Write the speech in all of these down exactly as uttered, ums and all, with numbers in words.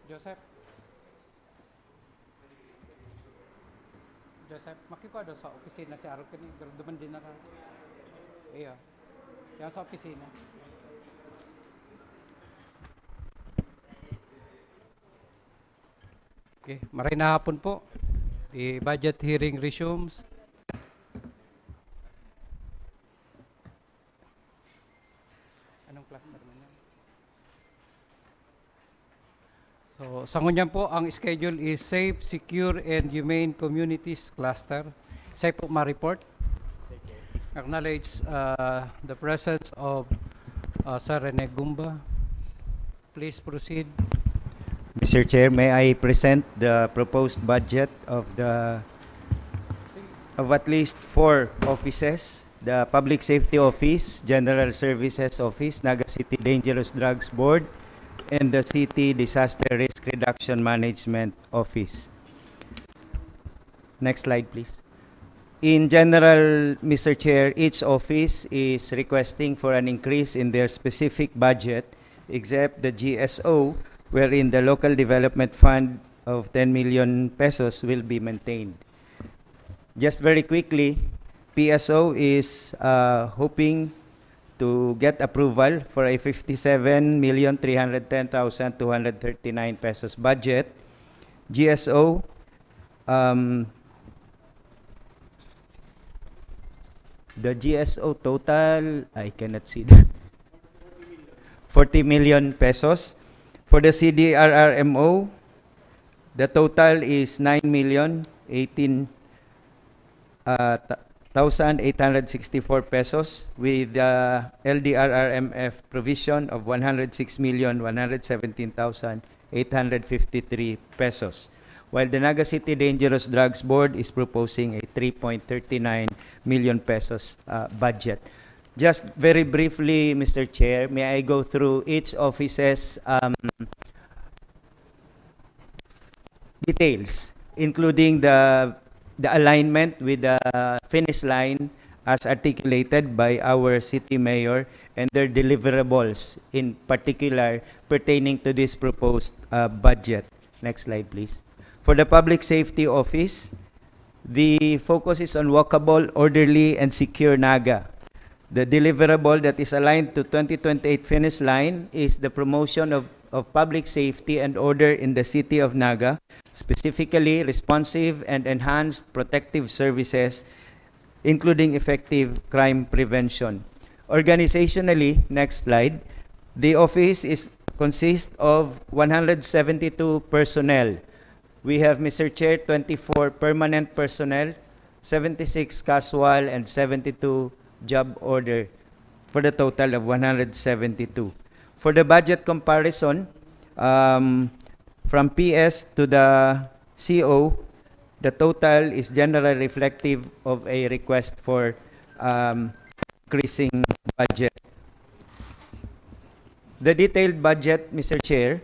Joseph. Joseph, makikua daw sa opisina si Aro kini, pero duman din na ka. Iyo. Yan sa opisina. Okay, maray na hapon po. The budget hearing resumes. Anong cluster mo niya? So, sa ngunyan po, ang schedule is Safe, Secure, and Humane Communities Cluster. Sa po ma-report. Acknowledge uh, the presence of uh, Sir Rene Gumba. Please proceed. Mister Chair, may I present the proposed budget of the of at least four offices, the Public Safety Office, General Services Office, Naga City Dangerous Drugs Board, and the City Disaster Risk Reduction Management Office. Next slide, please. In general, Mister Chair, each office is requesting for an increase in their specific budget, except the G S O, wherein the Local Development Fund of ten million pesos will be maintained. Just very quickly, P S O is uh, hoping to get approval for a fifty-seven million three hundred ten thousand two hundred thirty-nine pesos budget. G S O, um, the G S O total, I cannot see that. Forty million pesos. For the C D R R M O, the total is nine million eighteen uh, ta- thousand eight hundred sixty-four pesos, with the L D R R M F provision of one hundred six million one hundred seventeen thousand eight hundred fifty-three pesos, while the Naga City Dangerous Drugs Board is proposing a three point thirty-nine million pesos uh, budget. Just very briefly, Mister Chair, may I go through each office's um, details, including the the alignment with the finish line as articulated by our city mayor and their deliverables, in particular pertaining to this proposed uh, budget. Next slide, please. For the Public Safety Office, the focus is on walkable, orderly, and secure Naga. The deliverable that is aligned to twenty twenty-eight finish line is the promotion of, of public safety and order in the city of Naga, specifically responsive and enhanced protective services, including effective crime prevention. Organizationally, next slide, the office is consists of one hundred seventy-two personnel. We have, Mister Chair, twenty-four permanent personnel, seventy-six casual, and seventy-two job order, for the total of one hundred seventy-two. For the budget comparison, um, from P S to the C O, the total is generally reflective of a request for um, increasing budget. The detailed budget, Mister Chair,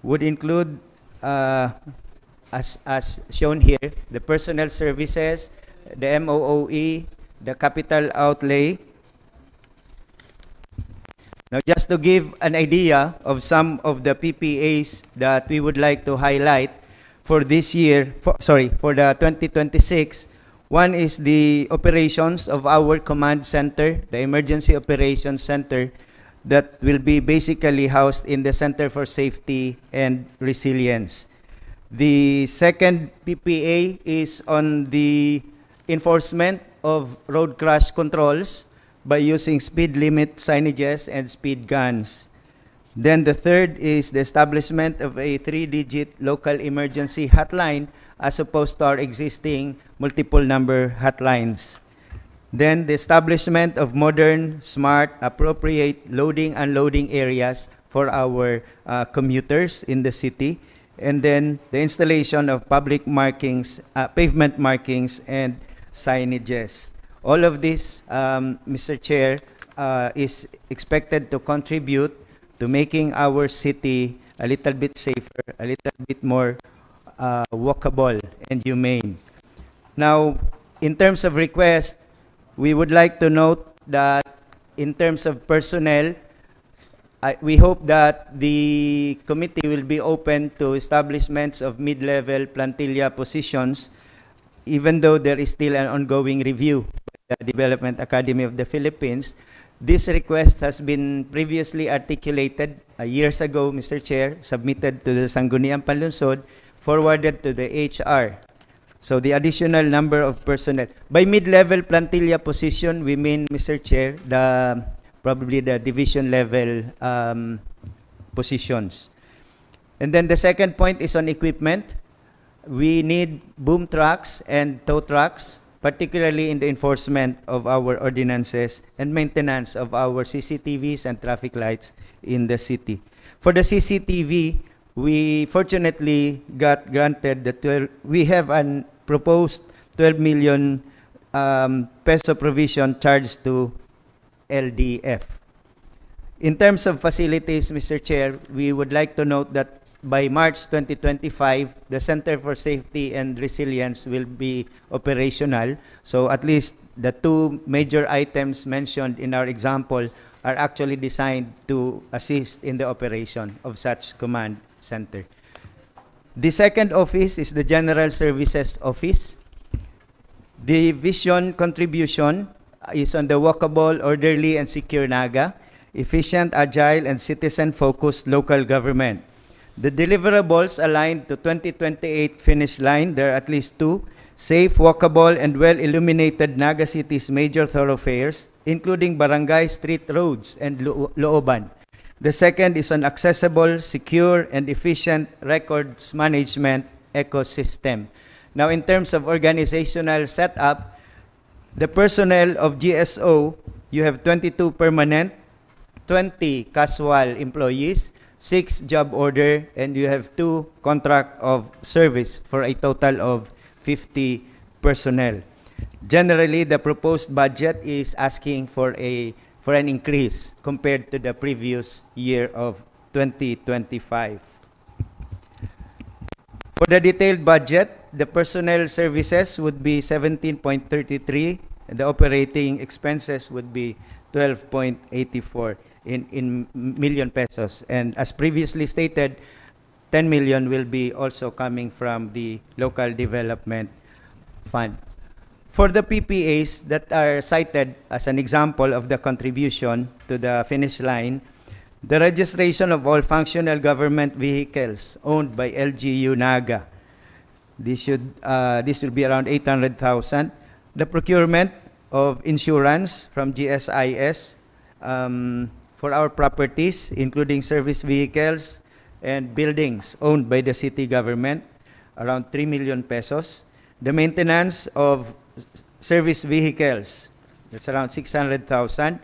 would include, uh, as, as shown here, the personnel services, the M O O E, the capital outlay. Now, just to give an idea of some of the P P As that we would like to highlight for this year, for, sorry, for the twenty twenty-six, one is the operations of our command center, the Emergency Operations Center, that will be basically housed in the Center for Safety and Resilience. The second P P A is on the enforcement of road crash controls by using speed limit signages and speed guns. Then the third is the establishment of a three-digit local emergency hotline as opposed to our existing multiple number hotlines. Then the establishment of modern, smart, appropriate loading and unloading areas for our uh, commuters in the city. And then the installation of public markings, uh, pavement markings and signages. All of this, um, Mister Chair, uh, is expected to contribute to making our city a little bit safer, a little bit more uh, walkable and humane. Now, in terms of request, we would like to note that in terms of personnel, I, we hope that the committee will be open to establishments of mid-level plantilla positions, even though there is still an ongoing review by the Development Academy of the Philippines. This request has been previously articulated, uh, years ago, Mister Chair, submitted to the Sangguniang Panlungsod, forwarded to the H R. So the additional number of personnel. By mid-level plantilla position, we mean, Mister Chair, the, probably the division level, um, positions. And then the second point is on equipment. We need boom trucks and tow trucks, particularly in the enforcement of our ordinances and maintenance of our C C T Vs and traffic lights in the city. For the C C T V, we fortunately got granted the twelve, we have an proposed twelve million, um, peso provision charged to L D F. In terms of facilities, Mister Chair, we would like to note that by March twenty twenty-five, the Center for Safety and Resilience will be operational. So at least the two major items mentioned in our example are actually designed to assist in the operation of such command center. The second office is the General Services Office. The vision contribution is on the walkable, orderly, and secure Naga, efficient, agile, and citizen-focused local government. The deliverables aligned to twenty twenty-eight finish line, there are at least two: safe, walkable, and well-illuminated Naga City's major thoroughfares, including barangay, street, roads, and lo-, looban. The second is an accessible, secure, and efficient records management ecosystem. Now, in terms of organizational setup, the personnel of G S O, you have twenty-two permanent, twenty casual employees, six job order, and you have two contract of service for a total of fifty personnel. Generally, the proposed budget is asking for a, for an increase compared to the previous year of twenty twenty-five. For the detailed budget, the personnel services would be seventeen point thirty-three, and the operating expenses would be twelve point eighty-four in, in million pesos. And as previously stated, ten million will be also coming from the Local Development Fund. For the P P As that are cited as an example of the contribution to the finish line, the registration of all functional government vehicles owned by L G U Naga. This should, uh, this will be around eight hundred thousand. The procurement of insurance from G S I S, um, for our properties, including service vehicles and buildings owned by the city government, around three million pesos. The maintenance of s-, service vehicles, that's around six hundred thousand.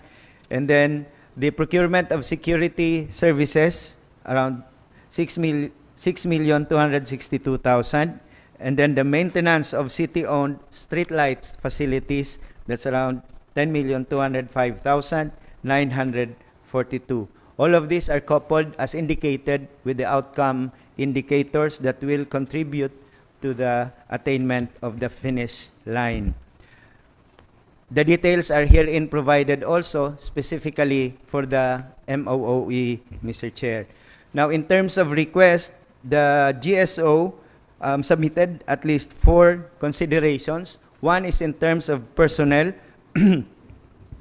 And then the procurement of security services, around six mil-, six million two hundred sixty-two thousand. And then the maintenance of city-owned streetlights facilities, that's around ten million two hundred five thousand nine hundred forty-two. All of these are coupled as indicated with the outcome indicators that will contribute to the attainment of the finish line. The details are herein provided also specifically for the M O O E, Mister Chair. Now, in terms of request, the G S O, um, submitted at least four considerations. One is in terms of personnel,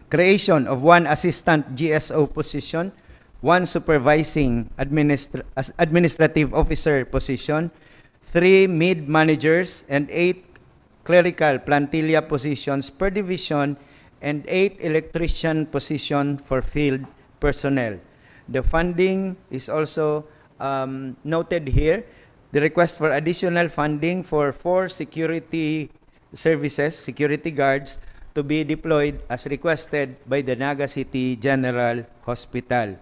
creation of one assistant G S O position, one supervising administra-, as-, administrative officer position, three mid managers, and eight clerical plantilla positions per division, and eight electrician position for field personnel. The funding is also, um, noted here. The request for additional funding for four security services, security guards, to be deployed as requested by the Naga City General Hospital.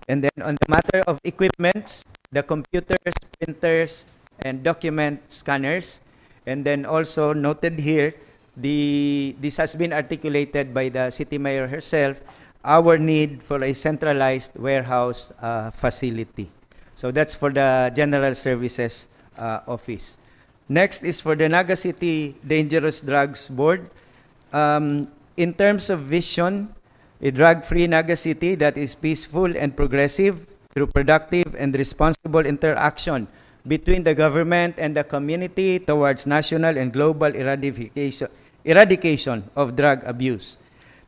And then on the matter of equipments, the computers, printers, and document scanners. And then also noted here, the, this has been articulated by the city mayor herself, our need for a centralized warehouse, uh, facility. So that's for the General Services, uh, Office. Next is for the Naga City Dangerous Drugs Board. Um, in terms of vision, A drug-free Naga City that is peaceful and progressive through productive and responsible interaction between the government and the community towards national and global eradication, eradication of drug abuse.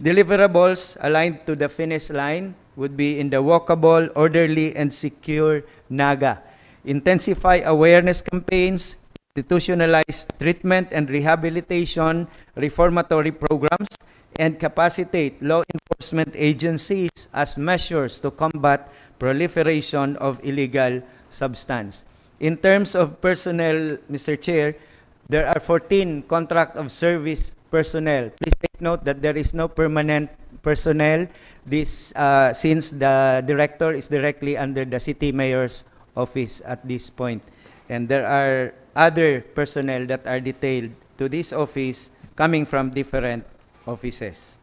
Deliverables aligned to the finish line would be in the walkable, orderly, and secure Naga. Intensify awareness campaigns, institutionalize treatment and rehabilitation reformatory programs, and capacitate law enforcement agencies as measures to combat proliferation of illegal substance. In terms of personnel, Mister Chair, there are fourteen contract of service personnel. Please take note that there is no permanent personnel this, uh, since the director is directly under the city mayor's office at this point. And there are other personnel that are detailed to this office coming from different offices.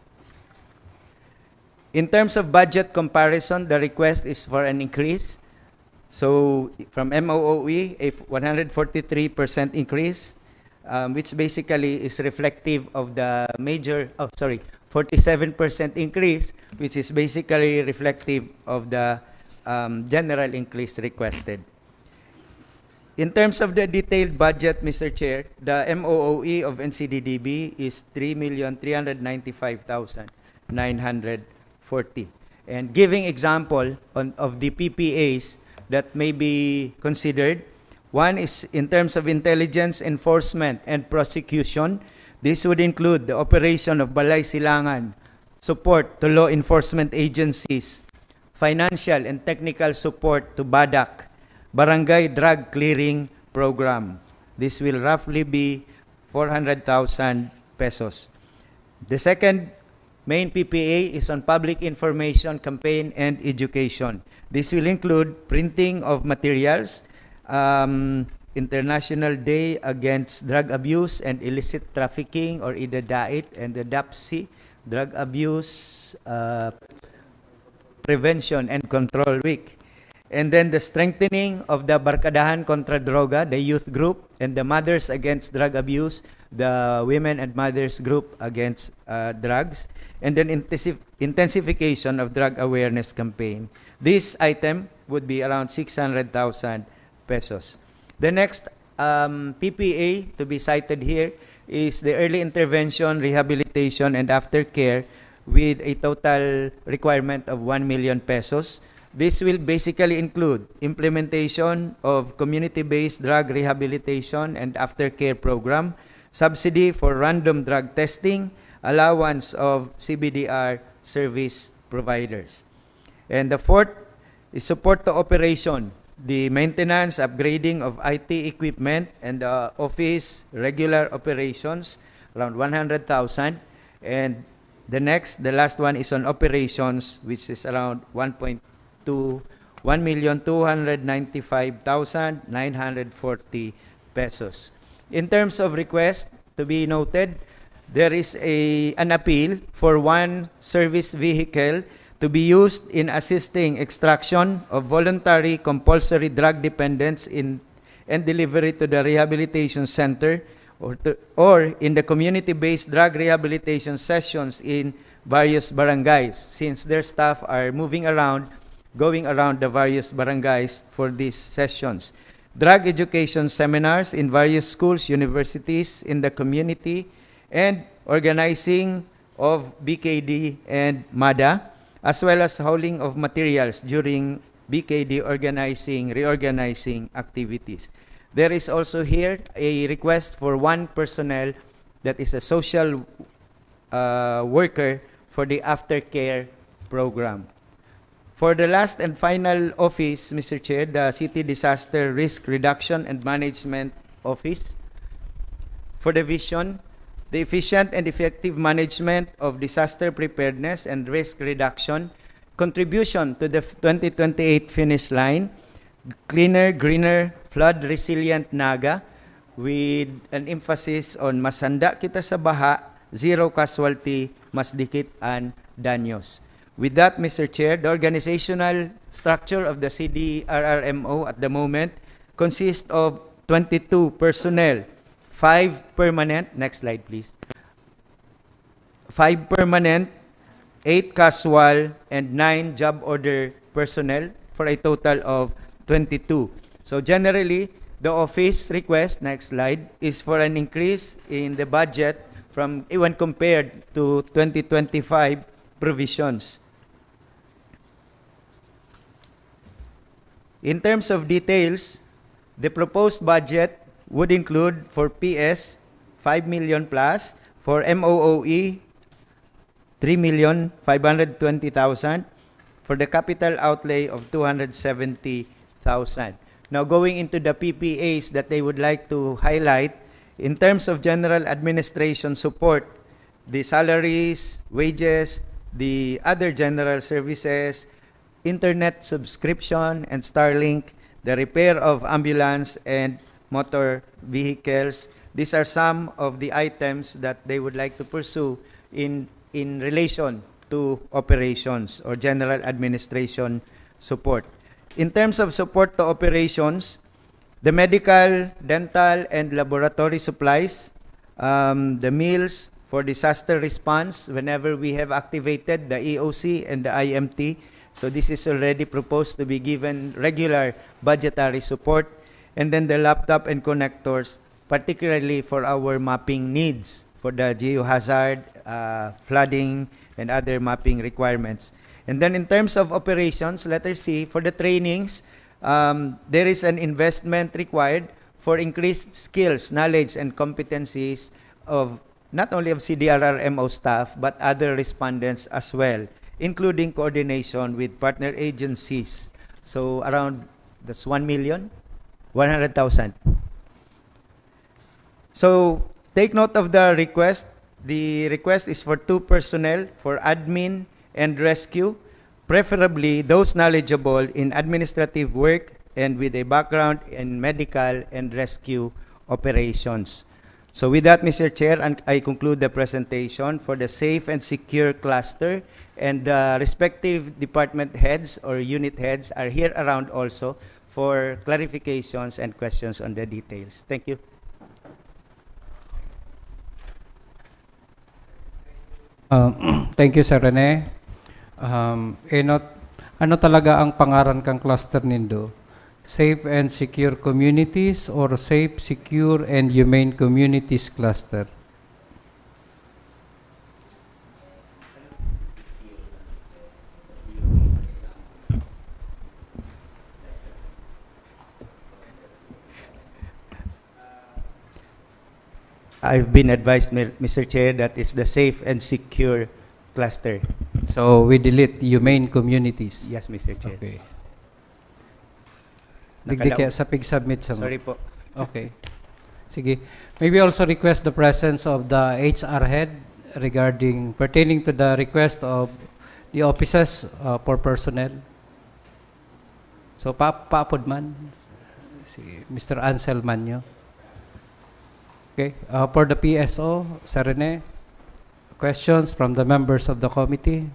In terms of budget comparison, the request is for an increase. So, from M O O E, a one hundred forty-three percent increase, um, which basically is reflective of the major, oh, sorry, forty-seven percent increase, which is basically reflective of the, um, general increase requested. In terms of the detailed budget, Mister Chair, the M O O E of N C D D B is three million three hundred ninety-five thousand nine hundred forty. And giving example on, of the P P As that may be considered, one is in terms of intelligence, enforcement, and prosecution. This would include the operation of Balay Silangan, support to law enforcement agencies, financial and technical support to BADAC, Barangay Drug Clearing Program. This will roughly be four hundred thousand pesos. The second main P P A is on public information campaign and education. This will include printing of materials, um, International Day Against Drug Abuse and Illicit Trafficking, or IDADAIT, and the DAPC, Drug Abuse, uh, Prevention and Control Week. And then the strengthening of the Barkadahan Kontra Droga, the youth group, and the Mothers Against Drug Abuse, the women and mothers group against, uh, drugs. And then intensif-, intensification of drug awareness campaign. This item would be around six hundred thousand pesos. The next, um, P P A to be cited here is the early intervention, rehabilitation, and aftercare with a total requirement of one million pesos. This will basically include implementation of community-based drug rehabilitation and aftercare program, subsidy for random drug testing, allowance of C B D R service providers. And the fourth is support to operation, the maintenance, upgrading of I T equipment, and the office regular operations, around one hundred thousand. And the next, the last one is on operations, which is around one point two, one million two hundred ninety-five thousand nine hundred forty pesos. In terms of request, to be noted, there is a, an appeal for one service vehicle to be used in assisting extraction of voluntary compulsory drug dependents in, and delivery to the rehabilitation center or to, or in the community-based drug rehabilitation sessions in various barangays, since their staff are moving around, going around the various barangays for these sessions. Drug education seminars in various schools, universities, in the community, and organizing of B K D and MADA, as well as hauling of materials during B K D organizing, reorganizing activities. There is also here a request for one personnel that is a social, uh, worker for the aftercare program. For the last and final office, Mister Chair, the City Disaster Risk Reduction and Management Office. For the vision, the efficient and effective management of disaster preparedness and risk reduction, contribution to the twenty twenty-eight finish line, cleaner, greener, flood-resilient Naga, with an emphasis on mas handa kita sa baha, zero casualty, mas dikit an danyos. With that, Mister Chair, the organizational structure of the C D R R M O at the moment consists of twenty-two personnel, five permanent, next slide please, five permanent, eight casual, and nine job order personnel for a total of twenty-two. So generally, the office request, next slide, is for an increase in the budget from, when compared to twenty twenty-five provisions. In terms of details, the proposed budget would include for P S, five million plus, for M O O E, three million five hundred twenty thousand, for the capital outlay of two hundred seventy thousand. Now, going into the P P As that they would like to highlight, in terms of general administration support, the salaries, wages, the other general services, internet subscription and Starlink, the repair of ambulance and motor vehicles. These are some of the items that they would like to pursue in, in relation to operations or general administration support. In terms of support to operations, the medical, dental, and laboratory supplies, um, the meals for disaster response whenever we have activated the E O C and the I M T. So this is already proposed to be given regular budgetary support. And then the laptop and connectors, particularly for our mapping needs for the geohazard, uh, flooding, and other mapping requirements. And then in terms of operations, letter C, for the trainings, um, there is an investment required for increased skills, knowledge, and competencies of not only of C D R R M O staff, but other respondents as well, including coordination with partner agencies. So around, that's one million, one hundred thousand. So take note of the request. The request is for two personnel for admin and rescue, preferably those knowledgeable in administrative work and with a background in medical and rescue operations. So with that, Mister Chair, and I conclude the presentation for the safe and secure cluster, and the respective department heads or unit heads are here around also for clarifications and questions on the details. Thank you. Uh, thank you, Sir Rene. Um, Enot, ano talaga ang pangaran kang cluster nindo? Safe and Secure Communities or Safe, Secure, and Humane Communities Cluster? I've been advised, Mir- Mister Chair, that it's the safe and secure cluster. So we delete humane communities. Yes, Mister Chair. Okay. Digdi Nakalaw- kaya sa pig-submit sa mo. Sorry po. Okay. Sige. May we also request the presence of the H R head regarding, pertaining to the request of the offices uh, for personnel? So, pa paapod man, si Mister Ansel Manyo. Okay. Uh, for the P S O, Sir Rene, questions from the members of the committee?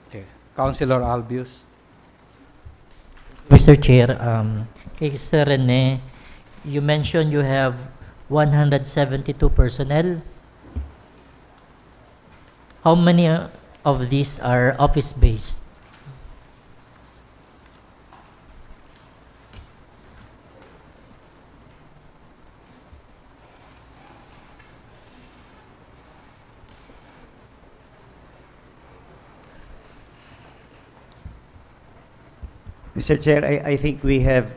Okay. Councilor Albius. Mister Chair, um, kay Sir Rene, you mentioned you have one hundred seventy-two personnel. How many uh, of these are office-based? Mister Chair, I, I think we have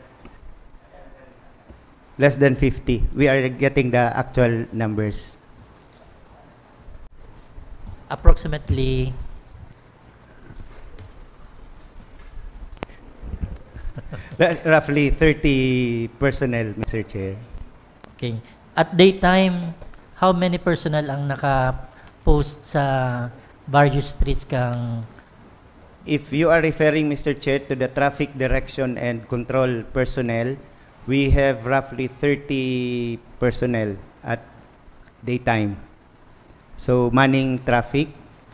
less than fifty. We are getting the actual numbers. Approximately, Roughly thirty personnel, Mister Chair. Okay. At daytime, how many personnel ang naka-post sa various streets kang If you are referring, Mister Chair, to the traffic direction and control personnel, we have roughly thirty personnel at daytime. So, manning traffic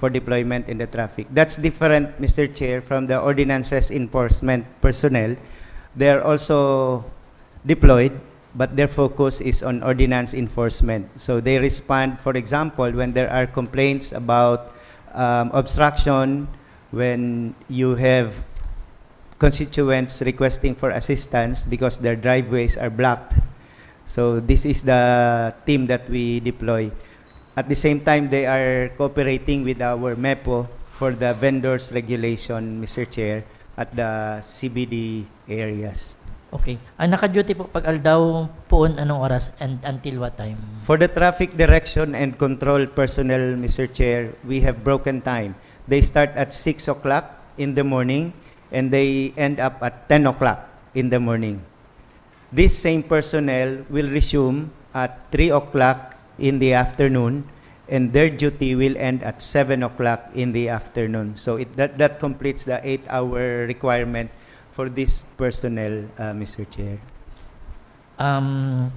for deployment in the traffic. That's different, Mister Chair, from the ordinances enforcement personnel. They are also deployed, but their focus is on ordinance enforcement. So they respond, for example, when there are complaints about, um, obstruction, when you have constituents requesting for assistance because their driveways are blocked. So this is the team that we deploy. At the same time, they are cooperating with our mepo for the vendors regulation, Mister Chair, at the C B D areas. Okay. Ang naka-duty po pag aldaw, poon anong oras and until what time? For the traffic direction and control personnel, Mister Chair, we have broken time. They start at six o'clock in the morning and they end up at ten o'clock in the morning. This same personnel will resume at three o'clock in the afternoon, and their duty will end at seven o'clock in the afternoon. So it, that, that completes the eight-hour requirement for this personnel, uh, Mister Chair. Um,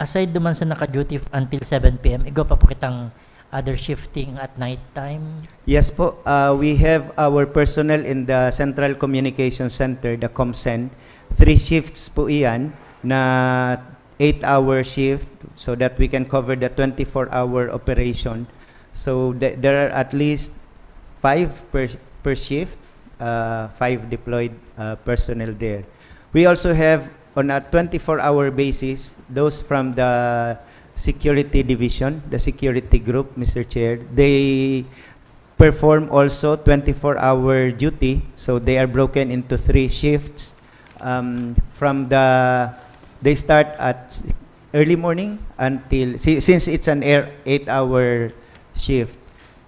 aside duman sa naka-duty until seven p m, igwa pa po kitang other shifting at night time? Yes po, uh, we have our personnel in the Central Communication Center, the ComCen. Three shifts po iyan na eight-hour shift so that we can cover the twenty-four-hour operation. So th- there are at least five per, per shift, uh, five deployed, uh, personnel there. We also have, on a twenty-four-hour basis, those from the security division, the security group, Mister Chair. They perform also twenty-four-hour duty. So they are broken into three shifts. Um, from the, they start at early morning until, si- since it's an air, eight-hour shift,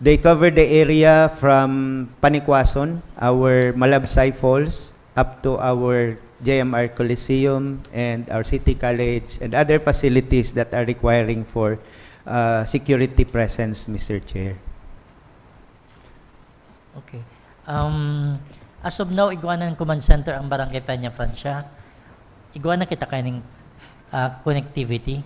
they cover the area from Panikwason, our Malabsay Falls, up to our J M R Coliseum and our City College and other facilities that are requiring for, uh, security presence, Mister Chair. Okay. Um, as of now, igwa na nin command center ang Barangay Peña Francia. Igwa na kita kaining, ah, connectivity,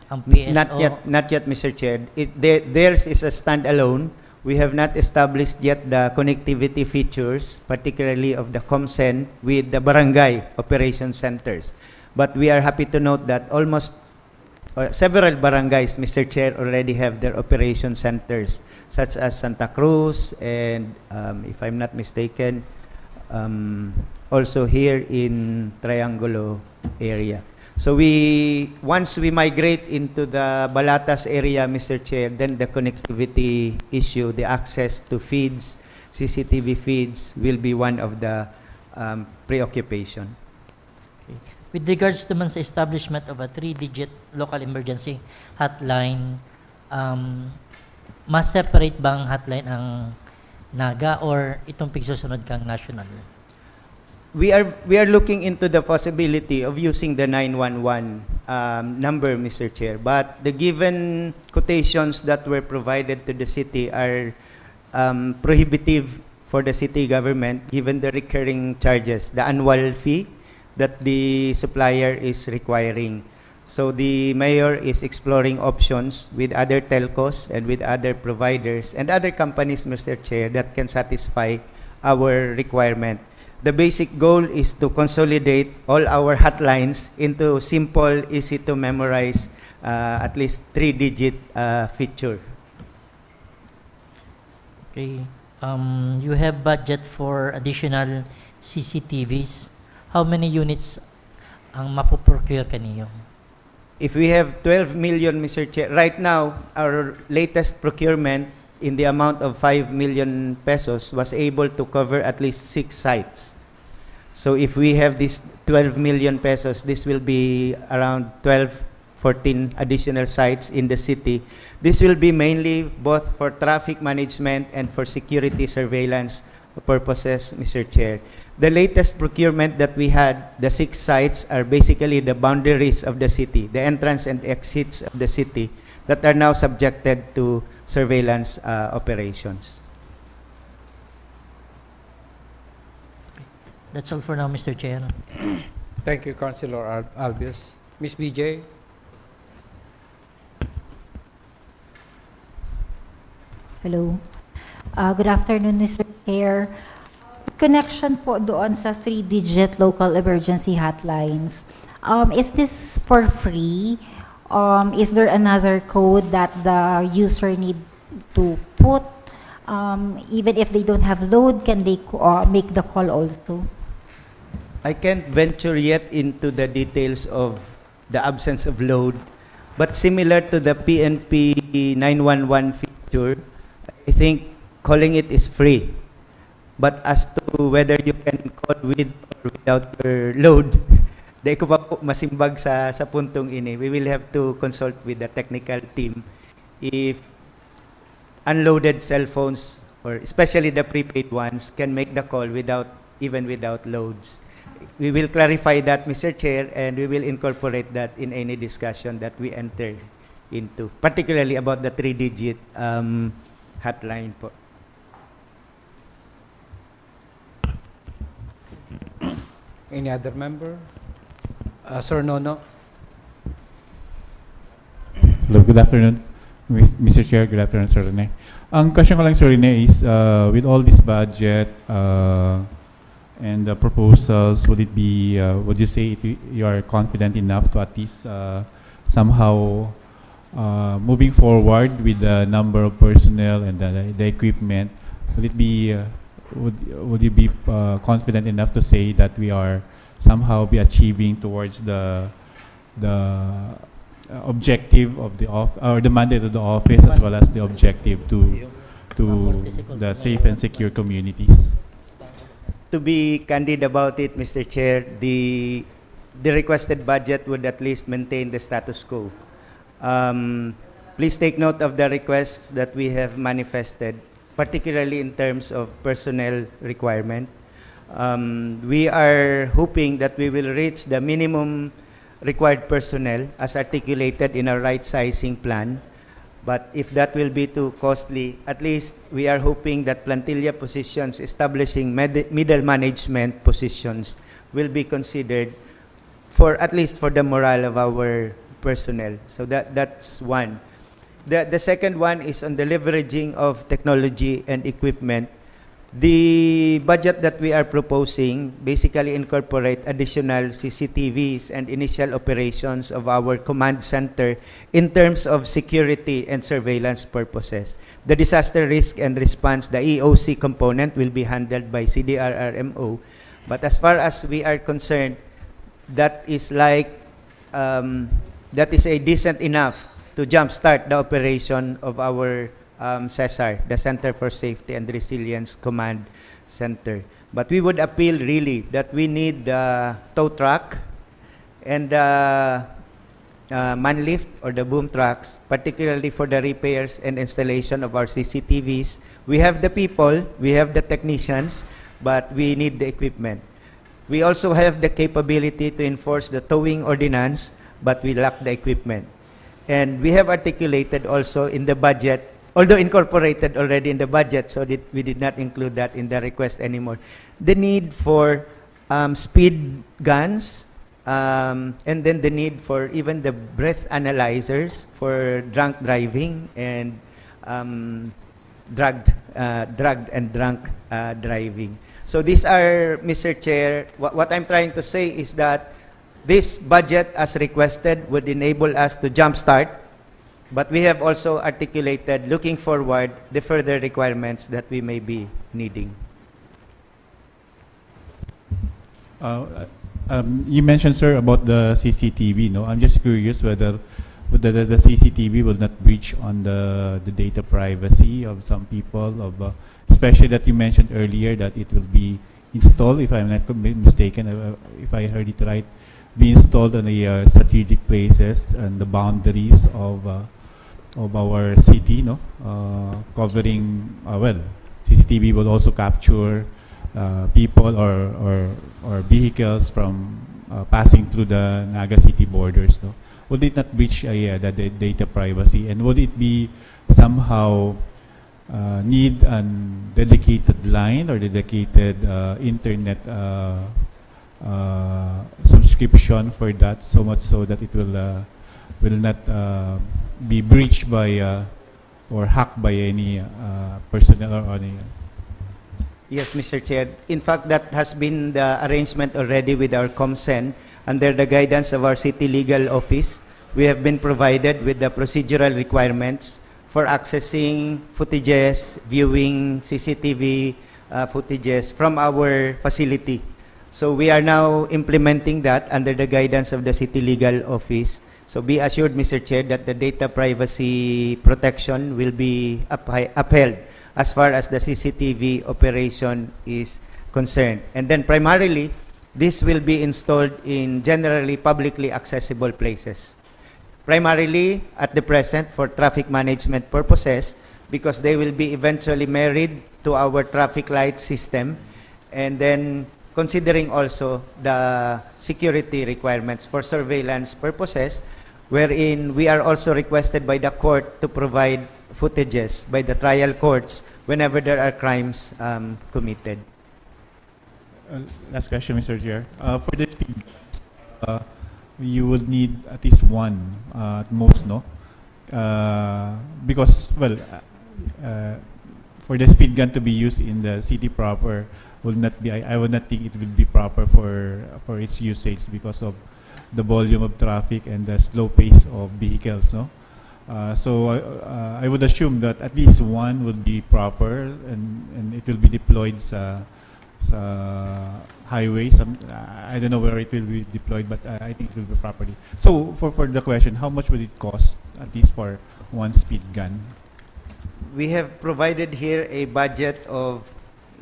ang P S O. Not yet, not yet, Mister Chair. It, the- theirs is a standalone. We have not established yet the connectivity features, particularly of the ComCen with the barangay operation centers. But we are happy to note that almost, uh, several barangays, Mister Chair, already have their operation centers, such as Santa Cruz and, um, if I'm not mistaken, um, also here in Triangulo area. So we, once we migrate into the Balatas area, Mister Chair, then the connectivity issue, the access to feeds, C C T V feeds, will be one of the, um, preoccupation. Okay. With regards naman sa establishment of a three-digit local emergency hotline, um, mas separate bang hotline ang Naga or itong pigsusunod kang national? We are, we are looking into the possibility of using the nine one one, um, number, Mister Chair. But the given quotations that were provided to the city are, um, prohibitive for the city government, given the recurring charges, the annual fee that the supplier is requiring. So the mayor is exploring options with other telcos and with other providers and other companies, Mister Chair, that can satisfy our requirement. The basic goal is to consolidate all our hotlines into simple, easy to memorize, uh, at least three-digit, uh, feature. Okay. Um, you have budget for additional C C T Vs. How many units ang mapoprocure kaniyo? If we have twelve million, Mister Chair, right now, our latest procurement in the amount of five million pesos was able to cover at least six sites. So if we have this twelve million pesos, this will be around twelve, fourteen additional sites in the city. This will be mainly both for traffic management and for security surveillance purposes, Mister Chair. The latest procurement that we had, the six sites are basically the boundaries of the city, the entrance and exits of the city that are now subjected to surveillance, uh, operations. That's all for now, Mister Chair. Thank you, Councilor Al- Albius. Miss B J? Hello. Uh, good afternoon, Mister Chair. Connection po doon sa three-digit local emergency hotlines. Um, is this for free? Um, is there another code that the user need to put? Um, even if they don't have load, can they co- uh, make the call also? I can't venture yet into the details of the absence of load, but similar to the P N P nine one one feature, I think calling it is free. But as to whether you can call with or without your load, di ko pa po masimbag sa, sa puntong ini. We will have to consult with the technical team if unloaded cell phones, or especially the prepaid ones, can make the call without, even without loads. We will clarify that, Mister Chair, and we will incorporate that in any discussion that we enter into, particularly about the three-digit um, hotline po. Any other member? Uh, Sir Nono? Hello, good afternoon, Mis- Mister Chair. Good afternoon, Sir Rene. Ang question ko lang, Sir Rene, is uh, with all this budget uh, and the proposals, would it be, uh, would you say it, you are confident enough to at least uh, somehow uh, moving forward with the number of personnel and the, the equipment, would it be, uh, would, would you be uh, confident enough to say that we are somehow be achieving towards the the uh, objective of the off or the mandate of the office as well as the objective to to the safe and secure communities? To be candid about it, Mister Chair, the the requested budget would at least maintain the status quo. Um, please take note of the requests that we have manifested, particularly in terms of personnel requirement. Um, we are hoping that we will reach the minimum required personnel as articulated in our right sizing plan. But if that will be too costly, at least we are hoping that plantilla positions establishing med- middle management positions will be considered for at least for the morale of our personnel. So that that's one. The the second one is on the leveraging of technology and equipment. The budget that we are proposing basically incorporate additional C C T Vs and initial operations of our command center in terms of security and surveillance purposes. The disaster risk and response, the E O C component, will be handled by C D R R M O. But as far as we are concerned, that is like um, that is a decent enough to jumpstart the operation of our um, CESAR, the Center for Safety and Resilience Command Center. But we would appeal really that we need the tow truck and the uh, man lift or the boom trucks, particularly for the repairs and installation of our C C T Vs. We have the people, we have the technicians, but we need the equipment. We also have the capability to enforce the towing ordinance, but we lack the equipment. And we have articulated also in the budget, although incorporated already in the budget, so did, we did not include that in the request anymore. The need for um, speed guns, um, and then the need for even the breath analyzers for drunk driving and um, drugged, uh, drugged and drunk uh, driving. So these are, Mister Chair, what, what I'm trying to say is that this budget as requested would enable us to jumpstart, but we have also articulated, looking forward, the further requirements that we may be needing. Uh, um, you mentioned, sir, about the C C T V. No, I'm just curious whether whether the, the C C T V will not breach on the the data privacy of some people, of uh, especially that you mentioned earlier that it will be installed, if I'm not mi- mistaken, uh, if I heard it right, be installed on the uh, strategic places and the boundaries of uh, of our city, no, uh, covering uh, well, C C T V will also capture uh, people or or or vehicles from uh, passing through the Naga City borders, no. Would it not breach uh, yeah, the, the data privacy, and would it be somehow uh, need an dedicated line or dedicated uh, internet uh, uh, subscription for that, so much so that it will uh, will not uh, be breached by uh, or hacked by any uh, personnel or any. Yes, Mister Chair. In fact, that has been the arrangement already with our ComSen. Under the guidance of our City Legal Office, we have been provided with the procedural requirements for accessing footages, viewing C C T V uh, footages from our facility. So we are now implementing that under the guidance of the City Legal Office. So be assured, Mister Chair, that the data privacy protection will be uphi- upheld as far as the C C T V operation is concerned. And then primarily, this will be installed in generally publicly accessible places. Primarily, at the present, for traffic management purposes, because they will be eventually married to our traffic light system, and then considering also the security requirements for surveillance purposes, wherein we are also requested by the court to provide footages by the trial courts whenever there are crimes um, committed. Uh, last question, Mister Chair. Uh, for the speed, uh, you would need at least one uh, at most, no? Uh, because, well, uh, uh, for the speed gun to be used in the city proper will not be. I, I would not think it will be proper for for its usage because of the volume of traffic and the slow pace of vehicles, no? Uh, so uh, I would assume that at least one would be proper and, and it will be deployed sa sa highway. Some, I don't know where it will be deployed, but uh, I think it will be properly. So for, for the question, how much would it cost at least for one speed gun? We have provided here a budget of,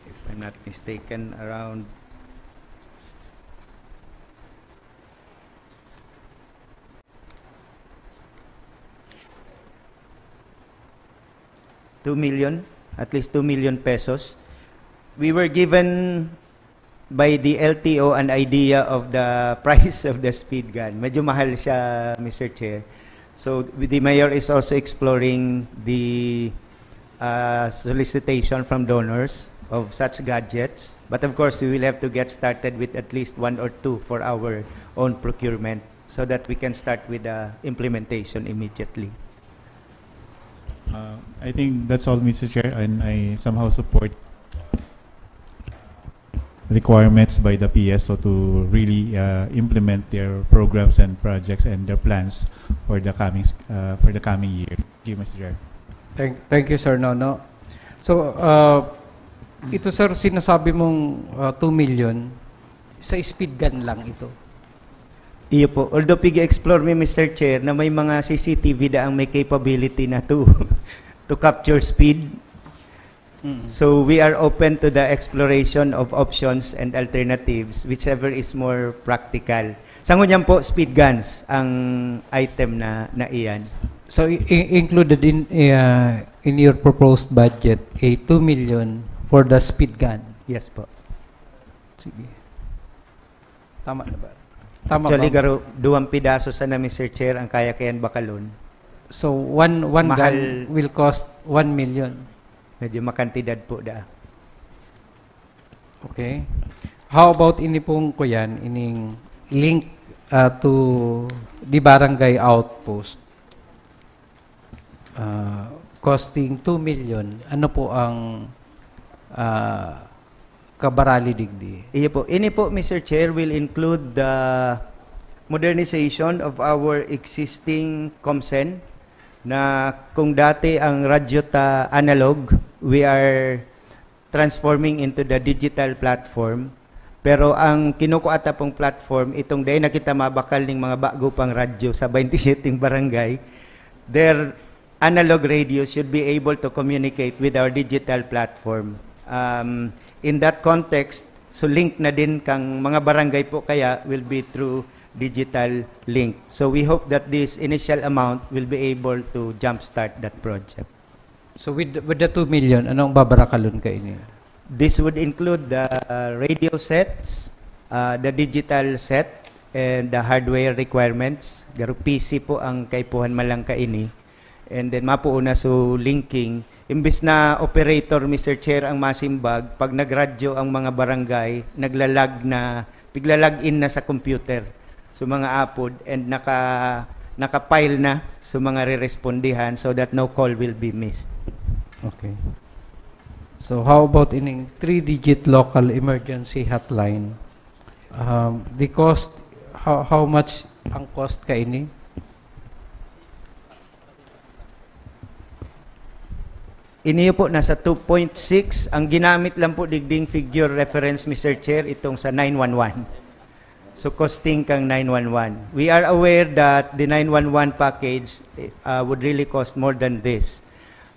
if I'm not mistaken, around two million, at least two million pesos. We were given by the L T O an idea of the price of the speed gun. Medyo mahal siya, Mister Chair. So the mayor is also exploring the uh, solicitation from donors of such gadgets. But of course, we will have to get started with at least one or two for our own procurement so that we can start with the implementation immediately. Uh, I think that's all, Mister Chair, and I somehow support requirements by the P S O to really uh, implement their programs and projects and their plans for the coming uh, for the coming year. Thank you, Mister Chair. Thank, thank you, Sir Nono. So, uh, ito, sir, sinasabi mong uh, two million, sa speed gun lang ito. Iyo po. Although pig-explore mi, Mister Chair, na may mga C C T V daang may capability na to to capture speed. Mm. So we are open to the exploration of options and alternatives, whichever is more practical. Sa ngunyan po, speed guns ang item na naiyan. So, i- i- included in uh, in your proposed budget a two million for the speed gun. Yes po. Sige. Tama na ba? Tama Actually, ba? Garo, duwang pidaso sana, Mister Chair, ang kaya kayan bakalon. So, one one Mahal. Gun will cost one million. Medyo makantidad po da. Okay. How about ini pong kuyan, ining link uh, to the barangay outpost? Uh, costing two million. Ano po ang uh, kabarali digdi? Iyo po. Ini po, Mister Chair, will include the modernization of our existing ComSen na kung dati ang radyo ta analog, we are transforming into the digital platform. Pero ang kinukuha ta pong platform, itong dahil na kita mabakal ng mga bago pang radyo sa twenty-seven barangay, their analog radio should be able to communicate with our digital platform. Um, in that context, so link na din kang mga barangay po kaya will be through digital link. So we hope that this initial amount will be able to jumpstart that project. So with with the two million, anong babarakalon kaini? This would include the uh, radio sets, uh, the digital set, and the hardware requirements. Garo P C po ang kaipuhan man lang kaini. And then mapuuna so linking. Imbis na operator, Mister Chair, ang masimbag, pag nagradyo ang mga barangay, naglalag na, piglalag in na sa computer. So mga apod, and naka, nakapile na sa mga rerespondihan so that no call will be missed. Okay. So how about ining three-digit local emergency hotline? Um, the cost, how, how much ang cost kaini? Iniyo po, nasa two point six. Ang ginamit lang po digding figure reference, Mister Chair, itong sa nine one one. So, costing kang nine one one. We are aware that the nine one one package uh, would really cost more than this.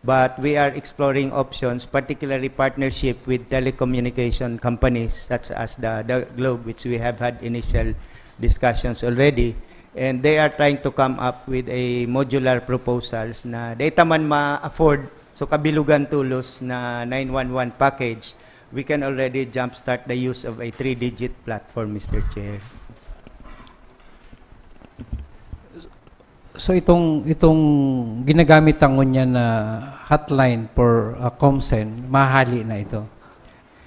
But we are exploring options, particularly partnership with telecommunication companies such as the, the Globe, which we have had initial discussions already. And they are trying to come up with a modular proposals na data man ma-afford, so kabilugan tulos na nine one one package, we can already jumpstart the use of a three-digit platform, Mister Chair. So itong itong ginagamit ang ngunyan na hotline for uh, Comsen, mahali na ito.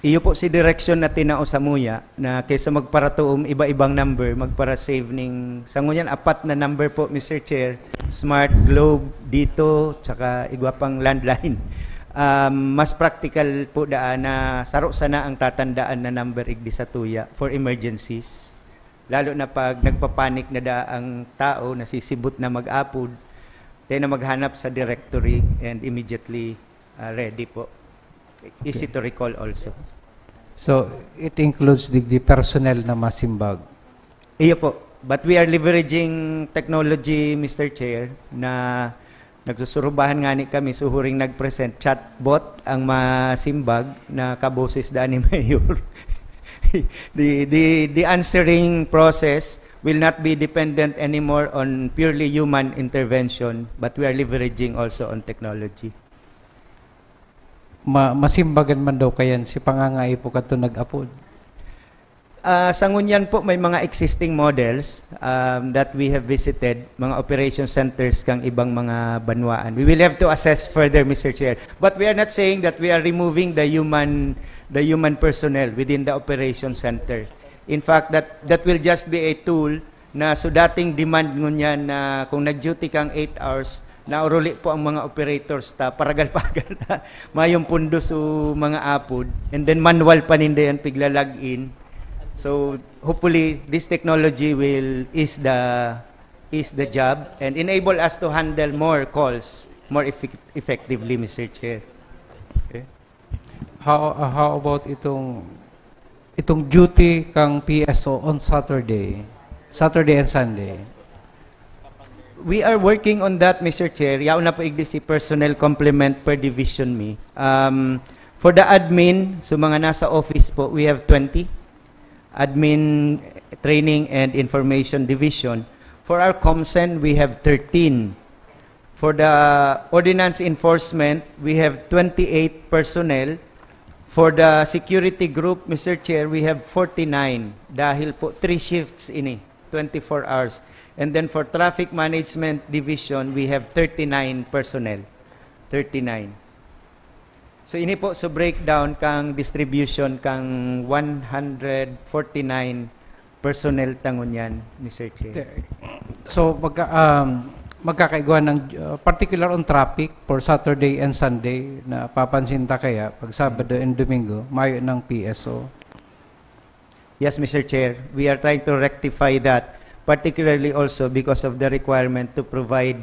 Iyo po si direksyon na tinao sa muya na kaysa magparatuom iba-ibang number, magpara-save ning sa ngunyan apat na number po, Mister Chair, Smart, Globe, dito, tsaka igwa pang landline. Um, mas practical po daan na saro sana ang tatandaan na number igdi sa tuya for emergencies. Lalo na pag nagpapanik na da ang tao, nasisibot na mag-apod, then na maghanap sa directory and immediately uh, ready po. Easy to recall also. So, it includes the, the personnel na masimbag? Iyo po. But we are leveraging technology, Mister Chair, na nagsusurubahan nga ni kami, suhuring nag-present chatbot ang masimbag na kaboses daan ni Mayor. the, the, the answering process will not be dependent anymore on purely human intervention, but we are leveraging also on technology. Ma masimbagan man daw kayan si pangangaipo kadto nag-apod? Uh, sa ngunyan po, may mga existing models um, that we have visited, mga operation centers kang ibang mga banwaan. We will have to assess further, Mister Chair. But we are not saying that we are removing the human the human personnel within the operation center. In fact, that that will just be a tool na so dating demand ngunyan na kung nag-duty kang eight hours, nauruli po ang mga operators ta paragal-pagal na mayong pundo so mga apod, and then manual pa ninda yan pigla-log in. So hopefully this technology will ease the ease the job and enable us to handle more calls more effect- effectively, Mister Chair. Okay. How uh, how about itong itong duty kang P S O on Saturday? Saturday and Sunday. We are working on that, Mister Chair. Yaon na po igdi si personnel complement per division mi. Um, for the admin, so mga nasa office po, we have twenty. Admin, Training and Information Division. For our Comsen, we have thirteen. For the ordinance enforcement, we have twenty-eight personnel. For the security group, Mister Chair, we have forty-nine. Dahil po, three shifts ini, twenty-four hours. And then for traffic management division, we have thirty-nine personnel. Thirty-nine. So ini po, so breakdown kang distribution kang one hundred forty-nine personnel ta ngunyan, Mister Chair. So, magka, um, magkakaigwa ng uh, particular on traffic for Saturday and Sunday na papansin ta kaya pag Sabado and Domingo, mayo ng P S O. Yes, Mister Chair. We are trying to rectify that, particularly also because of the requirement to provide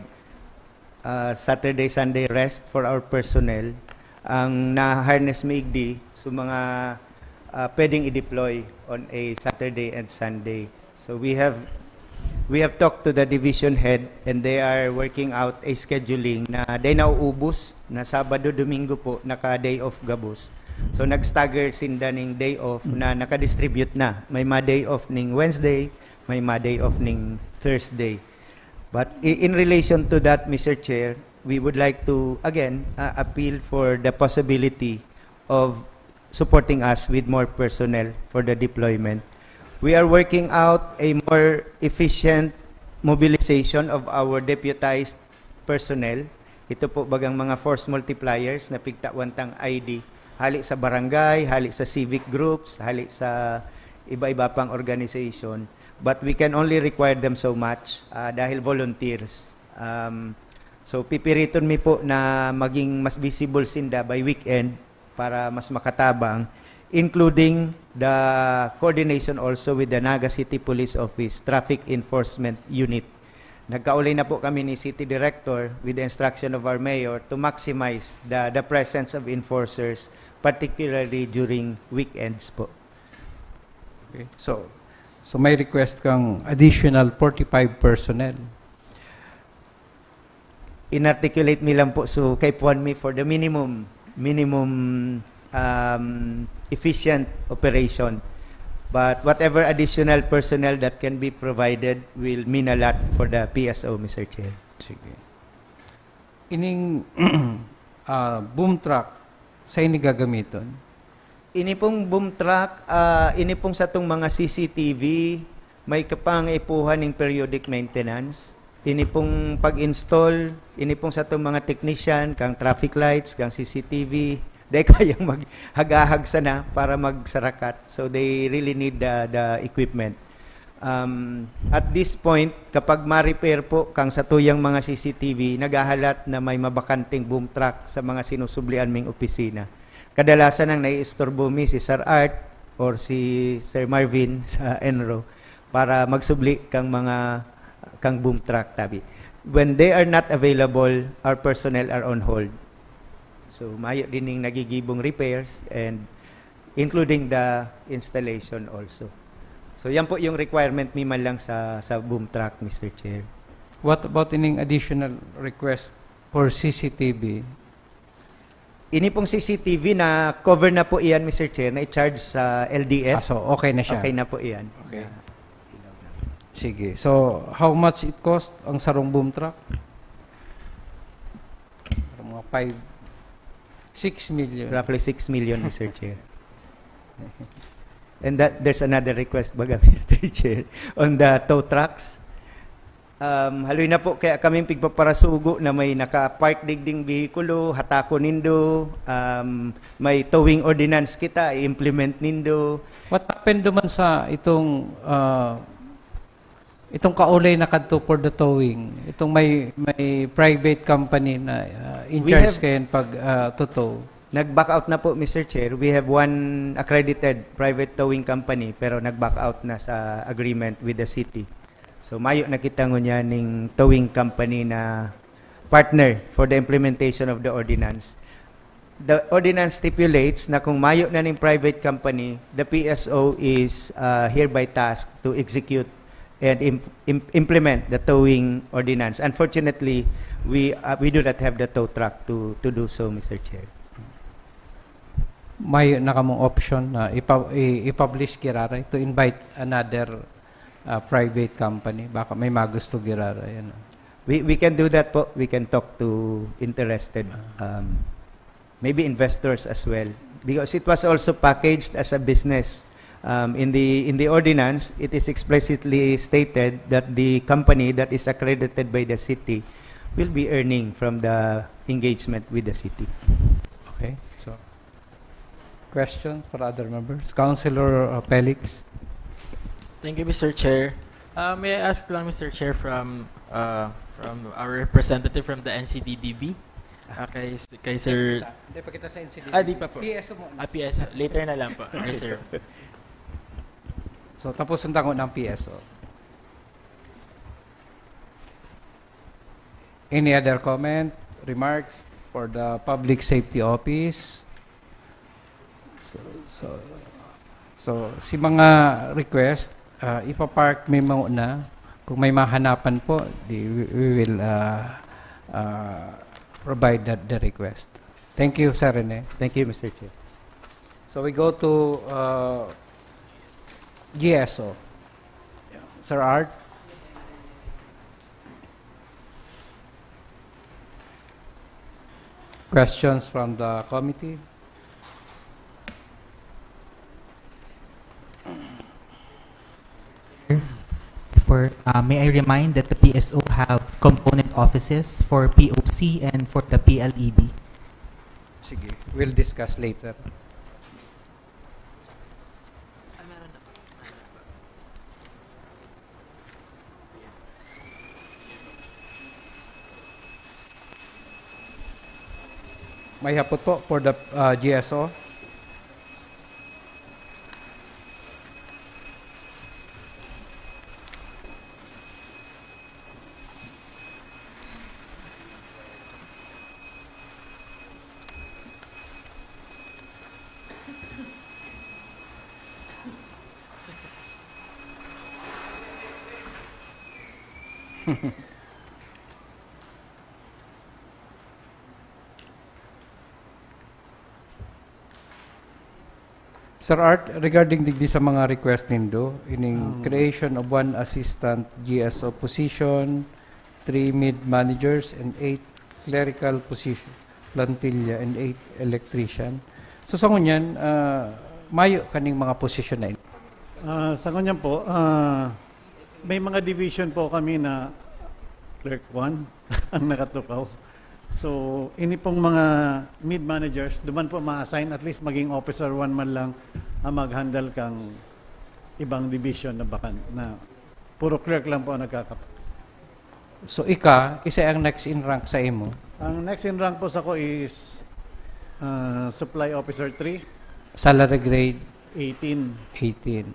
uh, Saturday, Sunday rest for our personnel. Ang na-harness mi igdi, so mga uh, pwedeng i-deploy on a Saturday and Sunday. So we have we have talked to the division head and they are working out a scheduling na day nauubos na Sabado, Domingo po, naka-day off gabos. So nag-stagger sinda ning day off na naka-distribute na. May ma-day off ning Wednesday, may ma-day off ning Thursday. But in relation to that, Mister Chair, we would like to again uh, appeal for the possibility of supporting us with more personnel for the deployment. We are working out a more efficient mobilization of our deputized personnel. Ito po bagang mga force multipliers na pigtawan tang I D. Hali sa barangay, hali sa civic groups, hali sa iba-iba pang organization. But we can only require them so much, ah, dahil volunteers. Um, so, pipiriton mi po na maging mas visible sinda by weekend para mas makatabang, including the coordination also with the Naga City Police Office Traffic Enforcement Unit. Nagkaulay na po kami ni City Director with the instruction of our mayor to maximize the, the presence of enforcers, particularly during weekends po. Okay. So, so may request kang additional forty-five personnel. Inarticulate mi lang po, so kaipuhan mi for the minimum, minimum um, efficient operation. But whatever additional personnel that can be provided will mean a lot for the P S O, Mister Chair. Sige. Ining ah, boom truck, sa ini gagamiton? Ini pong boom truck, ah, ini pong satong mga C C T V, may kapangaipuhan ning periodic maintenance. Ini pong pag-install, ini pong satong mga technician, kang traffic lights, kang C C T V, dai kayang maghagahag sana para magsarakat. So they really need the, the equipment. Um, at this point, kapag ma-repair po kang satuyang mga C C T V, naghahalat na may mabakanteng boom truck sa mga sinusublian ming opisina. Kadalasan ang naiisturbo mi si Sir Art or si Sir Marvin sa ENRO para magsubli kang mga kang boom truck tabi. When they are not available, our personnel are on hold. So, mayo din ning nagigibong repairs and including the installation also. So, yan po yung requirement mi man lang sa, sa boom truck, Mister Chair. What about ining additional request for C C T V? Ini pong C C T V na cover na po iyan, Mister Chair, na i-charge sa L D F. Ah, so okay na siya. Okay na po iyan. Okay. Sige. So, how much it cost ang sarong boom truck? Parang mga five, six million. Roughly six million, Mister Chair. And that there's another request baga, Mister Chair, on the tow trucks. Um, haloy na po kaya kami pigpaparasugo na may naka-park digding behikulo, hatako nindo, um, may towing ordinance kita, i-implement nindo. What happened naman sa itong ah, itong kaulay na kadto for the towing? Itong may may private company na ah, in We charge have- kayo pag ah, totow. Nag-back out na po, Mister Chair. We have one accredited private towing company pero nag-back out na sa agreement with the city. So mayo na kita ngunyan ning towing company na partner for the implementation of the ordinance. The ordinance stipulates na kung mayo na ning private company, the P S O is uh, hereby tasked to execute and im- im- implement the towing ordinance. Unfortunately, we uh, we do not have the tow truck to to do so, Mister Chair. May na kamong option na ipa, i, i-publish giraray to invite another ah, private company? Baka may magusto giraray. Ano? We we can do that po. We can talk to interested um, maybe investors as well because it was also packaged as a business. Um, in the in the ordinance, it is explicitly stated that the company that is accredited by the city will be earning from the engagement with the city. Okay. So, question for other members? Councilor uh, Felix? Thank you, Mister Chair. Uh, may I ask lang, Mister Chair, from uh, from our representative from the N C D D B, uh, kay, kay Sir... Hindi pa kita sa N C D. Ah, di pa po. P S O muna. Ah, P S, later na lang po, Mister. So, tapos ang tango ng P S O. Any other comment, remarks for the Public Safety Office? So, so, so si mga request, uh, ipapark mi muna. Kung may mahanapan po, di, we, we will uh, uh, provide that the request. Thank you, Sir Rene. Thank you, Mister Chair. So we go to uh, G S O. Sir Art? Questions from the committee? For, uh, may I remind that the P S O have component offices for P O C and for the P L E D. Sige, we'll discuss later. May hapot po for the, uh, G S O. Sir Art, regarding digdi sa mga request nindo, ining Ah. creation of one assistant G S O position, three mid managers, and eight clerical position, plantilla, and eight electrician. So, sa ngunyan, ah, mayo kaning mga position na ini. Ah, sa ngunyan po, ah, may mga division po kami na clerk one ang nakatukaw. So, ini pong mga mid managers, duman po ma-assign, at least maging officer one man lang ang mag-handle kang ibang division na bakan, na puro clerk lang po ang nagkakap-. So, ika, isa ang next in rank sa imo? Ang next in rank po sa ko is, ah, supply officer three. Salary grade? Eighteen. Eighteen.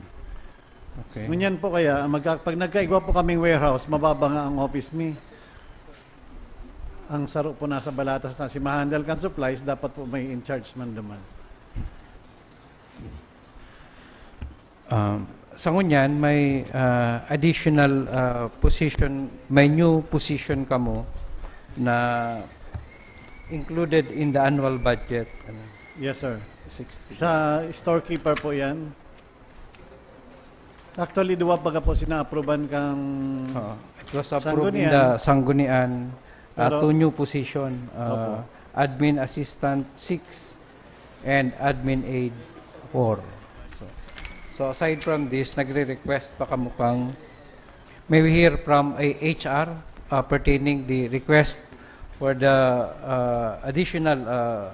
Okay. Ngunyan po kaya, magka-, pag nagkaigwa po kaming warehouse, mababa nga ang office mi. Ang saro po nasa Balatas na, si mahandle kan supplies, dapat po may in charge man duman. Um, sa ngunyan, may, ah, additional, ah, position, may new position kamo na included in the annual budget. Ano? Yes, sir. Sixty. Sa storekeeper po yan. Actually, duwa baga po sina-approvean kang Oo. It was approved in Sanggunian. the Sanggunian, uh, Pero two new position, uh, Opo. Admin Assistant six and Admin Aide four. So, so aside from this, nagre-request pa kamo kang, may we hear from a H R, uh, pertaining the request for the, uh, additional, uh,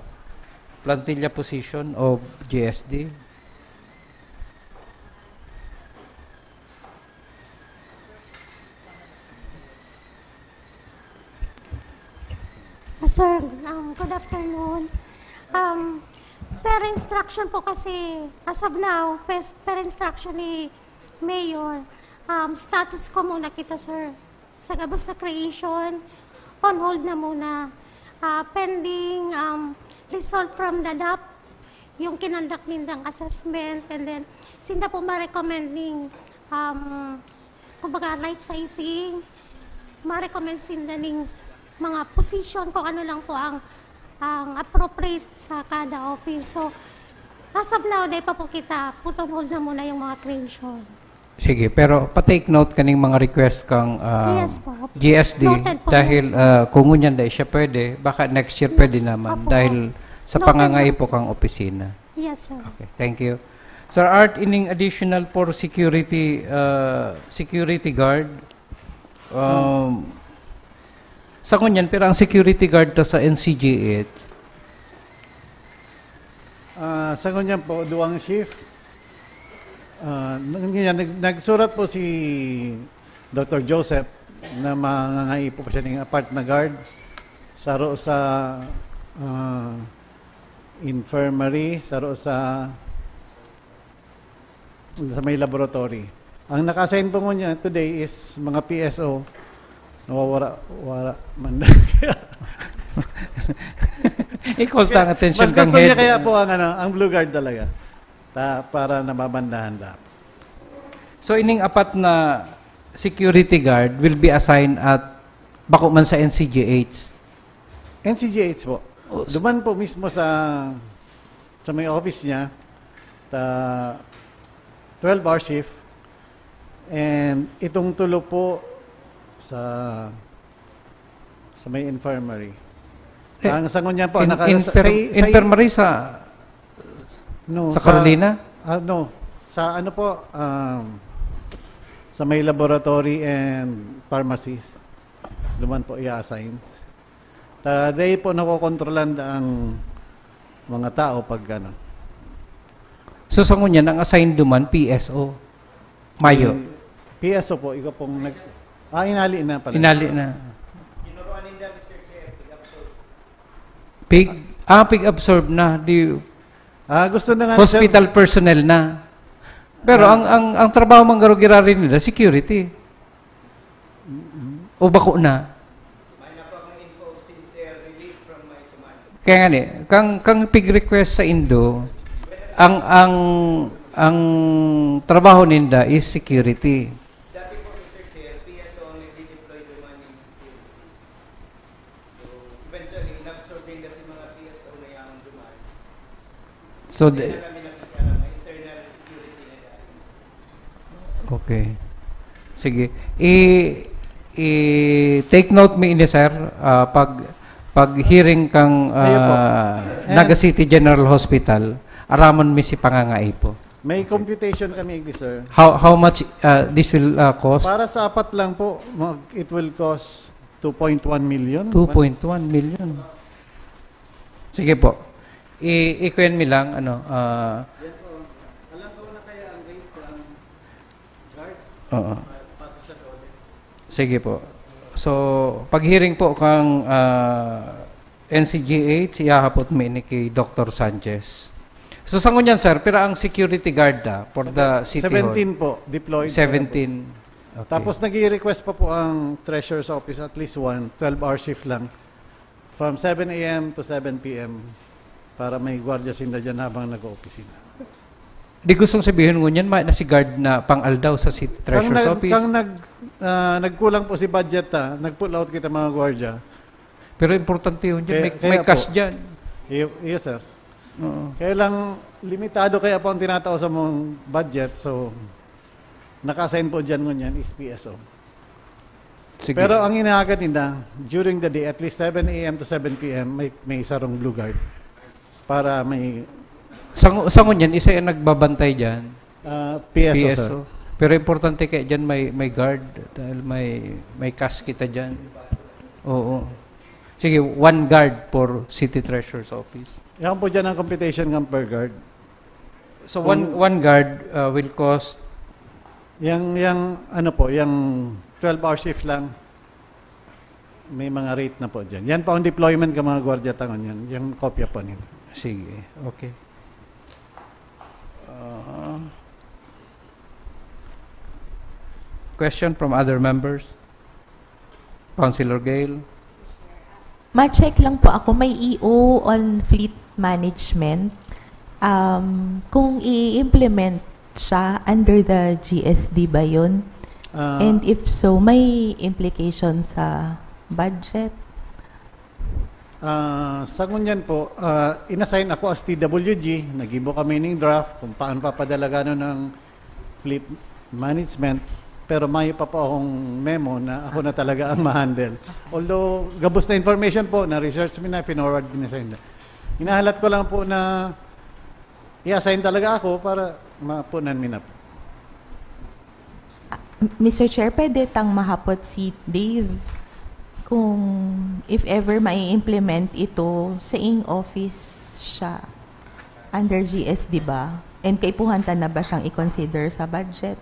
plantilla position of G S D? Ah, sir, um, good afternoon. Um, per instruction po kasi, as of now, pes-, per instruction ni Mayor, um, status quo muna kita, sir. Sa gabos na creation, on hold na muna. Ah, pending, um, result from the dap, yung kinondak nindang assessment, and then, sinda po ma-recommend ning, um, kumbaga, right sizing, ma-recommend sinda ning mga position, kung ano lang po ang, ang appropriate sa kada office. So, as of now, dai pa po kita, put on hold na muna yung mga creation. Sige, pero pa-take note kaning mga request kang, um, Yes po. G S D, Noted po, dahil, yes, sir. ah, kung ngunyan dai siya pwede, baka next year pwede Yes, naman, opo. dahil sa Noted pangangaipo po. kang opisina. Yes, sir. Okay, thank you. Sir Art, ining additional for security, ah, security guard, um, Ah. sa ngunyan, pero ang security guard ta sa N C G H, Ah, sa ngunyan po, duwang shift. Ah, ngunyan, nag-, nagsurat po si Doctor Joseph na mangangaipo pa siya ning apat na guard. Saro sa, ah, infirmary, saro sa sa may laboratory. Ang naka-assign po ngunyan today is mga P S O. Nawawara, wara man. I-call ta ang attention Mas kang gusto niya head. kaya po ang, ano, ang blue guard talaga. Ta-, para nababandahan dapat. So, ining apat na security guard will be assigned at bako man sa N C G H? N C G H po. Oh, s- Duman po mismo sa, sa may office niya, ta-, twelve-hour shift. And itong tulo po sa, sa may infirmary. Eh, Ang sangon niya po, in-, naka-, sa, infirm-, sa, sa, infirmary sa, no, sa sa, Carolina? ah, no. Sa ano po, um, sa may laboratory and pharmacies. Duman po i-assign. Ta, dai po nakokontrolan ang mga tao pag ano. So, sa ngunyan, ang assigned duman, P S O. Mayo. Eh, P S O po, ikaw pong nag-, ah, inali na pala. Inali na. Pig? Ah, pig-absorb na, di Ah, gusto na nga ni sir. hospital personnel na. Pero Ah. ang, ang, ang trabaho man garo giraray nila, security. O bako na. Kaya nga ni, kang, kang pig-request sa Indo, ang, ang, ang trabaho ninda is security. Dati po, Mister Chair, P S O ang nagdi-deploy duman yung security. So, eventually, inabsorb din kasi mga P S O na yung duman. So, Kaya the, kami nakikita na internal security na dati. Okay. Sige. I, i take note mi ini, sir. Ah, pag, pag hearing kang Ayun po. ah, Ayan. Naga City General Hospital, aramon mi si pangangaipo. May computation kami, sir. How how much ah, this will ah, cost? Para sa apat lang po, mag, it will cost two point one million. two point one million. Sige po. I, i-, kuyan mi lang, ano, ah, Alam ko na kaya ang rate ng guards oo. Paso sa dole. Sige po. So, pag-hearing po kang ah, N C G H, ihahapot mi ini ki Doktor Sanchez. So, sa ngunyan, sir, pira ang security guard ah, for the city hall? Seventeen po, deployed. Seventeen. Okay. Tapos nag-request pa po ang treasurer's office, at least one, twelve-hour shift lang. From seven a m to seven p m para may gwardiya sinda dyan habang nag-oopisina. Di gustong sabihin ngunyan, may na si guard na pang-aldaw sa City Kang Treasurer's nag, Office. kang nag, ah, nagkulang po si budget, ha, nag-pull out kita mga gwardiya. Pero importante yun dyan. Kaya- may, kaya may cash po. dyan. Iyo- Iyo, sir. Oo. Kaya lang, limitado kaya po ang tinatao sa mong budget, so naka-assign po dyan ngunyan is P S O. Sige. Pero ang inahagad ninda, during the day, at least seven a m to seven p m, may, may sarong blue guard. Para may Sa, ngu- sa ngunyan, isa yung nagbabantay dyan. ah, P S O, P S O. sir. Pero importante kaya dyan may, may guard dahil may, may cash kita dyan. Oo. Sige, one guard for City Treasurer's Office. Yan po dyan ang computation ng per guard. So, one Kung- one guard uh, will cost... Yang, yang, ano po, yang twelve-hour shift lang, may mga rate na po dyan. Yan po ang deployment ng mga gwardiya tangon yan. Yung kopya po nila. Sige, okay. Uh, question from other members? Councilor Gail? Ma-check lang po ako, may E O on fleet management. Um, kung i-implement siya under the G S D ba yun? Ah, And if so, may implication sa budget? Ah, sa ngunyan po, ah, inassign ako as T W G, naggibo kami ning draft kung paano papadalaganon ng fleet management, pero mayo pa po akong memo na ako na talaga ang ma-handle. Although, gabos na information po, na-research mi na, finorward mi na sa inyo. Hinahalat ko lang po na i-assign talaga ako para mapunan mi na po. Mister Chair, pwede tang mahapot si Dave kung if ever mai-implement ito sa ing office siya under G S, di ba? And kaipuhan ta na ba siyang i-consider sa budget?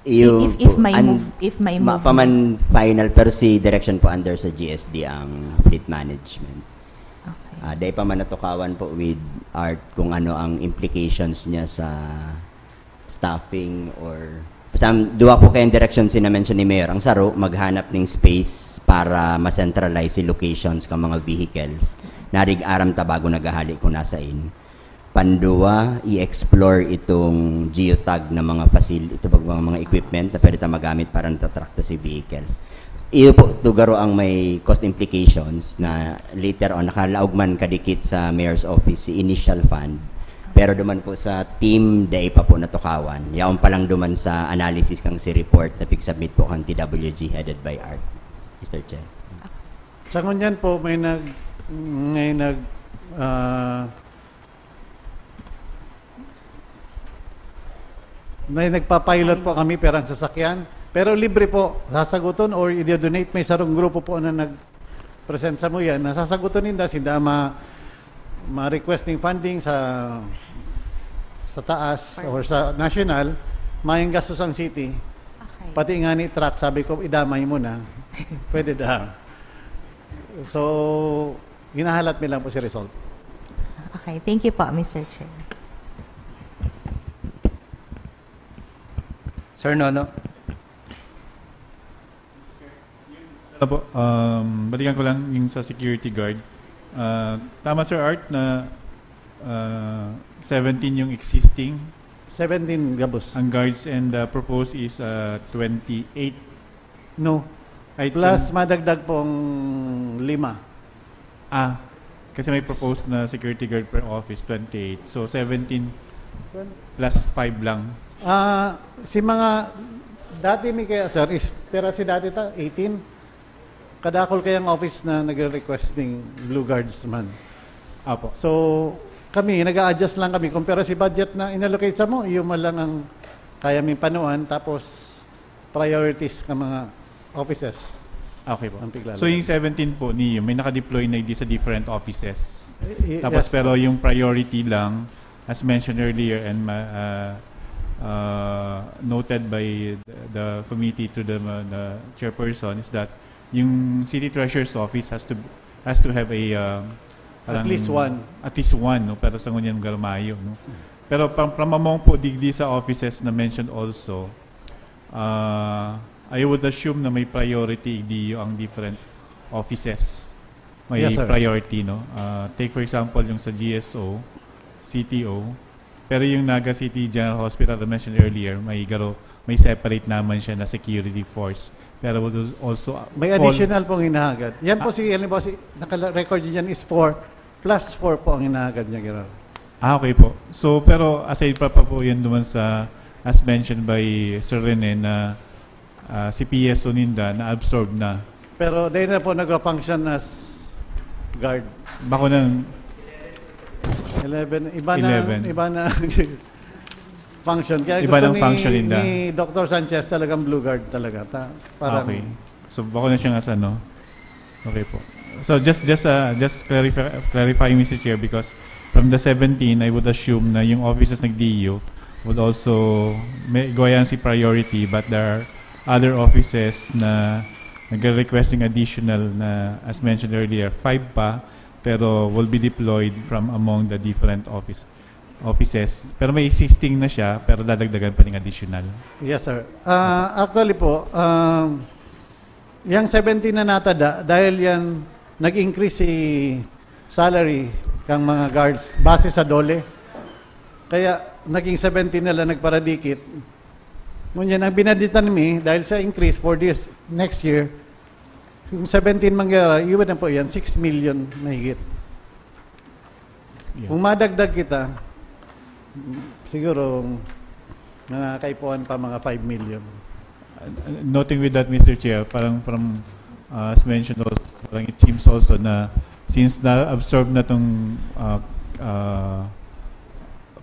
Yung If- if po, may an- move- if may ma- movement. pa man final, pero si direction po under sa G S D ang fleet management. Okay. Ah, dai pa man natukawan po with Art kung ano ang implications niya sa staffing or sa duwa po kayong direksyon si na-mention ni Mayor. Ang saro, maghanap ng space para ma-centralize si locations ng mga vehicles. Narig aram ta bago naghahali kung nasain. Panduwa, i-explore itong geotag na mga facil-, ito bang mga, mga equipment na pwede ta magamit para natatrakta si vehicles. Iyo po, tugaro ang may cost implications na later on, nakalaog man kadikit sa mayor's office si initial fund. Pero duman po sa team, dai pa po natukawan. Yaon pa lang duman sa analysis kang si report na pig-submit po kang T W G headed by Art, Mister Chair. Sa ngunyan po, may nag, may nag, ah, may nagpa-pilot po kami, perang sasakyan. Pero libre po, sasaguton or i-donate. May sarong grupo po na nag-present sa muyan na sasaguton ninda, sinda ma, ma-request ng funding sa sa taas or sa national, mayang gastos ang city. Okay. Pati nga ni truck, sabi ko, idamay mo na. Pwede daw. So, Hinahalat mi lang po si result. Okay, thank you po, Mister Chair. Sir Nono? Ano po, um, balikan ko lang yung sa security guard. Ah, tama, Sir Art, na ah, seventeen yung existing. Seventeen gabos. Ang guards and uh, proposed is uh, twenty-eight. No. Ay, Plus twen- madagdag pong lima. Ah, kasi may proposed na security guard per office, twenty-eight. So, seventeen plus five lang. Ah, si mga dati mi kaya, sir, is, pero si dati ta, eighteen. Kadakol kayang office na nagre-request ning Blue Guards man. Apo. So, kami, nag-a-adjust lang kami. Kung pero si budget na inallocate sa mo, iyo man lang ang kaya ming panuan. Tapos, priorities ng mga offices. Okay po. Ang piglalagay. So, yung seventeen po niyo, may naka-deploy na di sa different offices. I- i- Tapos, yes. Pero yung priority lang, as mentioned earlier and ma- uh, uh, noted by the, the committee to the, the chairperson, is that yung city treasurer's office has to has to have a uh, At parang- least one. At least one, no? Pero sa ngunyan, mayo, no? Pero from, from among po digdi sa offices na mentioned also, uh, I would assume na may priority di ang different offices. May Yes, sir. Priority, no? Uh, take for example yung sa G S O, C T O, pero yung Naga City General Hospital I mentioned earlier, may garo, may separate naman siya na security force. Pero would also May fall- additional pong hinahagad. Yan po si, halimbawa, si, naka-record yun yan is four plus four po ang hinahagad niya, General. Ah, okay po. So, pero aside pa, pa po yun naman sa, as mentioned by Sir Rene, na ah, si P S O ninda na-absorb na. Pero dahil na po nag-function as guard. Bako ng Eleven. Iba na, Eleven. Iba na function. Kaya Iba gusto ng ni, function ninda. Ni Doctor Sanchez talagang blue guard talaga. Ta, parang, Okay. So, bako na siya nga sa ano. Okay po. So, just just uh, just clarify, clarifying, Mister Chair, because from the seventeen, I would assume na yung offices ng D U would also, may, gawa yan si priority, but there are other offices na nagre-requesting additional na, as mentioned earlier, five pa, pero will be deployed from among the different office offices. Pero may existing na siya, pero dadagdagan pa ng additional. Yes, sir. Ah, actually po, um, yung seventeen na natada, dahil yan, nag-increase si salary kang mga guards base sa DOLE. Kaya naging seventeen na lang nagparadikit. Ngunyan, ang binadgetan mi, dahil sa increase for this next year, yung seventeen mangyayari, iwan na po yan, six million mahigit. Yeah. Kung madagdag kita, siguro mga kaipuhan pa mga five million. Uh, noting with that, Mister Chair, parang from, uh, as mentioned also, parang it seems also na since na-absorb na tong uh, uh,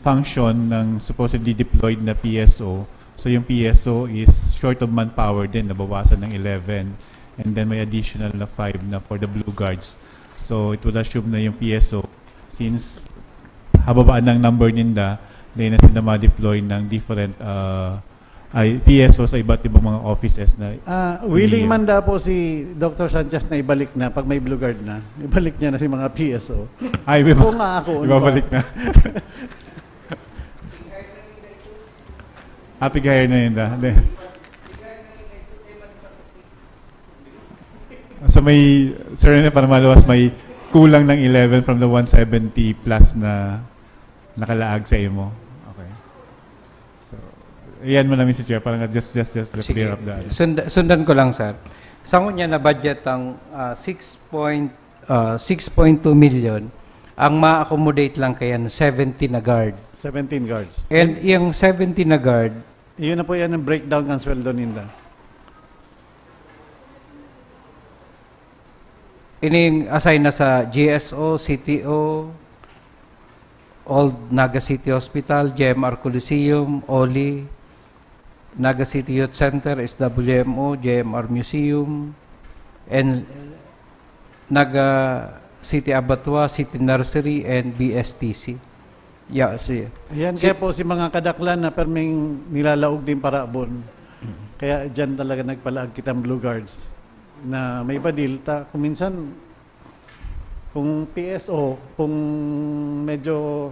function ng supposedly deployed na P S O, so yung P S O is short of manpower din, nabawasan ng eleven, and then may additional na five na for the Blue Guards. So it would assume na yung P S O, since hababaan ng number ninda, then na sila ma-deploy ng different uh, ay P S O sa iba't ibang mga offices na Ah, willing Hindi. Man daw po si Doctor Sanchez na ibalik na pag may blue guard na. Ibalik niya na si mga P S O. Ay, iba- Oo nga ako, ano ibabalik ba? Na. Happy hire na yun, da. Hindi. So may, sir, na para maluwas, may kulang ng eleven from the one seventy plus na nakalaag sa imo. Okay. So, iyan mo na, Mister Chair, parang just, just, just to Sige. Clear up the... Sund- sundan ko lang, sir. Sa ngunyan na budget ang ah, six point, ah, six point two million, ang ma-accommodate lang kaya seventy na guard. Seventeen guards. And yung seventy na guard, Iyon na po yan ang breakdown ng sweldo ninda. ining assign na sa G S O, C T O, Old Naga City Hospital, G M R Coliseum, OLI, Naga City Youth Center, S W M O, G M R Museum, and Naga City Abattoir, City Nursery, and B S T C. Yeah, si, Ayan, si- kaya po si mga kadaklan na perming nilalaog din parabon. Kaya dyan talaga nagpalaag kitang Blue Guards na may badil. Ta, kung minsan, Kung P S O, kung medyo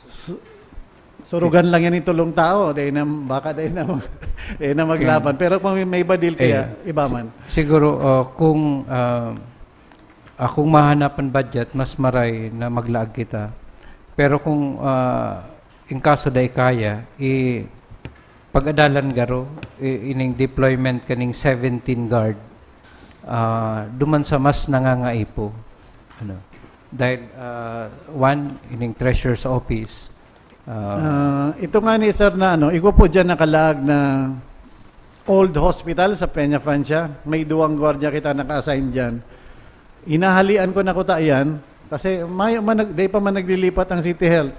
su-, surugan lang yan yung tulong tao, dahil na, baka dahil na, dahil na maglaban. Pero kung may badil, kaya iba man. Siguro, uh, kung, uh, akong mahanapan budget, mas maray na maglaag kita. Pero kung, uh, in kaso dai kaya, i-, pag-adalan garo, i-, ining deployment kaning seventeen guard, ah, duman sa mas nangangaipo. Ano? Dahil, ah, one, ining treasurer's office, ah, Ah, ito nga ni sir na ano, igwa po dyan nakalaag na old hospital sa Peña Francia. May duwang gwardiya kita naka-assign dyan. Inahalian ko na kuta yan kasi mayo man nag-, di pa man naglilipat ang City Health.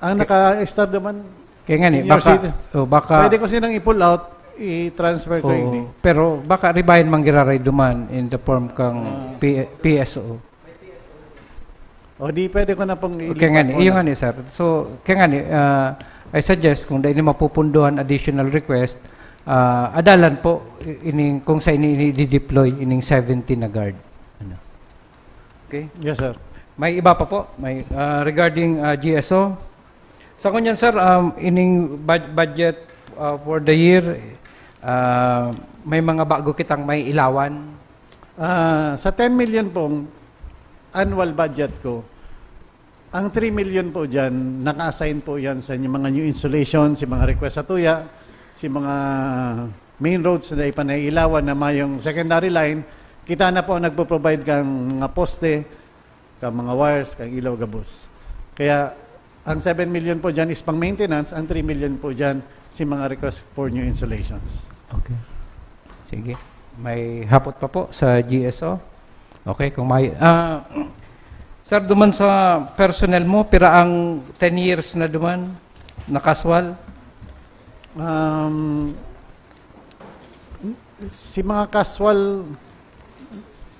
Ang naka-extra naman, kaya nga ni, senior baka, citizen. Oh, baka pwede ko silang i-pull out, i-transfer ko. Oo, hindi. Pero baka ribayan man giraray duman in the form kang Ah. P-, P S O. O di, pwede ko na pong ilipat. Kaya nga ni, iyo nga ni, sir. So, kaya nga ni, ah, I suggest, kung dahil mapupunduhan additional request, ah, adalan po, i-, ining, kung sa ini, ini-deploy, ining seventeen na guard. Ano? Okay? Yes, sir. May iba pa po? May, ah, regarding, ah, G S O? Sa ngunyan, sir, um, ining bud-, budget, ah, for the year, ah, may mga bago kitang may ilawan? Ah, sa ten million pong annual budget ko, ang three million po dyan, naka-assign po yan sa mga new installation, si mga request sa tuya, si mga main roads na ipanailawan na mayong secondary line, kita na po ang nagpo-provide kang mga poste, kang mga wires, kang ilaw gabos. Kaya, ang seven million po dyan is pang maintenance, ang three million po dyan si mga request for new installations. Okay. Sige. May hapot pa po sa G S O? Okay, kung may, ah, sir, duman sa personnel mo, pira ang ten years na duman, na casual? Um, si mga casual,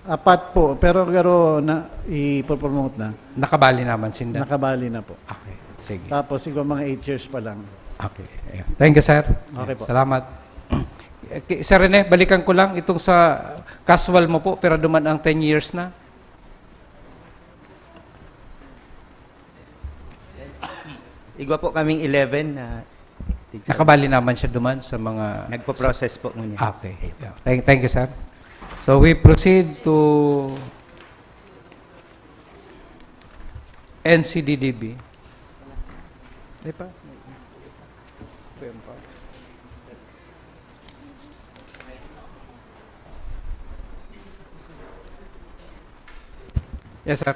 apat po, pero garo na, ipopromote na. Nakabali naman sinda? Nakabali na po. Okay, sige. Tapos, siguro mga eight years pa lang. Okay. Ayan. Thank you, sir. Okay po. Salamat. Eh, ki-, Sir Rene, balikan ko lang itong sa casual mo po, pero duman ang ten years na. Igwa po kaming eleven na tigsa. Nakabali naman siya duman sa mga nagpo-process po ngunyan. Ah, okay. Yeah. Thank, thank you, sir. So we proceed to N C D D B. Di pa? Yes, sir.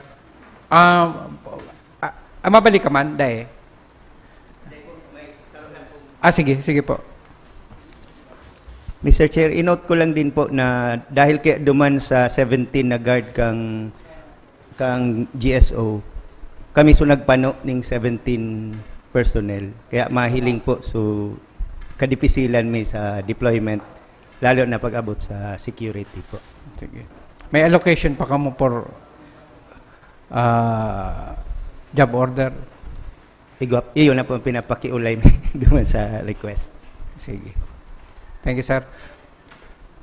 Um, ah, ah, mabalik ka man, dai? Ah, sige, sige po. Mister Chair, i-note ko lang din po na dahil kaya duman sa seventeen na guard kang, kang G S O, kami so nagpano ning seventeen personnel. Kaya mahiling po, so kadipisilan mi sa deployment, lalo na pag-abot sa security po. Sige. May allocation pa kamo for, ah, job order? Igwa-, iyon na po ang pinapakiulay duman sa request. Sige. Thank you, sir.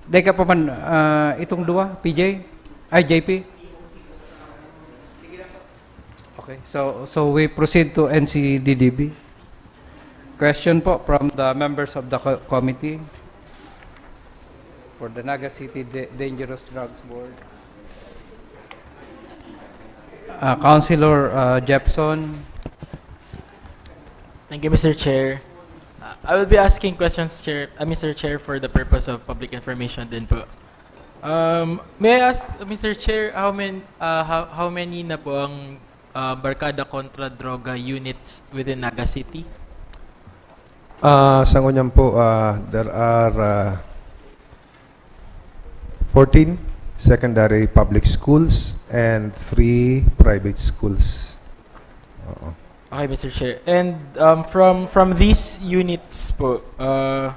Dai ka pa man, ah, itong duwa, P J? Ay, J P? Okay, so, so we proceed to N C D D B. Question po from the members of the co-, committee for the Naga City Da-, Dangerous Drugs Board. Ah, Councilor, ah, Jepson. Thank you, Mister Chair. Uh, I will be asking questions, Chair, uh, Mister Chair, for the purpose of public information din po. Um, may I ask, uh, Mister Chair, how many, uh, how, how many na po ang, uh, Barkada Kontra Droga units within Naga City? Ah, sa ngunyan po, ah, there are, ah, fourteen secondary public schools and three private schools. Oo. Okay, Mister Chair. And, um, from, from these units po, uh,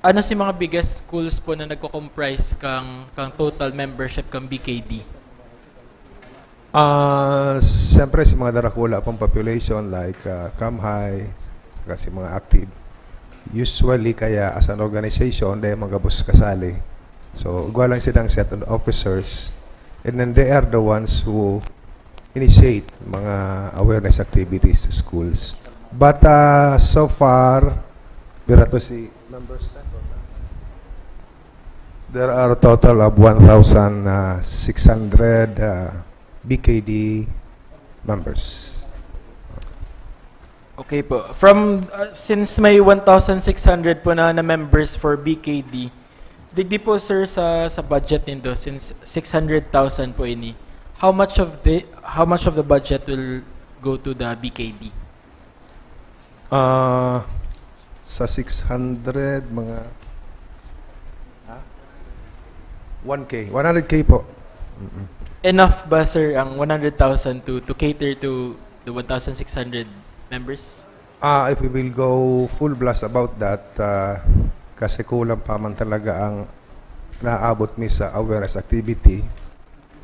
ano si mga biggest schools po na nagko-comprise kang, kang total membership kang B K D? Ah, siyempre, sa mga darakula pong population like, ah, Camp High, saka si mga active, usually kaya as an organization, dai man gabos kasali. So, igwa lang silang set of officers And then they are the ones who initiate mga awareness activities sa schools. But uh, so far, bira to si members na. There are a total of one thousand six hundred uh, B K D members. Okay po. From, uh, since may one thousand six hundred po na, na members for B K D, digdi po, sir, sa, sa budget nindo, since six hundred thousand po ini, how much of the, how much of the budget will go to the B K D? Ah, sa six hundred, mga ah, one K, one hundred K po. Mm-mm. Enough ba, sir, ang one hundred thousand to, to cater to the one thousand six hundred members? Ah, if we will go full blast about that, ah, kasi kulang pa man talaga ang naabot mi sa awareness activity.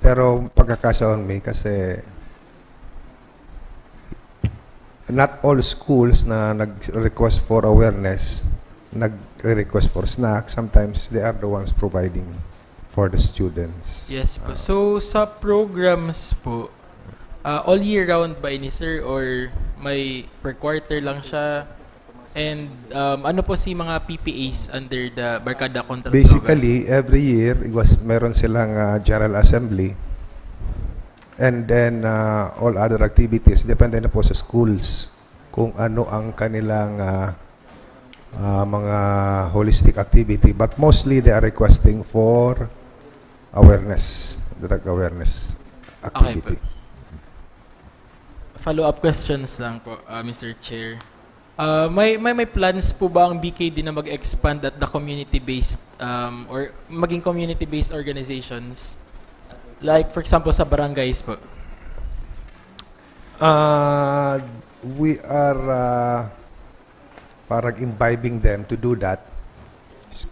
Pero pagkakasyaon mi kasi not all schools na nag-request for awareness, nagre-request for snack. Sometimes they are the ones providing for the students. Yes po. Ah. So, sa programs po, ah, all year round ba ini, sir? Or may per quarter lang siya? And um, ano po si mga P P As under the Barkada Control Program? Basically, every year, it was, meron silang ah, General Assembly. And then, ah, all other activities, depende na po sa schools kung ano ang kanilang ah, ah, mga holistic activity. But mostly, they are requesting for awareness, drug awareness Okay po. activity. Follow-up questions lang po, uh, Mister Chair. Uh, may, may, may plans po ba ang B K D na mag-expand at the community-based um, or maging community-based organizations? Like, for example, sa barangays po. Uh, we are uh, parang imbibing them to do that.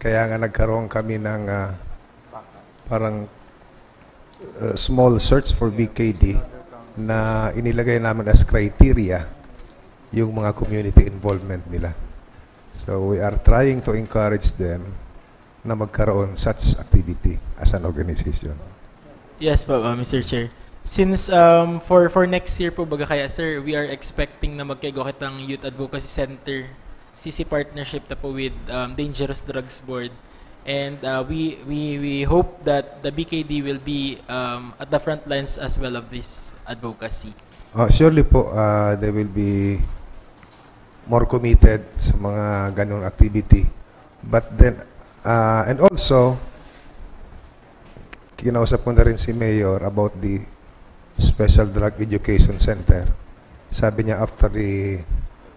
Kaya nga nagkaroon kami ng uh, parang uh, small search for B K D na inilagay namin as criteria yung mga community involvement nila. So we are trying to encourage them na magkaroon such activity as an organization. Yes po, uh, Mister Chair. Since um, for for next year po, baga kaya, sir, we are expecting na magkaigwa kitang Youth Advocacy Center, C C partnership na po with um, Dangerous Drugs Board. And uh, we, we, we hope that the B K D will be um, at the front lines as well of this advocacy. Uh, surely po, uh, they will be more committed sa mga ganong activity. But then, uh, and also, kinausap ko na rin si Mayor about the Special Drug Education Center. Sabi niya, after the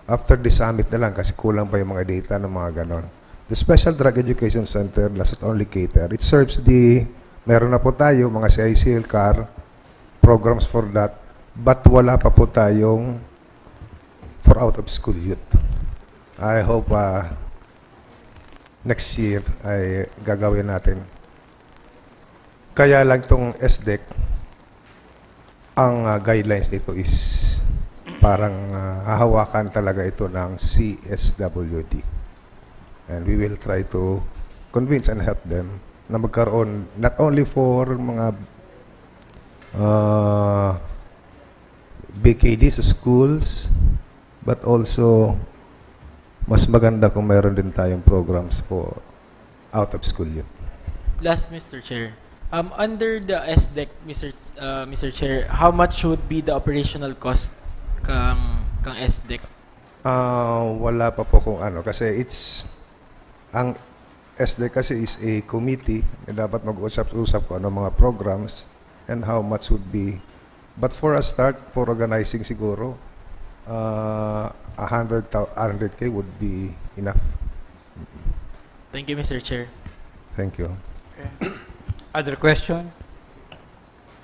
after the summit na lang kasi kulang pa yung mga data ng mga ganon. The Special Drug Education Center does not only cater. It serves the, meron na po tayo, mga C I C L, CAR, programs for that, but wala pa po tayong for out of school youth. I hope uh, next year ay gagawin natin. Kaya lang itong S D E C, ang uh, guidelines nito is parang uh, hahawakan talaga ito ng C S W D. And we will try to convince and help them na magkaroon not only for mga uh, B K D sa schools, but also mas maganda kung mayroon din tayong programs for out of school youth. Last, Mister Chair. Um, under the S D E C, Mister uh, Mister Chair, how much would be the operational cost kang kang S D E C? Ah, wala pa po kung ano kasi it's ang S D E C kasi is a committee na dapat mag-usap-usap kung ano mga programs and how much would be. But for a start, for organizing siguro, uh, a hundred thou- a hundred K would be enough. Thank you, Mister Chair. Thank you. Other question?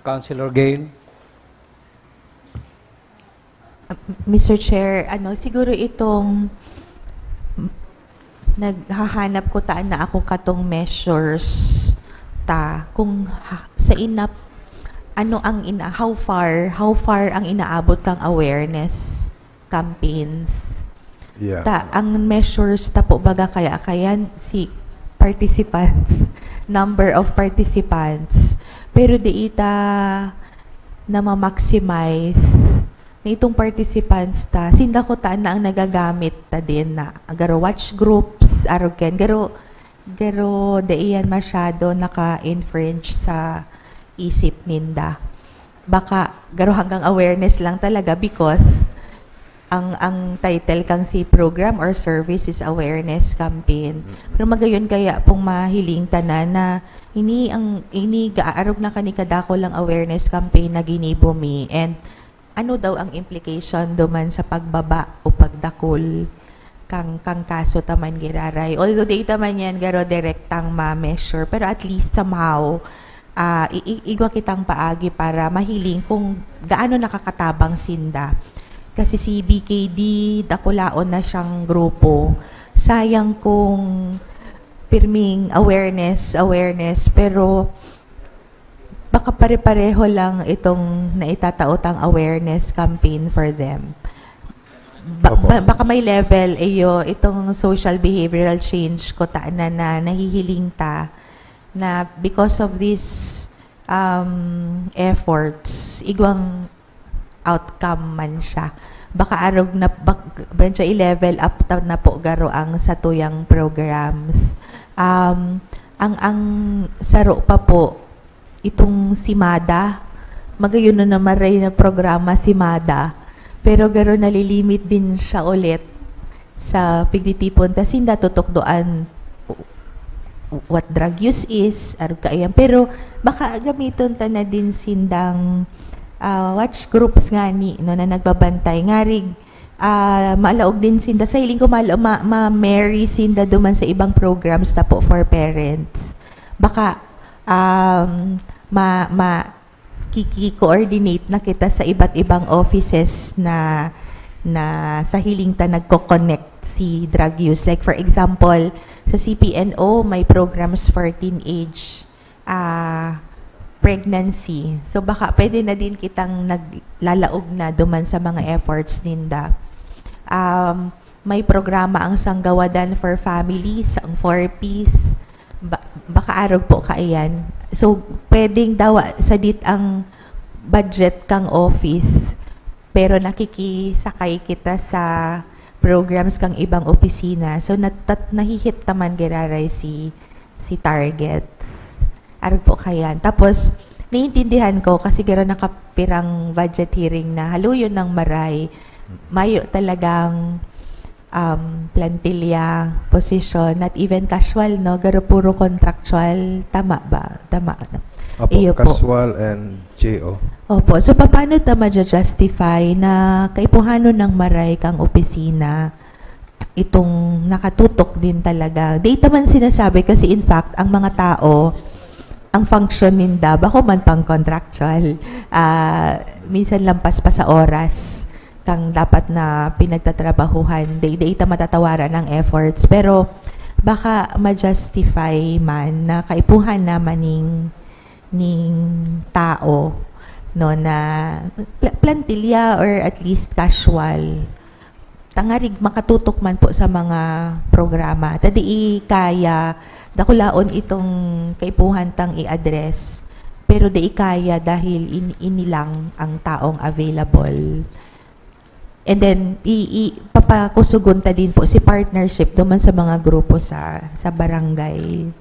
Councilor Gail? Mister Chair, ano siguro itong naghahanap ko ta na ako katong measures ta kung ha- sa inap ano ang ina how far how far ang inaabot kang awareness campaigns. Yeah. Ta ang measures ta po baga kaya kaya si participants, number of participants. Pero di ita na ma-maximize na itong participants ta, sinda ko ta na ang nagagamit ta din na garo watch groups, arog kan, garo, garo di iyan masyado naka-infringe sa isip ninda. Baka garo hanggang awareness lang talaga because ang, ang title kang si program or service is awareness campaign. Mm. Pero magayon kaya pong mahiling tanan na ini ang, ini gaarog na kani kadako lang awareness campaign na ginibo mi, and ano daw ang implication duman sa pagbaba o pagdakul kang, kang kaso taman giraray. Although di taman yan garo direktang ma-measure, pero at least somehow, ah, i-, i-, igwa kitang paagi para mahiling kung gaano nakakatabang sinda. Kasi si B K D, dakulaon na siyang grupo. Sayang kung pirming awareness, awareness, pero baka pare-pareho lang itong naitataotang awareness campaign for them. Ba-, Opo. ba-, baka may level, iyo, itong social behavioral change ko ta na, na nahihiling ta na because of this, um, efforts, igwang outcome man siya. Baka arog na, bak-, medyo i-level up ta na po garo ang satuyang programs. Um, ang, ang saro pa po, itong si mada, magayon na naman ray na programa si mada, pero garo nalilimit din siya ulit sa pigtitipon ta sinda tutukdoan what drug use is, arog kaiyan. Pero baka gamiton ta na din sindang, ah, watch groups ngani, no, na nagbabantay. Ngarig, ah, malaog din sinda. Sa hiling ko, mal-, ma-, ma-marry sinda duman sa ibang programs ta po for parents. Baka, um, ma-, ma-, kiki-coordinate na kita sa iba't ibang offices na, na sa hiling ta nagko-connect si drug use. Like, for example, sa C P N O, may programs for teenage, ah, pregnancy. So, baka pwede na din kitang naglalaog na duman sa mga efforts ninda. Um, may programa ang Sanggawadan for Families, ang four Ps. Ba-, baka arog po kaiyan. So, pwedeng dawa sa dit ang budget kang office, pero nakikisakay kita sa programs kang ibang opisina. So, natat-, nahihit naman giraray si, si targets. Arog po kaiyan. Tapos, naiintindihan ko kasi garo nakapirang budget hearing na haluyon ng maray. Mayo talagang, um, plantilla, position, not even casual, no? Garo puro contractual. Tama ba? Tama, no? Opo, Iyo po. Casual and J O. Opo. So, paano ta ma-justify na kaipuhanon ng maray kang opisina itong nakatutok din talaga? Di ta man sinasabi kasi, in fact, ang mga tao, ang function ninda, bako man pang contractual, ah, minsan lampas pa sa oras kang dapat na pinagtatrabahuhan. Di, di ta matatawaran ang efforts. Pero baka ma-justify man na kaipuhan naman ning, ning tao, no, na pla-, plantilla or at least casual. Tangarig makatutok man po sa mga programa. Ta di kaya, dakulaon itong kaipuhan tang i-address, pero di kaya dahil in-, ini lang ang taong available. And then, i-, i-, papakusugon ta din po si partnership duman sa mga grupo sa, sa barangay.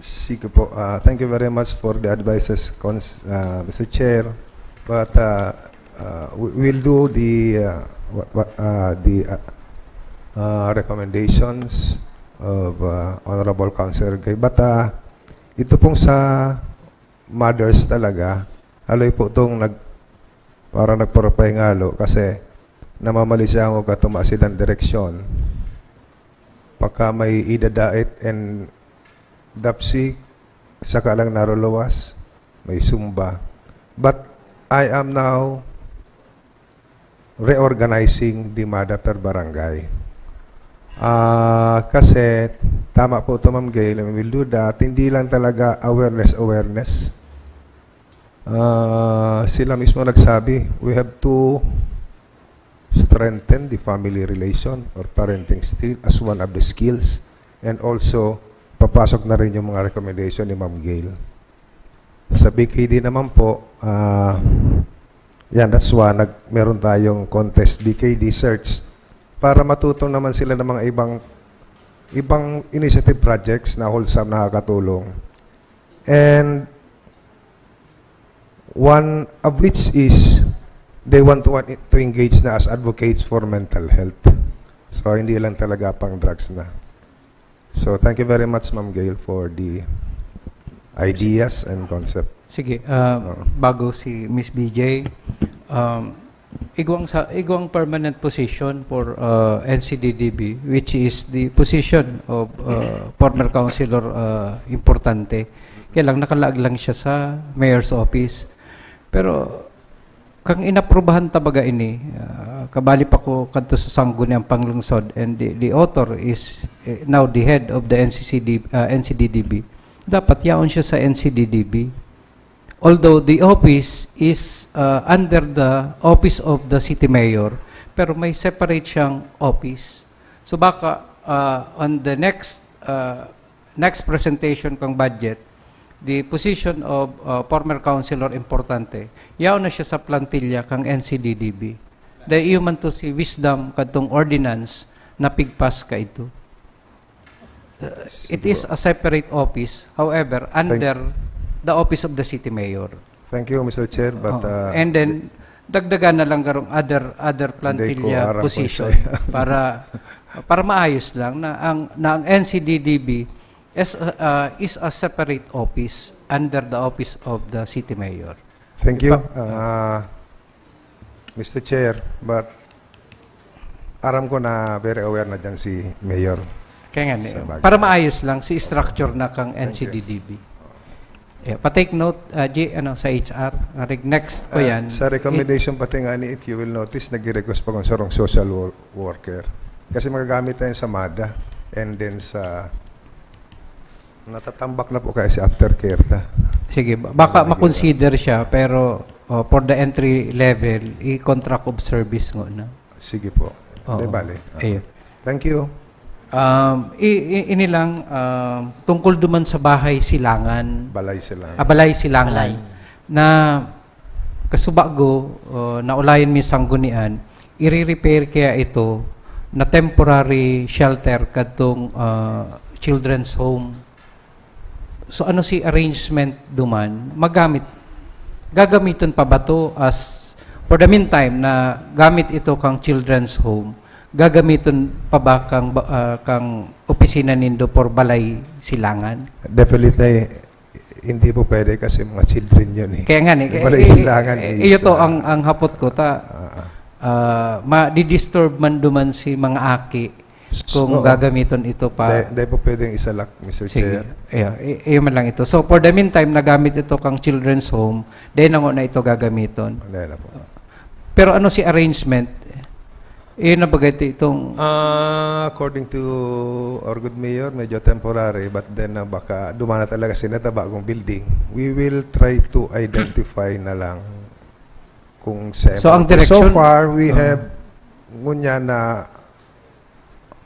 Sige po. Ah, thank you very much for the advices, Cons-, ah, Mister Chair. But, ah, ah, we, we'll do the, ah, what, what, ah, the, ah, ah, recommendations of, ah, Honorable Councilor Gay. But, ah, ito pong sa mothers talaga, haloy po itong nag-, parang nagpapahingalo kasi namamali siya ako katong maasid ang direksyon. Pagka may idadait and dapsi, saka lang naruluwas, may sumba. But I am now reorganizing the mada per barangay. Ah, kasi tama po ito, Ma'am Gail, and we'll do that. Hindi lang talaga awareness, awareness. Ah, sila mismo nagsabi, we have to strengthen the family relation or parenting skill as one of the skills, and also papasok na rin yung mga recommendation ni Ma'am Gail. Sa B K D naman po, ah, yan, that's why nag, meron tayong contest, B K D search, para matuto naman sila ng mga ibang, ibang initiative projects na wholesome, nakakatulong. And one of which is they want to, to engage na as advocates for mental health. So, hindi lang talaga pang drugs na. So, thank you very much, Ma'am Gail, for the ideas and concept. Sige, ah, Oo. bago si Miss B J, um, igwang sa, igwang permanent position for, ah, N C D D B, which is the position of, ah, former councilor, ah, Importante. Kaya lang, nakalaag lang siya sa mayor's office. Pero, kang inaprubahan ta baga ini, ah, kabali pa ko kadto sa Sangguniang Panglungsod, and the, the author is, eh, now the head of the N C C D, ah, N C D D B. Dapat yaon siya sa N C D D B. Although the office is, ah, under the office of the city mayor, pero may separate siyang office. So baka, ah, on the next, ah, next presentation kang budget, the position of, uh, former councilor Importante, yaon na siya sa plantilla kang N C D D B. Dahil iyo man to si wisdom kadtong ordinance na pigpas kaidto. Uh, it is Siguro. a separate office, however, Thank under the office of the city mayor. Thank you, Mister Chair, but, Oo. uh, And then, dagdagan na lang garong other, other Hindi ko plantilla aram kung position isa yan. para, para maayos lang na ang, na ang N C D D B is, uh, is a separate office under the office of the city mayor. Thank you, Pa- uh, Mister Chair, but aram ko na very aware na dyan si Mayor. Kaya nga, Sa eh, bagay. para maayos lang, si structure na kang Thank you. N C D D B. Yeah, pa-take note, uh, G, ano, sa H R, narig-, next ko Ah, yan. Sa recommendation pati nga ni, if you will notice, nag-request pa kung sarong social wor-, worker. Kasi magagamit tayo sa MADA and then sa, natatambak na po kaya si aftercare na. Sige, ba-, baka Nag-, makonsider siya, pero, oh, for the entry level, i-contract of service nga na. Sige po. Oo. Di bale. Ayun. Thank you. Um, i-, i-, ini lang, um, tungkol duman sa bahay silangan. Balay silangan. Ah, balay silangan. Balay. Na kasubago, uh, naulayan mi sanggunian, ire-repair kaya ito na temporary shelter kadtong, uh, children's home. So, ano si arrangement duman? Magamit, gagamiton pa ba to as, for the meantime, na gamit ito kang children's home, gagamiton pa ba kang ba-, ah, kang opisina nindo for balay silangan? Definitely, hindi po pwede kasi mga children yun eh. Kaya nga ni, Balay eh, silangan eh, eh, iyo to sa ang, ang hapot ko, ta, Ah, ah. ah, ma-disturb man duman si mga aki kung Oo. gagamiton ito pa. Di, di po pwedeng isalak, Mister Sige. Chair. Iyo, i-, iyo man lang ito. So, for the meantime, nagamit ito kang children's home, then nango na ito gagamiton. Wala na po. Pero ano si arrangement? Iyon na bagay ito itong Ah, according to our good mayor, medyo temporary, but then, ah, baka dumana talaga sila sa bagong building. We will try to identify na lang kung sa So, ang So direksyon far, we Ah. have ngunya na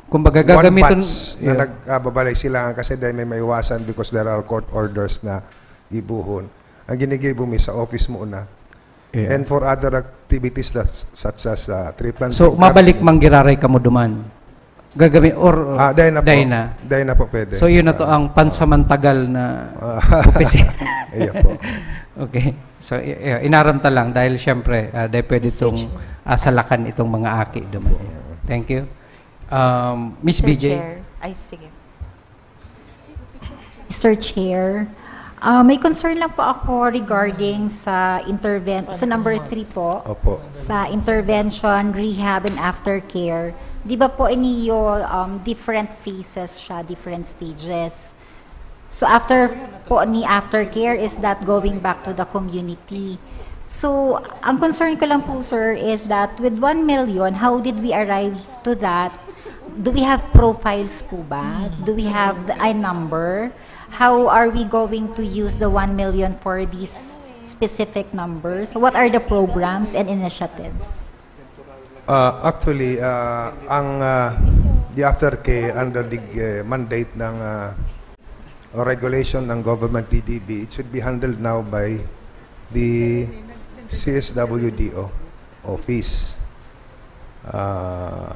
Kumbaga, one gagamiton batch na Yeah. nag-, ah, babalay sila kasi dahil may maiwasan because there are court orders na gibohon. Ang ginigibo mi sa office muna. Yeah. And for other activities that, such as, ah, tree planting, So, mabalik gardening. man giraray kamo duman? Gagami-, or Ah, dahil na po. dahil na? Dahil na po pwede. So, yun na to Ah. ang pansamantagal na Ah. opisina. Iyo po. Okay. So, i-, i-, inaram ta lang dahil siyempre, ah, dahil pwede Mister itong, Chair. ah, salakan itong mga aki duman. Thank you. Um, Miss Mister B J. Chair. Ay, sige. Mister Chair, ah, may concern lang po ako regarding sa interven-, sa number three po, Opo. sa intervention, rehab, and aftercare. Di ba po iniyo, um, different phases siya, different stages? So after po ni aftercare, is that going back to the community? So, ang concern ko lang po, sir, is that with one million, how did we arrive to that? Do we have profiles po ba? Do we have the, a number? How are we going to use the one million for these specific numbers? What are the programs and initiatives? Ah, actually, ah, ang, ah, the aftercare under the, eh, mandate ng, ah, or regulation ng government D D B, it should be handled now by the C S W D O office. Ah,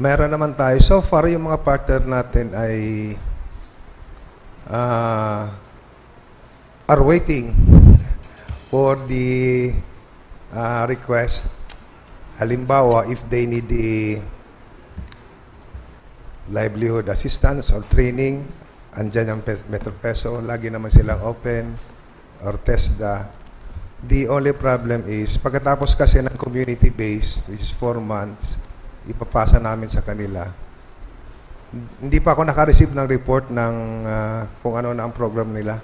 meron naman tayo. So far, yung mga partner natin ay, ah, are waiting for the, ah, request. Halimbawa, if they need the livelihood assistance or training, andyan ang Pe-, Metro Peso, lagi naman silang open, or TESDA. The only problem is, pagkatapos kasi ng community-based, which is four months, ipapasa namin sa kanila. Hindi pa ako naka-receive ng report ng, ah, kung ano na ang program nila.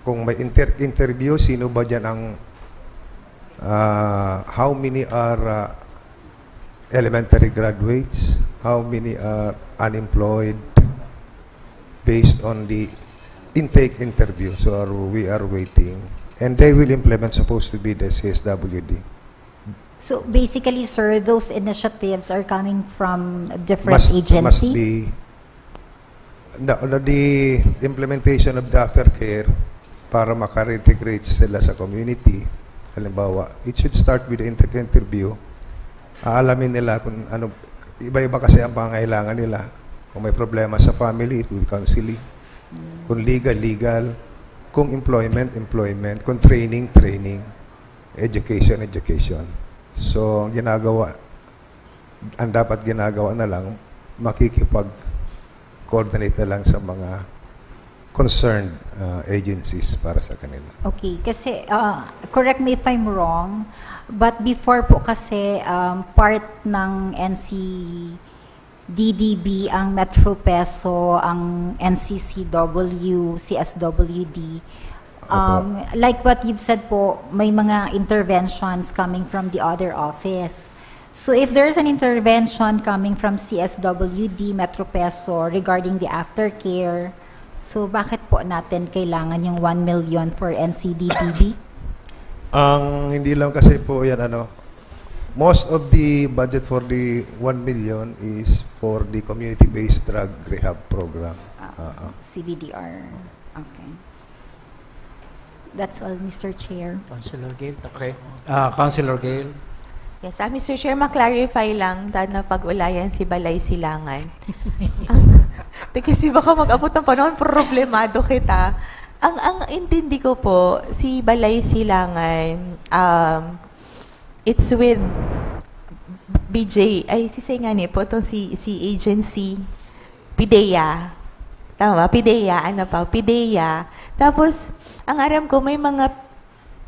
Kung may inter-, interview, sino ba dyan ang, ah, how many are, ah, elementary graduates? How many are unemployed? Based on the intake interview. So are, we are waiting. And they will implement, supposed to be the C S W D. So basically, sir, those initiatives are coming from different Must, agency? Must be the, the implementation of the aftercare para maka-reintegrate sila sa community. Halimbawa, it should start with the intake interview. Aalamin nila kung ano, iba-iba kasi ang pangangailangan nila. Kung may problema sa family, it will counseling. Kung legal, legal. Kung employment, employment. Kung training, training. Education, education. So, ang ginagawa, ang dapat ginagawa na lang, makikipag-coordinate na lang sa mga concerned, ah, agencies para sa kanila. Okay, kasi, ah, correct me if I'm wrong, but before po kasi, um, part ng N C D D B ang Metro Peso, ang N C C W, C S W D. Opo. Um, like what you've said po, may mga interventions coming from the other office. So if there's an intervention coming from C S W D, Metro Peso, regarding the aftercare, so bakit po natin kailangan yung one million for N C D D B? Ang hindi lang kasi po yan, ano, most of the budget for the one million is for the community-based drug rehab program. Ah, Ah, ah. C B D R. Okay. That's all, Mister Chair. Councilor Gail, tapos Okay. ako. Ah, Councilor Gail. Yes, ah, Mister Chair, ma-clarify lang, dahil na pag-ulayan si Balay Silangan. Kasi baka mag-abot ng panahon, problemado kita. Ang, ang intindi ko po, si Balay Silangan, um, it's with B J, ay, si Sir nga ni po, itong si, si agency, PIDEA. Tama ba? PIDEA, ano pa? PIDEA. Tapos, ang aram ko, may mga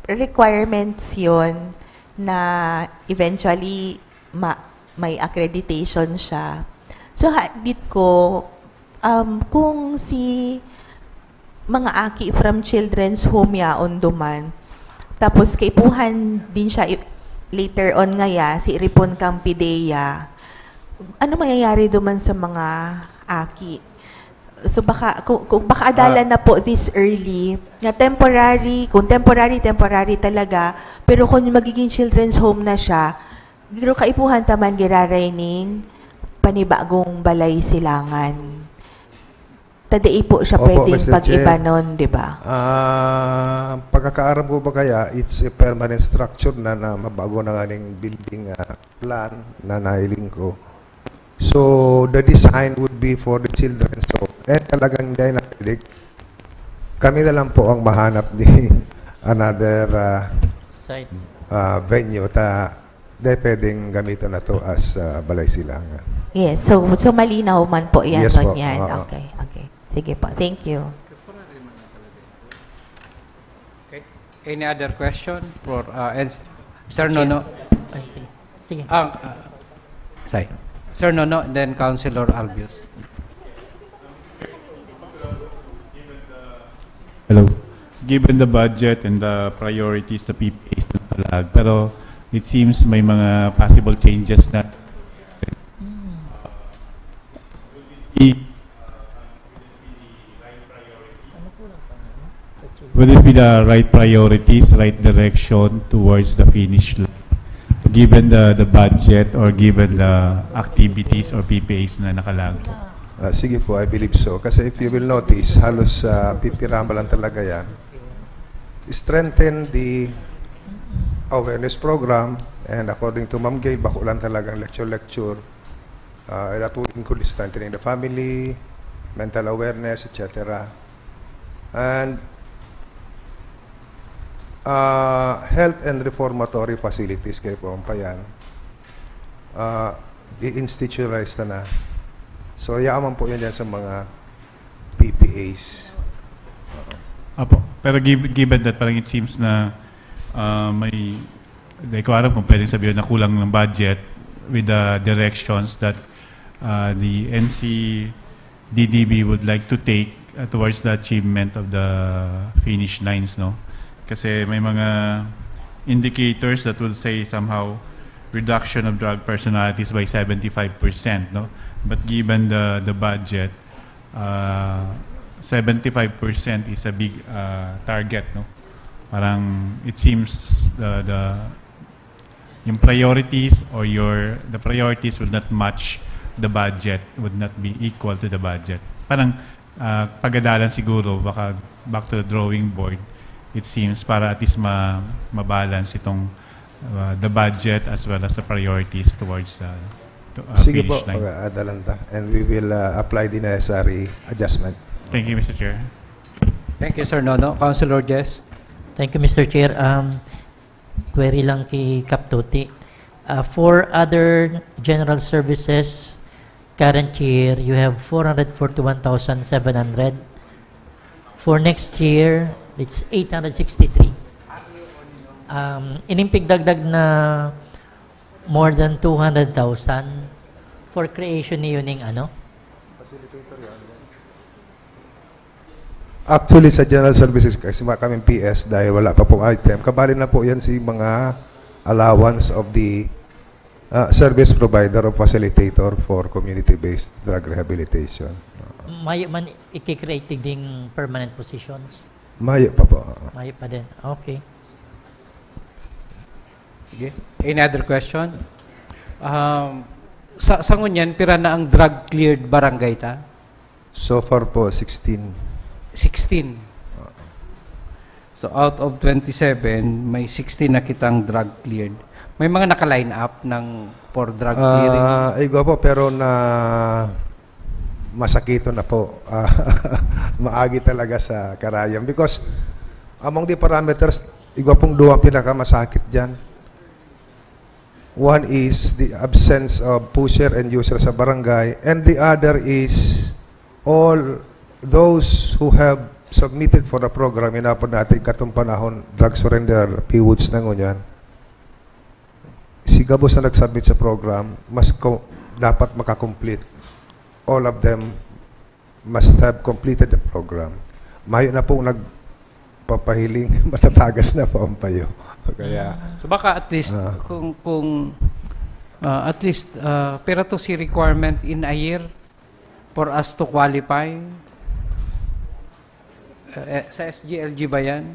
requirements yon na eventually ma- may accreditation siya. So, hadit ko, um, kung si mga aki from children's home yaon duman, tapos kaipuhan din siya i- later on ngaya, si Ripon kang PIDEA, ano mangyayari duman sa mga aki? So baka kung, kung baka adalan Ah. na po this early na temporary, kung temporary, temporary talaga, pero kung magiging children's home na siya, pero kaipuhan ta man giraray ning panibagong Balay Silangan. Tadei po siya Opo, pwedeng Mister Chair. pag-ibanon, di ba? Ah, pagkakaaram ko ba kaya, it's a permanent structure na, na mabago na nga ning building, ah, plan na nahiling ko. So, the design would be for the children's home. Eh, talagang hindi na pwede. Kami na lang po ang mahanap ni another, ah, Side. ah, venue. Ta, di pwedeng gamiton na to as, ah, Balay Silangan. Yes, so so malinaw man po yan. Yes po, Yan. Oo. Okay, okay. Sige po, thank you. Okay. Any other question for uh, and Sir Nono? Ay, sige. Sige. Ah, ah, sorry. Sir Nono, then Councilor Albius. Hello. Given the budget and the priorities, the P P As na palag, pero it seems may mga possible changes na. Would this be the right priorities, right direction towards the finish line, given the, the budget or given the activities or P P As na nakalag? Ah, sige po, I believe so. Kasi if you will notice, halos, ah, pipirama lang talaga yan. Strengthen the awareness program, and according to Ma'am Gay, bako lang talagang lecture-lecture. Ah, that would include strengthening the family, mental awareness, et cetera. And, ah, health and reformatory facilities kay Pompayan, ah, i-institutionalize na na. So, yaman po yan dyan sa mga P P As. Apo. Pero giv- given that parang it seems na ah, may, di ko alam kung pwedeng sabihin na kulang ng budget with the directions that uh, the N C D D B would like to take uh, towards the achievement of the finish lines, no? Kasi may mga indicators that will say somehow reduction of drug personalities by seventy-five percent, no? But given the the budget, uh, seventy-five percent is a big uh, target, no? Parang it seems the the yung priorities or your the priorities would not match the budget, would not be equal to the budget. Parang uh, pagadalan siguro, baka back to the drawing board, it seems, para at least ma mabalance itong uh, the budget as well as the priorities towards uh, to, uh, Sige finish po, line. Pag-aadalan ta. And we will uh, apply the necessary adjustment. Thank you, Mister Chair. Thank you, Sir Nono. Councilor Jess? Thank you, Mister Chair. Um, query lang kay Kap Tuti. Uh, for other general services, current year, you have four hundred forty-one thousand seven hundred. For next year, it's eight hundred sixty-three. Um, inimpigdagdag na more than two hundred thousand for creation niyo ning ano? Actually, sa general services, kasi mga kaming P S, dahil wala pa pong item, kabali na po yan si mga allowance of the uh, service provider or facilitator for community-based drug rehabilitation. Mayo man i-create ding permanent positions? Mayo pa po. Mayo pa din. Okay. Sige. Any other question? Um, sa, sa ngunyan, pira na ang drug-cleared barangay ta? So far po, sixteen. Sixteen. So out of twenty-seven, may sixteen na kitang drug-cleared. May mga naka-line up ng for drug clearing? Ah, igwa po, pero na masakito na po. Ah, maagi talaga sa karayom. Because among the parameters, igwa pong duwang pinakamasakit dyan. One is the absence of pusher and user sa barangay, and the other is all those who have submitted for the program, inapod natin katong panahon, drug surrender periods na ngunyan. Si gabos na nag-submit sa program, mas ko, dapat makakomplete. All of them must have completed the program. Mayo na pong nagpapahiling, matatagas na po ang payo. Kaya, So baka at least Ah. kung kung ah, at least ah, pira to si requirement in a year for us to qualify? Eh, sa S G L G ba yan?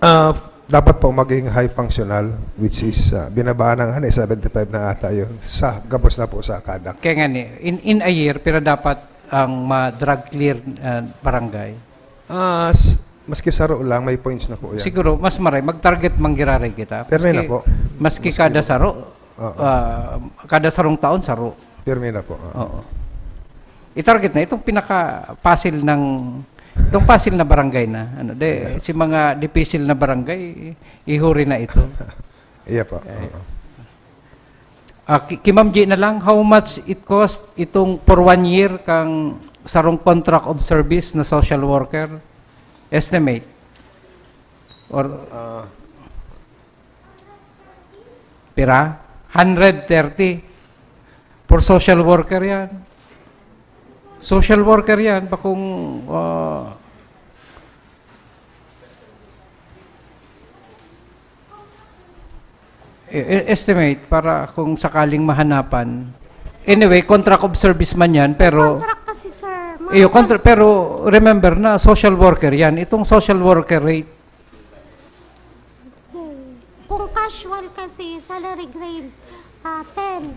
ah, dapat po maging high functional, which is ah, binabaan ng ano, eh, seventy-five na ata yun. Sa gabos na po sa kadak. Kaya nga ni, in, in a year, pira dapat ang ma-drug clear ah, barangay? Ah, s- maski saro lang, may points na po yan. Siguro, mas maray, mag-target manggiraray kita. Permi na Maski- po. Maski Maski- kada saro, Oo. ah, kada sarong taon, saro. Pirmi na po. ah. Oo. I-target na itong pinaka-puzzle ng itong puzzle na barangay na. Ano, de, si mga dipisil na barangay, ihuri na ito. Iya po. Ah, ki, ki Ma'am G na lang, how much it cost itong for one year kang sarong contract of service na social worker? Estimate? Or Ah, pira? Hundred thirty. For social worker yan. Social worker yan, pa kung ah, e- e- estimate para kung sakaling mahanapan. Anyway, contract of service man yan, pero Contract kasi, sir. Mga iyo, contra, pero remember na social worker yan. Itong social worker rate, Kung casual kasi, salary grade ah, ten.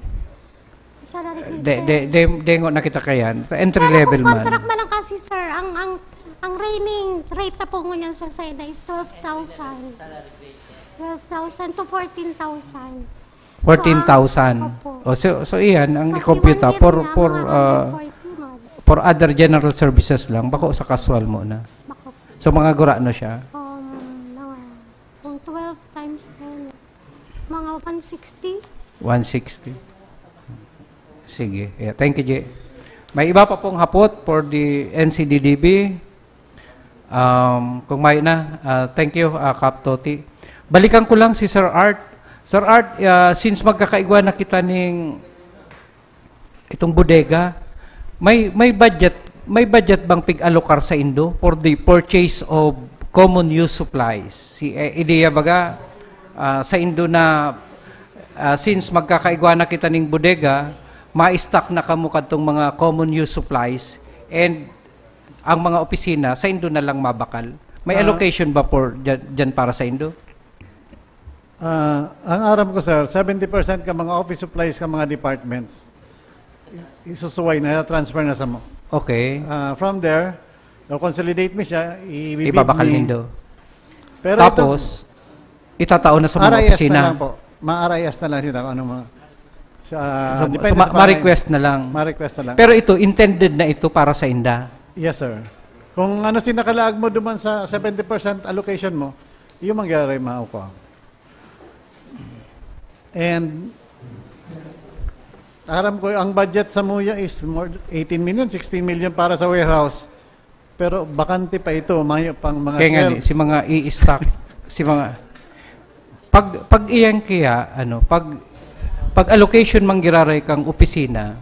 Salary grade De, ten. de, de, dengo na kita kayan. Entry Pero level kung man. Contract man lang kasi, sir, ang ang ang reigning rate na po ngunyan, sir, sa ina is twelve thousand. Twelve thousand to fourteen thousand. Fourteen thousand. So, ang- Opo. O, so, so iyan, ang So, i-compute si one for, year niya, for, mga uh, forty man. for other general services lang, bako sa casual mo na. Bako. So, mga gura no siya? Um, no, kung twelve times ten, mga one sixty. One sixty. Sige. Yeah, thank you, Jay. May iba pa pong hapot for the N C D D B. Um, kung may na, uh, thank you, uh, Kap Toti. Balikan ko lang si Sir Art. Sir Art, uh, since magkakaigwa na kita ning itong bodega, may may budget, may budget bang pig-alokar sa indo for the purchase of common use supplies? Si eh, ideya baga, ah, sa indo na, ah, since magkakaigwa na kita ning bodega, ma-stock na kamo kadtong mga common use supplies and ang mga opisina sa indo na lang mabakal. May Ah. Allocation ba for dyan, dyan para sa indo? Ah, ang aram ko, sir, seventy percent ka mga office supplies ka mga departments. Isusuway na, transfer na sa mo. Okay. Ah, from there, consolidate mo siya, ibibid Ibabakal ni- nindo. Pero Tapos, itatao na sa mga itong R I S opisina. na lang po. Ma-R I S na lang sila kung anong mga... Sa, So, depende so ma- sa mga... ma-request na lang. Ma-request na lang. Pero ito, intended na ito para sa inda. Yes, sir. Kung ano sinakalaag mo duman sa seventy percent allocation mo, yung mangyari makukuha. And aram ko, ang budget sa Muya is more eighteen million, sixteen million para sa warehouse. Pero bakante pa ito, mayo pang mga Kaya nga ni, shelves. Si mga i-stock, si mga pag pag iyan kaya ano, pag pag allocation manggiraray kang opisina,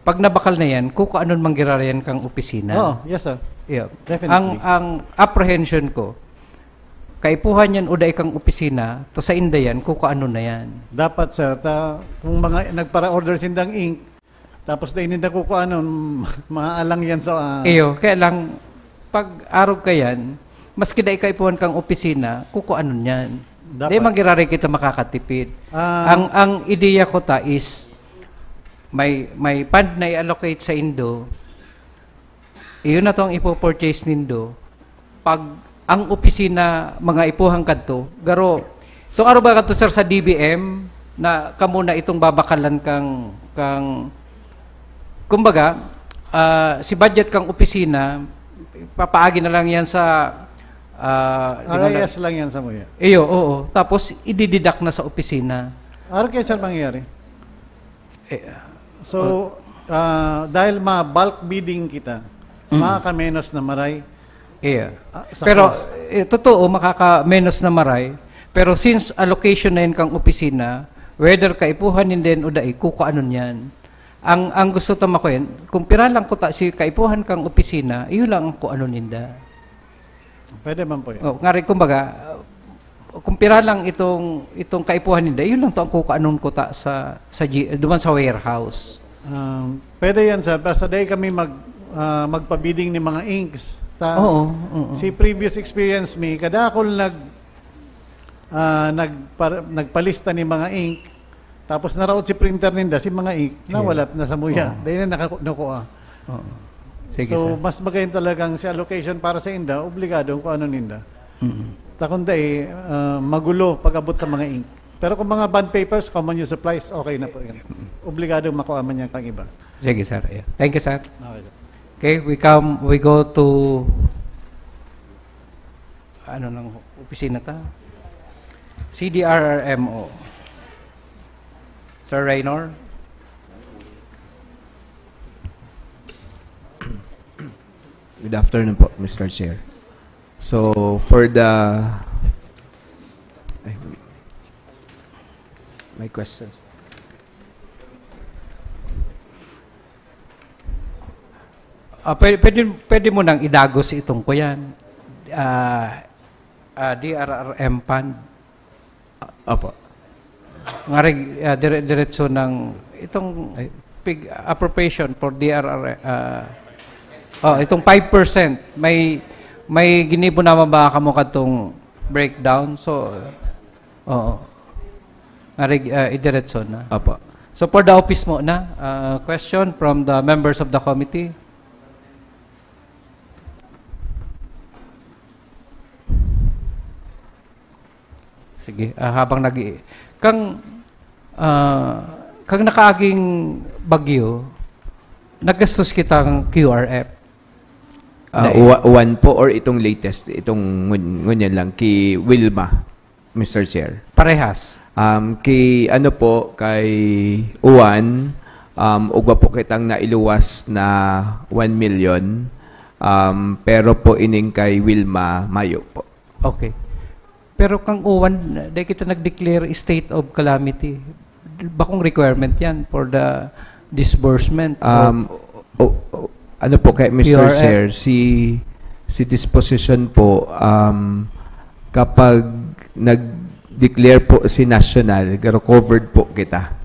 pag nabakal na yan, kukuanon manggiraray yan kang opisina. Oh, yes, sir. Yeah. Definitely. Ang ang apprehension ko, kaipuhan yan o dai kang opisina, ta sa inda yan, kukuanon na yan. Dapat, sir, ta, kung mga nagpara-order sindang ink, tapos na ininda ko kung ano, maalang yan sa... ah, Iyo, kaya lang, pag arog ka yan, maski dai kaipuhan kang opisina, kukuanon yan. Dapat. Di manggiraray kita makakatipid. Ah. Ang ang ideya ko ta is, may may fund na i-allocate sa indo, iyon na to ang ipo-purchase nindo. Pag ang opisina, mga ipuhan kadto, garo, itong araw ba kadto, sir, sa D B M, na kamo na itong babakalan kang, kang kumbaga, ah, si budget kang opisina, papaagi na lang yan sa ah, di mo na- R I S lang yan sa Muya. Iyo, oo. Tapos, idididak na sa opisina. Ano kaya, sir, mangyayari? Eh, So, ah, dahil ma-bulk bidding kita, Mm. makakamenos na maray. Iya. Ah, sa Pero, cost. Eh, totoo, makakamenos na maray. Pero since allocation na yan kang opisina, whether kaipuhan nindo yan o dai, kukuanon yan. Ang, ang gusto ta makuha yan, kung pira lang kuta si kaipuhan kang opisina, iyo lang ang kuanon ninda. Pwede man po yun. Oh, ngari, kumbaga, kung pira lang itong, itong kaipuhan ninda, yun lang to ang kukuanon kuta sa, sa G-, duman sa warehouse. Um, pwede yan, sir. Basta dahil kami mag, ah, magpa-bidding ni mga inks. Ta, Oo, oo. Si previous experience mi, kadakol nag, ah, nagpa, nagpalista ni mga ink, tapos naraot si printer ninda, si mga ink, Yeah. nawala na sa Muya. Oo. Dahil na nakaku- nakuha. Oo. Sige, So, sir. Mas magayon talagang si allocation para sa inda, obligado kung ano ninda. Mm. Takon dai, ah, magulo pag-abot sa mga ink. Pero kung mga bond papers, common use supplies, okay na po yun. Obligado makuha man yan kang iba. Sige, sir. Yeah. Thank you, sir. Okay. Okay, we come, we go to, ano nang opisina ta? C D R R M O. Sir Raynor? Good afternoon po, Mister Chair. So, for the... Ay, may questions. Ah, pwede, pwede, pwede mo nang idagos itong ko yan. Ah, ah, D R R M fund. Opo. Ngari, ah, dire, diretso ng itong Ay. pig appropriation for D R R, ah, oh, itong five percent. May, may ginibo naman ba kamo kadtong breakdown? So, oo. Ngari, ah, idiretso na. Opo. So for the office muna, uh, question from the members of the committee. Sige, ah, habang nag kang ah, kang nakaaging bagyo, naggastos kitang Q R F. Ah, Dai- uwa- uwan po or itong latest, itong ngun- ngunyan lang, ki Wilma, Mister Chair. Parehas. Um, ki ano po, kay Uwan, um, ugwa po kitang nailuwas na one million, um, pero po ining kay Wilma, mayo po. Okay. Pero kang Uwan, dai kita nag-declare state of calamity. Bakong requirement yan for the disbursement of Um, o- o- ano po kay Mister Q R F. Chair, si si disposition po, um, kapag nag-declare po si national, pero covered po kita.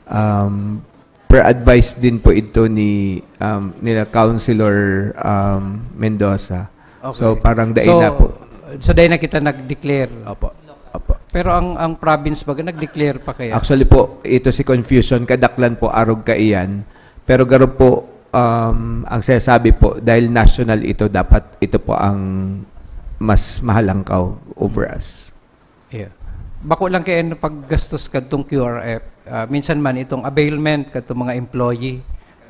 Um, per advice din po ito ni um, nila Councilor um, Mendoza. Okay. So parang dai So, na po. So dai na kita nag-declare. Opo. Opo. Pero ang ang province baga nag-declare pa kaya? Actually po, ito si confusion, kadaklan po arog kaiyan. Pero garo po, um, ang sinasabi po, dahil national ito, dapat ito po ang mas mahalangkaw over us. Yeah. Bako lang kaya paggastos kadtong Q R F, ah, minsan man itong availment kadtong mga employee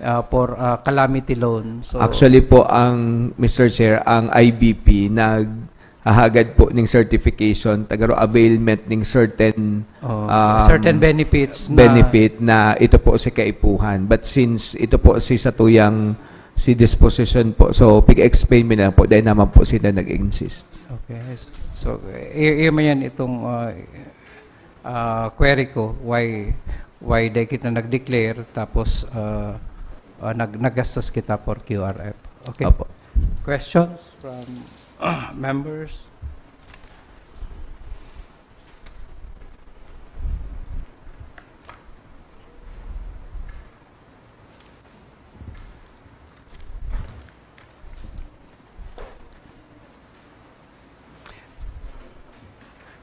ah, for ah, calamity loan. So Actually po, ang Mister Chair, ang I B P naghahagad po ning certification, tagaro availment ning certain Oh, um, certain benefits na benefit na ito po si kaipuhan. But since ito po si satuyang si disposition po, so pig-explain mi na lang po, dahil naman po sila nag-insist. Okay. So, i- iyo man yan itong ah, ah, query ko, why why dai kita nag-declare tapos ah, ah, nag naggastos kita for Q R F. Okay. Opo. Questions from ah, members?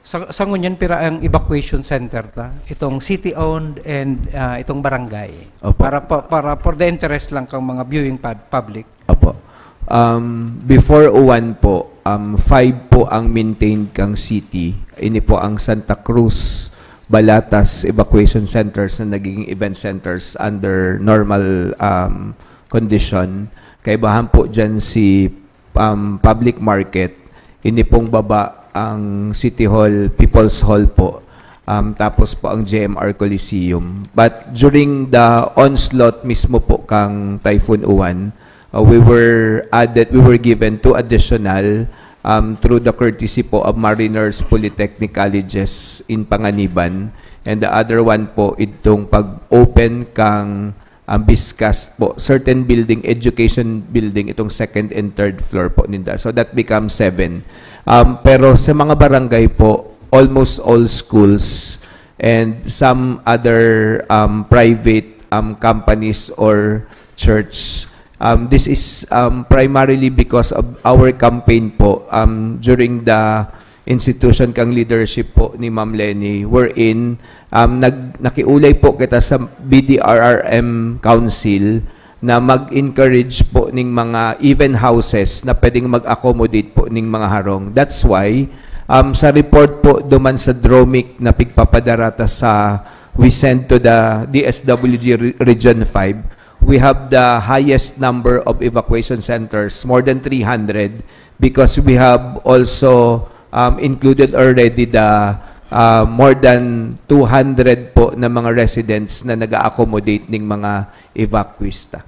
Sa, sa ngunyan, pira ang evacuation center ta? Itong city-owned and ah, itong barangay. Opo. Para pa- para for the interest lang kang mga viewing pub- public. Opo. Um, before Uwan po, um, five po ang maintained kang city. Ini po ang Santa Cruz, Balatas evacuation centers na nagiging event centers under normal um, condition. Kaibahan po dyan si um, public market, ini pong baba ang City Hall, People's Hall po, um, tapos po ang J M R Coliseum. But during the onslaught mismo po kang Typhoon Uwan, uh, we were added, we were given two additional um, through the courtesy po of Mariners Polytechnic Colleges in Panganiban, and the other one po itong pag-open kang ang BISCAST po, certain building, education building, itong second and third floor po ninda. So that becomes seven. Um, pero sa mga barangay po, almost all schools and some other um, private um, companies or church, um, this is um, primarily because of our campaign po um, during the institution kang leadership po ni Ma'am Leni, wherein um, nag, nakiulay po kita sa B D R R M Council na mag-encourage po ning mga even houses na pwedeng mag-accommodate po ning mga harong. That's why um, sa report po duman sa DROMIC na pigpapadara ta sa we send to the D S W G Re- Region five, we have the highest number of evacuation centers, more than three hundred, because we have also um, included already the uh, more than two hundred po na mga residents na nag-accommodate ning mga evacuees ta.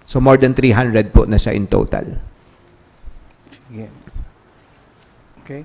So more than three hundred po na siya in total. Sige. Okay.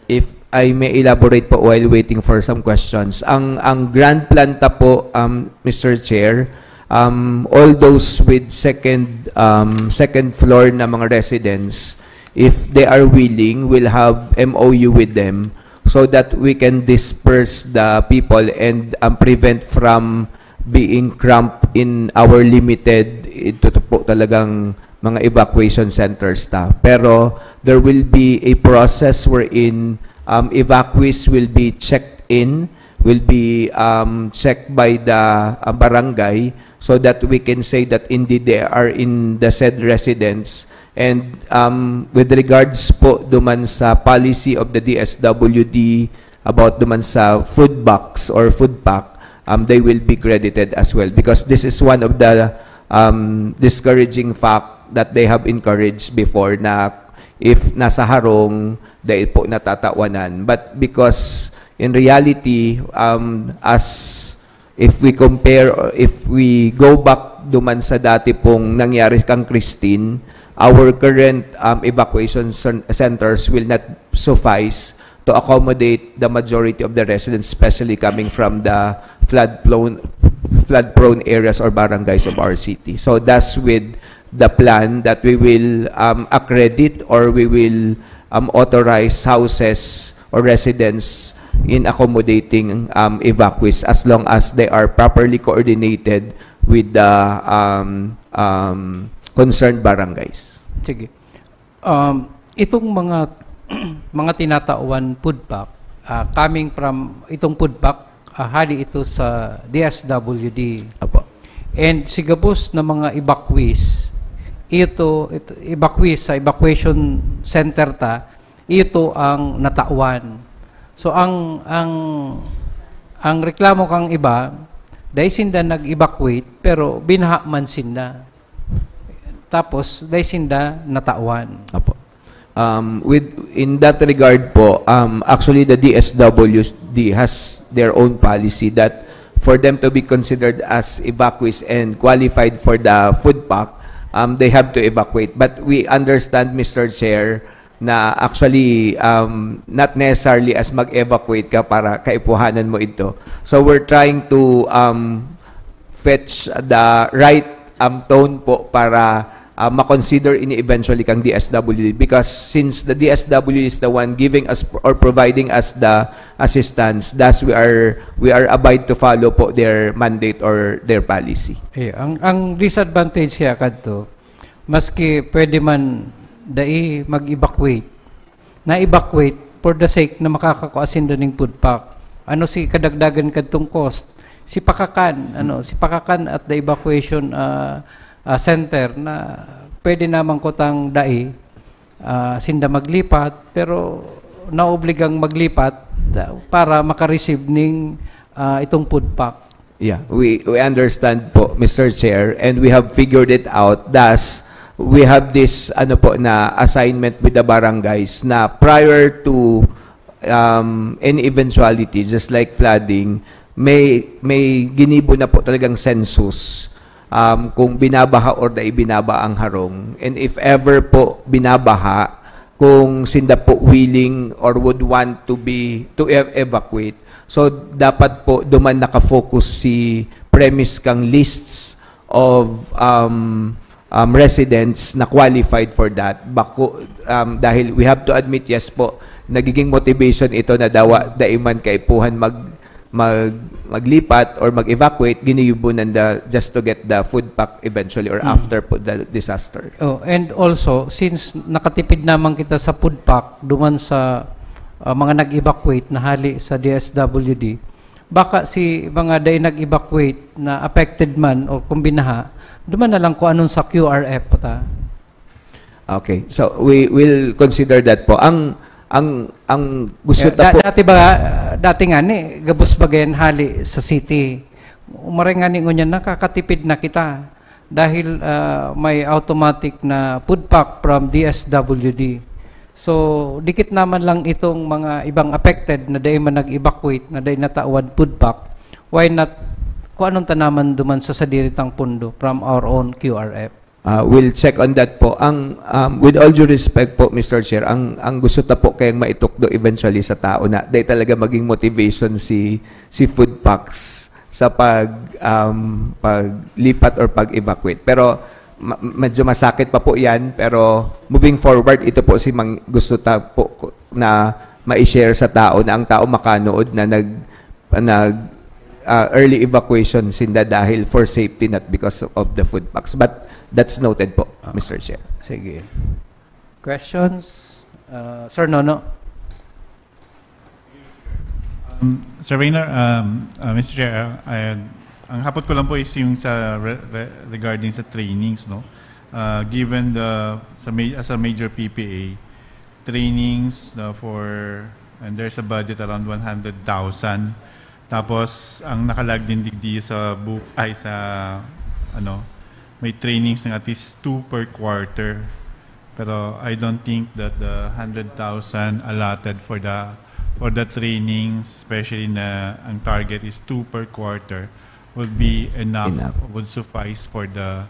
If I may elaborate po while waiting for some questions. Ang ang grand plan ta po, um, Mister Chair, um, all those with second um, second floor na mga residents, if they are willing, we'll have M O U with them so that we can disperse the people and um, prevent from being cramped in our limited, ito po talagang mga evacuation centers ta. Pero there will be a process wherein um, evacuees will be checked in will be, um, checked by the, uh, barangay, so that we can say that indeed they are in the said residence. And, um, with regards po duman sa policy of the D S W D about duman sa food box or food pack, um, they will be credited as well, because this is one of the, um, discouraging fact that they have encouraged before, na if nasa harong, dai po natatawanan. But because in reality, um, as if we compare or if we go back duman sa dati pong nangyari kang Christine, our current, um, evacuation cen-, centers will not suffice to accommodate the majority of the residents, especially coming from the flood-prone, flood-prone areas or barangays of our city. So thus with the plan that we will, um, accredit or we will, um, authorize houses or residents in accommodating, um, evacuees as long as they are properly coordinated with the, um, um, concerned barangays. Sige. Um, itong mga, mga tinatawan food pack, ah, coming from itong food pack, ah, hali ito sa D S W D. Apo. And si gabos na mga evacuees, ito, ito, evacuees sa evacuation center ta, ito ang natawan. So, ang, ang, ang reklamo kang iba, dai sinda nag-evacuate, pero binaha man sinda. Tapos, dai sinda natawan. Apo. Um, with, in that regard po, um, actually the D S W D has their own policy that for them to be considered as evacuees and qualified for the food pack, um, they have to evacuate. But we understand, Mister Chair, na actually, um, not necessarily as mag-evacuate ka para kaipuhanan mo ito. So we're trying to, um, fetch the right, um, tone po para, uh, makonsider ini eventually kang D S W D, because since the D S W D is the one giving us or providing us the assistance, thus we are, we are abide to follow po their mandate or their policy. Eh, ang, ang disadvantage siya kadto, maski pwede man dai mag-evacuate, na-evacuate for the sake na makakakua sinda ning food pack. Ano si kadagdagan kadtong cost? Si pakakan, ano, si pakakan at the evacuation, ah, ah, center na pwede naman kutang dai, ah, sinda maglipat, pero naobligang maglipat, ah, para maka-receive ning, ah, itong food pack. Yeah, we, we understand po, Mister Chair, and we have figured it out. Thus, we have this, ano po, na assignment with the barangays na prior to, um, any eventuality, just like flooding, may, may ginibo na po talagang census, um, kung binabaha or dai binabaha ang harong. And if ever po binabaha, kung sinda po willing or would want to be, to ev-, evacuate. So, dapat po duman nakafocus si premise kang lists of, um, um, residents na qualified for that. Bako, um, dahil we have to admit, yes po, nagiging motivation ito na dawa, dai man kaipuhan mag, mag, maglipat or mag-evacuate, ginibo nanda just to get the food pack eventually or Hmm. after po the disaster. Oh, and also, since nakatipid naman kita sa food pack duman sa, ah, mga nag-evacuate na hali sa D S W D, baka si mga dai nag-evacuate na affected man o kung binaha, duman na lang kung anong sa Q R F ta. Okay. So, we will consider that po. Ang, ang, ang gusto Eh, ta da-, po dati ba, ah, dati nga ni, gabos bagay hali sa city. Umaray nga ni ngunyan, nakakatipid na kita dahil, ah, may automatic na food pack from D S W D. So, dikit naman lang itong mga ibang affected na dai man nag-evacuate, na dai natawan food pack. Why not, kung anong tanaman duman sa sadiri tang pondo from our own Q R F? Ah, we'll check on that po. Ang, um, with all due respect po, Mister Chair, ang, ang gusto ta po kayang maitukdo eventually sa tao na dai talaga maging motivation si, si food packs sa pag, um, paglipat or pag-evacuate. Pero ma-, medyo masakit pa po yan, pero moving forward, ito po si mang-, gusto ta po ko-, na ma-share sa tao na ang tao makanood na nag-, nag, ah, early evacuation sinda dahil for safety, not because of the food packs. But that's noted po, Ah. Mister Chair. Sige. Questions? Ah, Sir Nono? Sir Reynor, um, uh, Mister Chair, uh, I- ang hapot ko lang po is yung sa re- re- regarding sa trainings, no? Uh, given the sa ma- as a major P P A, trainings uh, for and there's a budget around one hundred thousand. Tapos ang nakalag din digdi sa book ay sa ano, may trainings ng at least two per quarter. Pero I don't think that the hundred thousand allotted for the for the trainings, especially na ang target is two per quarter, would be enough, Enough. would suffice for the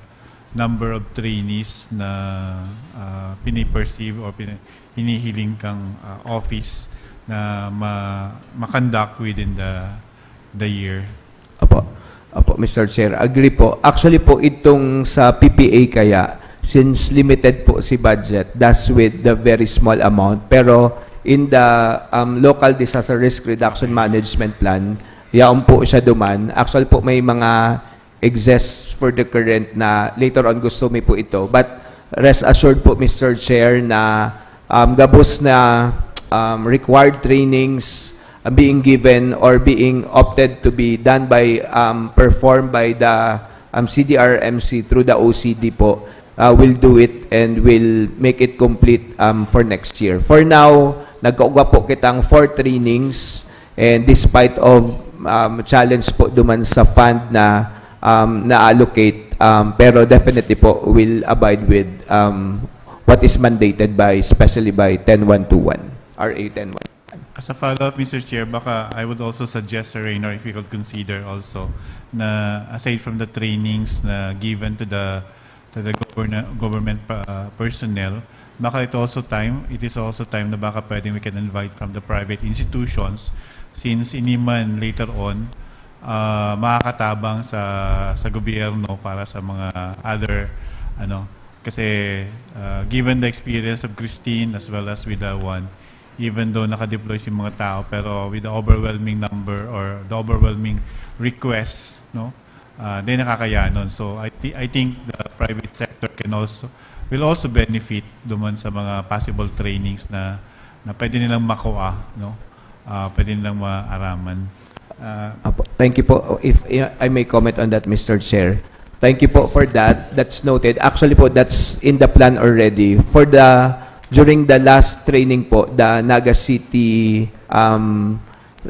number of trainees na uh, piniperceive or pini- hinihiling kang uh, office na ma- ma-conduct within the the year. Opo. Opo, Mister Chair. Agree po. Actually po, itong sa P P A kaya, since limited po si budget, that's with the very small amount. Pero in the um, local disaster risk reduction management plan, yaon po siya duman. Actually po, may mga exists for the current na later on gusto mi po ito. But rest assured po, Mister Chair, na um, gabos na um, required trainings being given or being opted to be done by, um, performed by the um, C D R M C through the O C D po, uh, will do it and will make it complete um, for next year. For now, nagkaugwa po kitang four trainings, and despite of um, challenge po duman sa fund na um, na-allocate, um, pero definitely po will abide with um, what is mandated by, especially by ten one two one, R A ten one. As a follow-up, Mister Chair, baka I would also suggest, Sir Reynor, if you could consider also na aside from the trainings na given to the to the governor, government uh, personnel, baka it also time, it is also time na baka pwedeng we can invite from the private institutions since ini man later on uh, makakatabang sa sa gobyerno para sa mga other ano kasi uh, given the experience of Christine as well as with the one even though naka-deploy si mga tao pero with the overwhelming number or the overwhelming requests no uh, then nakakayanon so I, th- I think the private sector can also will also benefit duman sa mga possible trainings na na pwede nilang makuha no uh, pwede nilang maaraman uh, Apo. Thank you po. If I may comment on that, Mister Chair. Thank you po for that. That's noted. Actually po, that's in the plan already. For the, during the last training po, the Naga City um,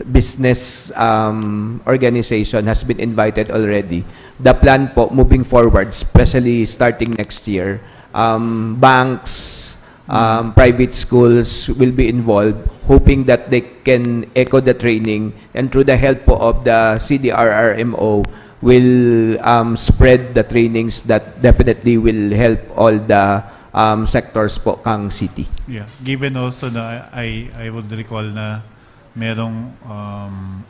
Business um, Organization has been invited already. The plan po, moving forward, especially starting next year, um, banks, um, private schools will be involved, hoping that they can echo the training and through the help po of the C D R R M O will um, spread the trainings that definitely will help all the um, sectors po kang city. Yeah, given also na I I would recall na merong um,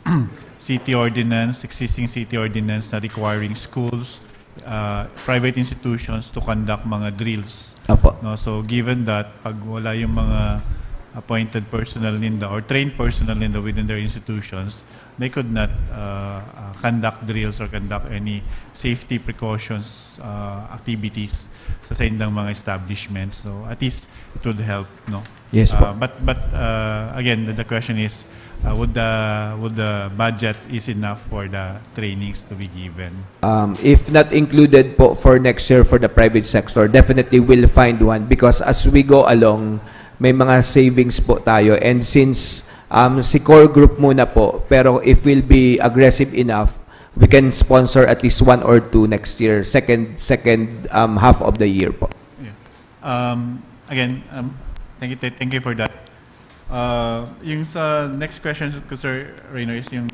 city ordinance, existing city ordinance na requiring schools, uh, private institutions to conduct mga drills. Apo. No, so given that pag wala yung mga appointed personnel ninda or trained personnel ninda within their institutions, they could not uh, uh, conduct drills or conduct any safety precautions uh, activities sa saindang mga establishments. So at least it would help, no? Yes po. Uh, but but uh, again, the, the question is, uh, would the would the budget is enough for the trainings to be given? Um, if not included po for next year for the private sector, definitely we'll find one because as we go along, may mga savings po tayo. And since um, si core group muna po, pero if we'll be aggressive enough, we can sponsor at least one or two next year, second second um, half of the year po. Yeah. Um, again, um, thank you, thank you for that. Uh, yung sa next question ko, Sir Reynor, is yung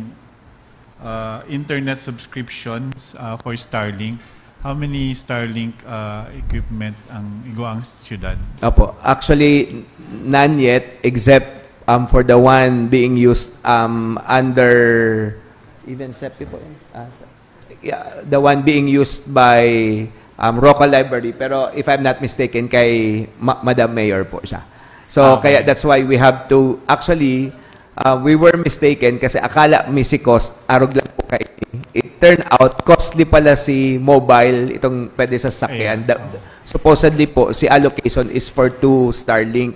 uh, internet subscriptions uh, for Starlink. How many Starlink uh, equipment ang igwa ang syudad? Opo. Actually, none yet, except um, for the one being used um, under even SEPI po. Ah, sa- yeah, the one being used by um, Roca Library. Pero if I'm not mistaken, kay Ma- Madam Mayor po siya. So, Okay. Kaya that's why we have to, actually, uh, we were mistaken kasi akala mi si cost, arog lang po kay. It turned out, costly pala si mobile, itong pwede sa sakyan. Ayan. The- supposedly po, si allocation is for two Starlink.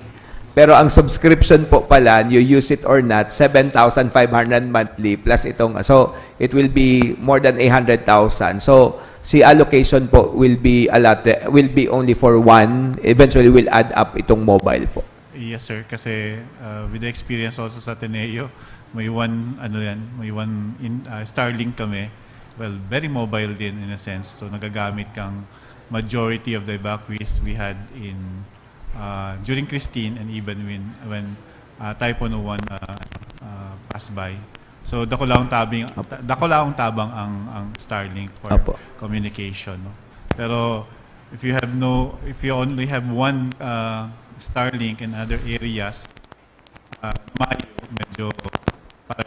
Pero ang subscription po pala, you use it or not, seven thousand five hundred monthly plus itong, so it will be more than a hundred thousand. So si allocation po will be allotted, will be only for one, eventually will add up itong mobile po. Yes, sir. Kasi uh, with the experience also sa Ateneo, may one, ano yan, may one in, uh, Starlink kami. Well, very mobile din in a sense. So nagagamit kang majority of the evacuees we had in uh, during Christine and even when when uh, Typhoon O one uh, uh, passed by. So dako lang tabing dako lang tabang ang ang Starlink for Apo. communication, no. Pero if you have no if you only have one uh, Starlink in other areas, uh, mayo medyo para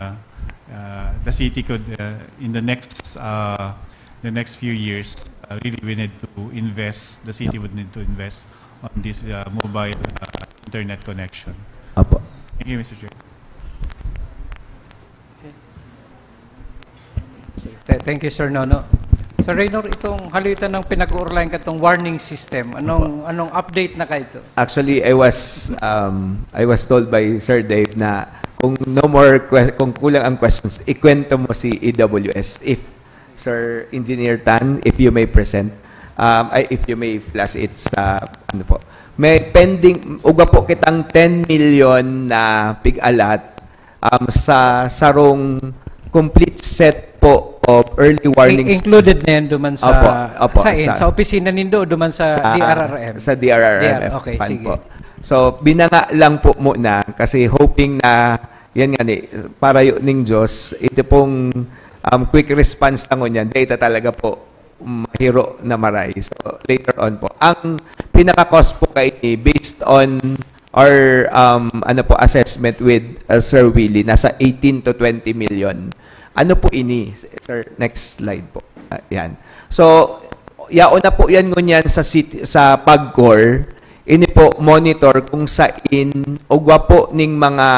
uh, uh, the city could uh, in the next uh, the next few years uh, really we need to invest the city would need to invest on this uh, mobile uh, internet connection. Apo. Thank you, Mister Chair. Th- Thank you, Sir Nono. Sir Raynor, itong halitan ng pinag-uurlayan katong warning system, anong anong update na kaito? Actually, I was um, I was told by Sir Dave na kung no more que- kung kulang ang questions, ikwento mo si E W S if Sir Engineer Tan, if you may present, um, ay, if you may flash it sa ano po. May pending, ugwa po kitang ten million na pig-allot um, sa sarong complete set po of early warning. In- included na yan duman sa Opo, opo, sa, in, sa- sa opisina nindo o duman sa, D R R M? Sa D R R M F D R, okay, fund sige. Po. So, binanga lang po muna kasi hoping na, yan nga ni, para yun ning Diyos, ito pong um, quick response tangon yan, data talaga po mahiro na maray. So, later on po. Ang pinaka-cost po kay ini, based on our um, ano po assessment with uh, Sir Willie, nasa eighteen to twenty million. Ano po ini, sir? Next slide po. Ah, yan. So, yaon na po yan ngunyan sa city, sa PAGCOR. Ini po monitor kung sain ugwa po ning mga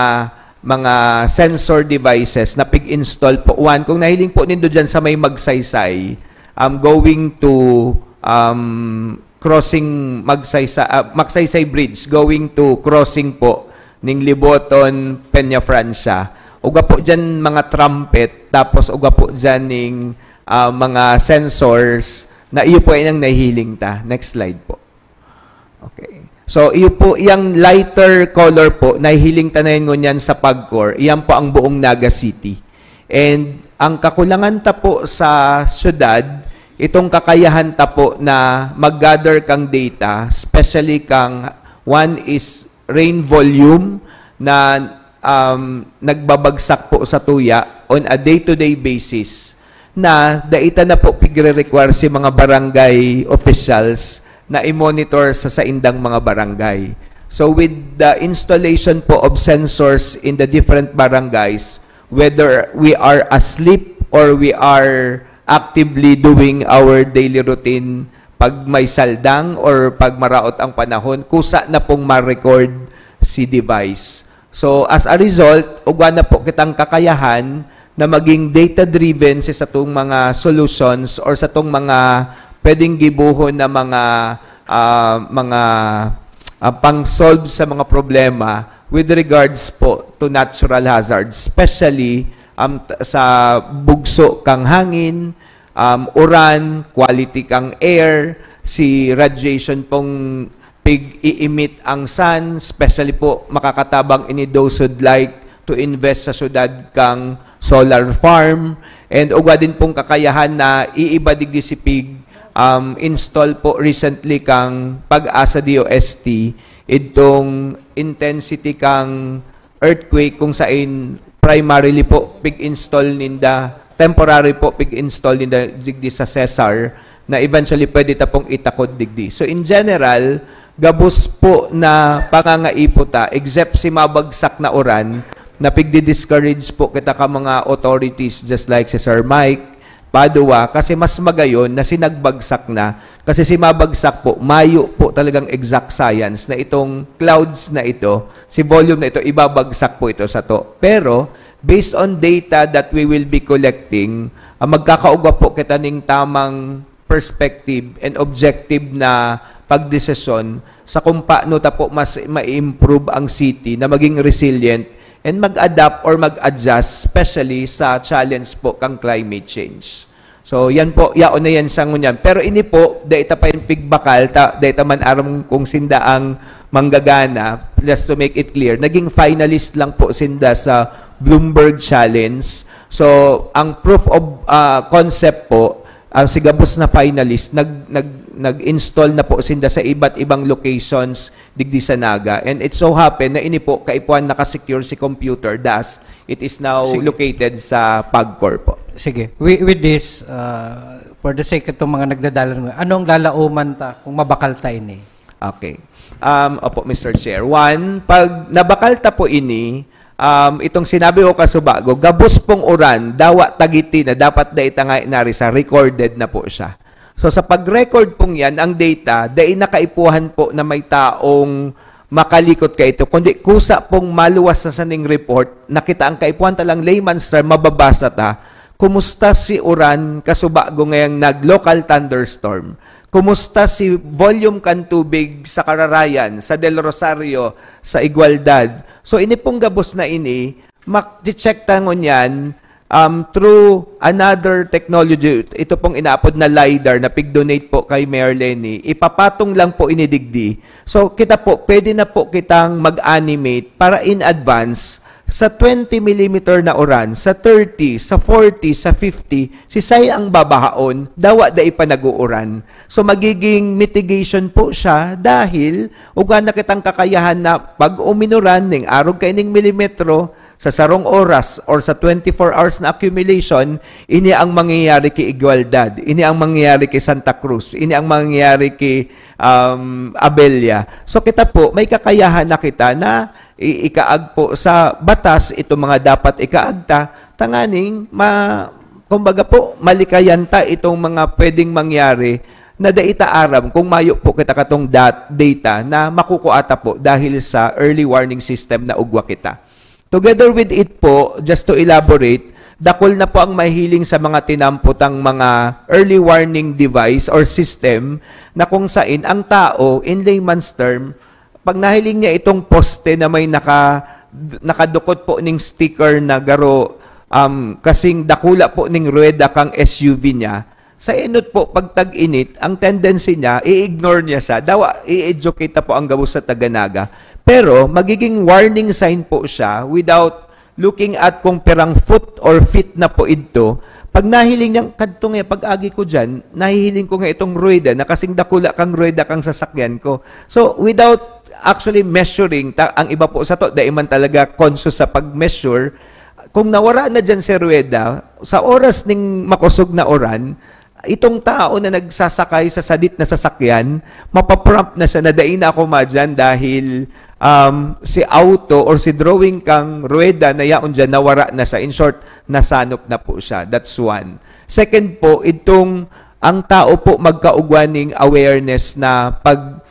mga sensor devices na pig-install po. One, kung nahiling po nindo dyan sa may Magsaysay, um, going to um, crossing Magsaysay, ah, Magsaysay Bridge, going to crossing po ning Liboton, Peña Francia. Ugwa po dyan mga trumpet, tapos ugwa po dyan ning ah, mga sensors na iyo po ay nang nahihiling ta. Next slide po. Okay. So, iyo po, yung lighter color po, nahihiling ta na yun ngunyan sa PAGCOR, iyan po ang buong Naga City. And ang kakulangan ta po sa syudad, itong kakayahan ta po na mag-gather kang data, especially kang one is rain volume na um, nagbabagsak po sa tuya on a day-to-day basis na dai ta na po pigre-require si mga barangay officials na i-monitor sa saindang mga barangay. So with the installation po of sensors in the different barangays, whether we are asleep or we are actively doing our daily routine, pag may saldang or pag maraot ang panahon, kusa na pong ma-record si device. So as a result, ugwa na po kitang kakayahan na maging data-driven sa satong mga solutions or satong mga pwedeng gibohon na mga ah, mga ah, pang-solve sa mga problema with regards po to natural hazards, especially um, t- sa bugso kang hangin, um, uran, quality kang air, si radiation pong pig-i-emit ang sun, especially po makakatabang ini daw sud like to invest sa syudad kang solar farm, and ugwa din pong kakayahan na iiba digdi si pig um, install po recently kang Pag-asa D O S T, itong intensity kang earthquake kung sain primarily po pig-install ninda, temporary po pig-install ninda digdi sa Cesar na eventually pwede ta pong itakod digdi. So in general, gabos po na pangangaipo ta, except si mabagsak na uran, na pigdi-discourage po kita ka mga authorities just like si Sir Mike, Padua, kasi mas magayon na sinagbagsak na. Kasi si mabagsak po, mayo po talagang exact science na itong clouds na ito, si volume na ito, ibabagsak po ito sa to. Pero, based on data that we will be collecting, ah, magkakaugwa po kita ning tamang perspective and objective na pagdesisyon sa kung paano ta po mas ma-improve ang city na maging resilient and mag-adapt or mag-adjust, especially sa challenge po kang climate change. So, yan po, yaon na yan sa ngunyan. Pero ini po, dai ta pa yan pigbakal, ta, dai ta man aram kung sinda ang manggagana, just to make it clear, naging finalist lang po sinda sa Bloomberg Challenge. So, ang proof of ah, concept po, ang si gabos na finalist, nag, nag, nag-install na po sinda sa iba't ibang locations digdi sa Naga. And it so happen na ini po, kaipuhan nakasecure si computer, thus, it is now Sige. located sa PAGCOR po. Sige, with, with this, uh, for the sake itong mga nagdadalan mo, anong lalauman ta kung mabakal ta ini? Okay. Um, opo, Mister Chair. One, pag nabakal ta po ini, um, itong sinabi ko kasubago, gabos pong uran, dawa tagiti na dapat dai ta nga inari sa recorded na po siya. So sa pag-record pong yan, ang data, dai na kaipuhan po na may taong makalikot ka ito, kundi kusa pong maluwas na saning report, nakita ang kaipuhan talang layman's term, mababasa ta, kumusta si uran kasubago ngayang nag-local thunderstorm? Kumusta si volume kan tubig sa Kararayan, sa Del Rosario, sa Igualdad? So ini pong gabos na ini, mak-check ta ngunyan um, through another technology. Ito pong inaapod na LiDAR na pig-donate po kay Mayor Leni. Ipapatong lang po ini digdi. So kita po, pwede na po kitang mag-animate para in advance sa twenty millimeter na uran, sa thirty, sa forty, sa fifty, si say ang babahaon, dawa dai pa nag-uuran. So magiging mitigation po siya dahil ugwa na kitang kakayahan na pag uminuran ning arog kaining milimetro sa sarong oras or sa twenty-four hours na accumulation, ini ang mangyayari ki Igualdad, ini ang mangyayari ki Santa Cruz, ini ang mangyayari ki um, Abella. So kita po, may kakayahan na kita na i- ikaag po sa batas itong mga dapat ikaag ta, tanganing ma kumbaga po, malikayan ta itong mga pwedeng mangyari na dai ta aram kung mayo po kita katong dat- data na makukuha ta po dahil sa early warning system na ugwa kita. Together with it po, just to elaborate, dakul na po ang mahiling sa mga tinampotang mga early warning device or system na kung sain ang tao, in layman's term, pag nahiling niya itong poste na may naka, nakadukot po ning sticker na garo, um, kasing dakula po ning ruweda kang S U V niya, sa enot po, pag tag-init, ang tendency niya, i-ignore niya siya. Dawa, i-educate na po ang gabos sa taga Naga. Pero, magiging warning sign po siya without looking at kung pirang foot or feet na po idto. Pag nahiling niyang, "Kadto nga, pag-agi ko dyan, nahihiling ko nga itong ruweda, na kasing dakula kang ruweda kang sasakyan ko." So, without actually measuring, ta, ang iba po sa to, dai man talaga conscious sa pag-measure, kung nawara na dyan si ruweda, sa oras ning makosog na uran, itong tao na nagsasakay sa sadit na sasakyan, mapaprompt na siya na dai na ako madyan dahil um, si auto or si drawing kang ruweda na yaon dyan, nawara na siya. In short, nasanop na po siya. That's one. Second po, itong ang tao po magkaugwa ning awareness na pag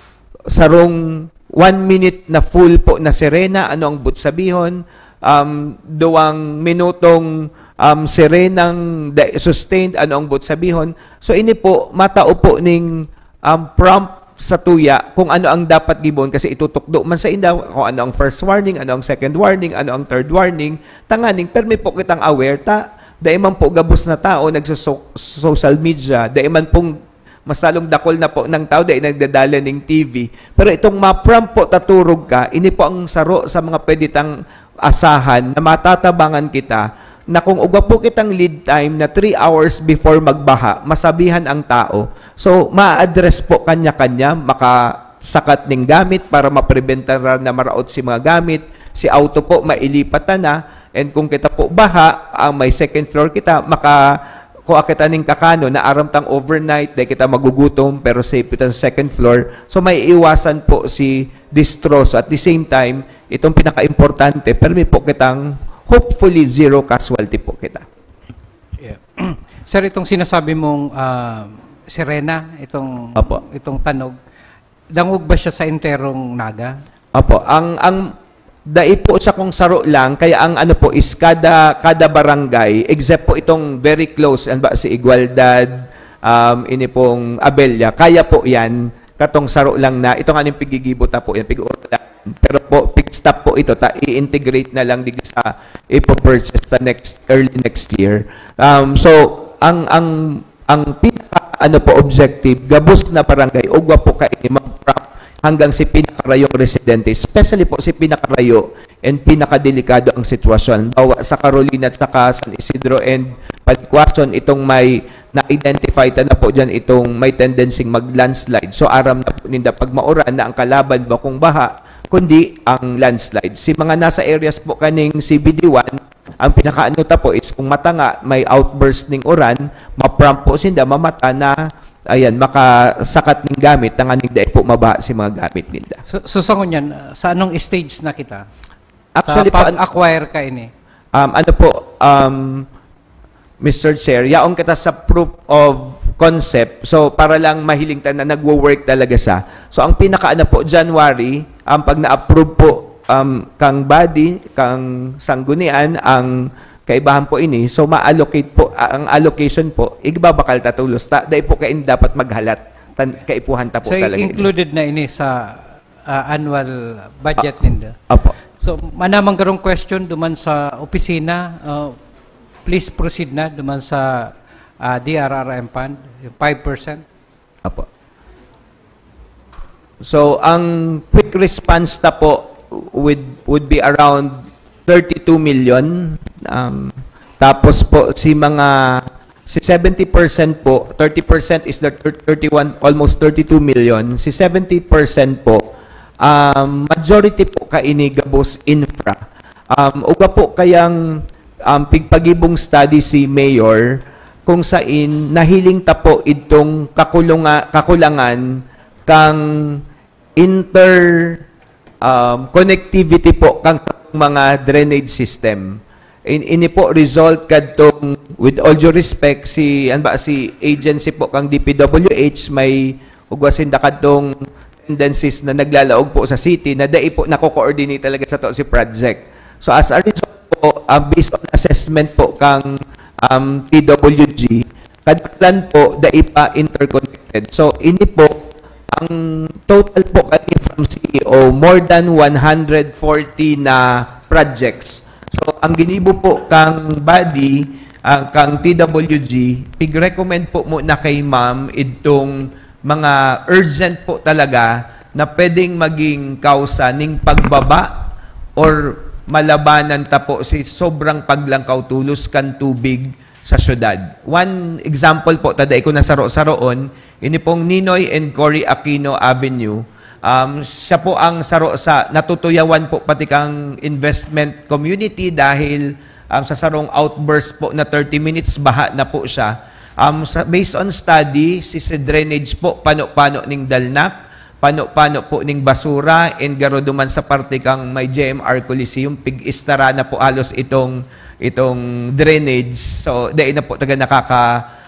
sarong one minute na full po na sirena, ano ang but sabihon? Um, duwang minutong um, sirenang da- sustained, ano ang but sabihon? So ini po, matao po ning um, prompt sa tuya kung ano ang dapat gibon kasi itutukdo man sa inda kung ano ang first warning, ano ang second warning, ano ang third warning, tanganing permi po kitang aware ta, dai man po gabos na tao nagso-, social media, dai man pong masalong dakol na po ng tao, dai nagdadala ning T V. Pero itong ma-prompt po, taturog ka, ini po ang saro sa mga pwede tang asahan na matatabangan kita na kung ugwa po kitang lead time na three hours before magbaha, masabihan ang tao. So, ma-address po kanya-kanya, makasakat ning gamit para mapreventaran na maraot si mga gamit. Si auto po, mailipat na. And kung kita po baha, ang may second floor kita, maka kuha kita ning kakano na aram tang overnight, dai kita magugutom, pero safe kita sa second floor. So, may iwasan po si distro. So, at the same time, itong pinaka-importante, permi po kitang hopefully zero casualty po kita. Yeah. Sir, itong sinasabi mong ah, sirena, itong Apo. itong tanog, dangog ba siya sa enterong Naga? Apo, ang ang dai po sa kung saro lang, kaya ang ano po is kada kada barangay, except po itong very close, ano ba, si Igualdad, um, ini pong Abella, kaya po yan katong saro lang na, ito nga ning pigigibo ta po, yan, pig-uralan. Pero po, pig-stop po ito, ta i-integrate na lang digdi sa ipo-purchase ta next, early next year. Um, so, ang, ang, ang pinaka, ano po, objective, gabos na barangay, ugwa po kaini mag-prompt hanggang si pinakarayong residente, especially po si pinakarayo and pinakadelikado ang sitwasyon. Halimbawa, sa Carolina at saka San Isidro and Panicuason, itong may na-identify ta na po dyan itong may tendency mag-landslide. So, aram na po ninda pag mauran na ang kalaban, bakong baha, kundi ang landslide. Si mga nasa areas po kaning C B D one, ang pinakaano ta po is kung matanga, may outburst ning uran, ma-prompt po sinda, mamata na, ayan, makasakat ning gamit, tanganing dai po mabaha si mga gamit ninda. So, so sa ngunyan, uh, sa anong stage na kita? Actually sa po, an- pag-acquire kaini? Um, ano po, um, Mister Chair, yaon kita sa proof of concept. So, para lang mahiling ta na nagwo-work talaga siya. So, ang pinakaano po, January, ang pag na-approve po, um, kang body, kang sanggunian, ang kaibahan po ini. So, ma-allocate po, ah, ang allocation po, igbabakal ta tulos ta. Dai po kain dapat maghalat. Tan, kaipuhan ta po So, talaga ini. included na ini sa ah, annual budget ninda. Opo. So, manamang garong question duman sa opisina, uh, please proceed na duman sa ah, D R R M fund, yung five percent. Opo. So, ang quick response ta po would, would be around thirty-two million. Um, tapos po, si mga, si seventy percent po, thirty percent is the thir-, thirty-one, almost thirty-two million. Si seventy percent po, um, majority po kaini gabos infra. Um, ugwa po kayang, um, pigpagibong study si Mayor kung sain nahiling ta po idtong kakulunga-, kakulangan kang inter, um, connectivity po kang mga drainage system. In, ini po result kadtong, with all due respect, si, an ba, si agency po kang D P W H may ugwa sinda kadtong tendencies na naglalaog po sa city na dai po nako-coordinate talaga sa to si project. So, as a result po, ah, based on assessment po kang, um, P W G, kadaklan po dai pa interconnected. So, ini po ang total po kani from C E O, more than one hundred forty na projects. So, ang ginibo po kang body, ah, kang P W G, pig-recommend po muna kay ma'am idtong mga urgent po talaga na pwedeng maging kausa ning pagbaba or malabanan ta po si sobrang paglangkaw tulos kan tubig sa syudad. One example po, ta dai ko na saro-saroon, ini pong Ninoy and Cory Aquino Avenue. Um, siya po ang saro sa natutuyawan po pati kang investment community dahil, um, sa sarong outburst po na thirty minutes, baha na po siya. Um, sa, based on study, si, si drainage po, pano-pano ning dalnak, pano-pano po ning basura, and garo duman sa parte kang may J M R Coliseum, pig-istara na po halos itong, itong drainage. So, dai na po taga nakaka,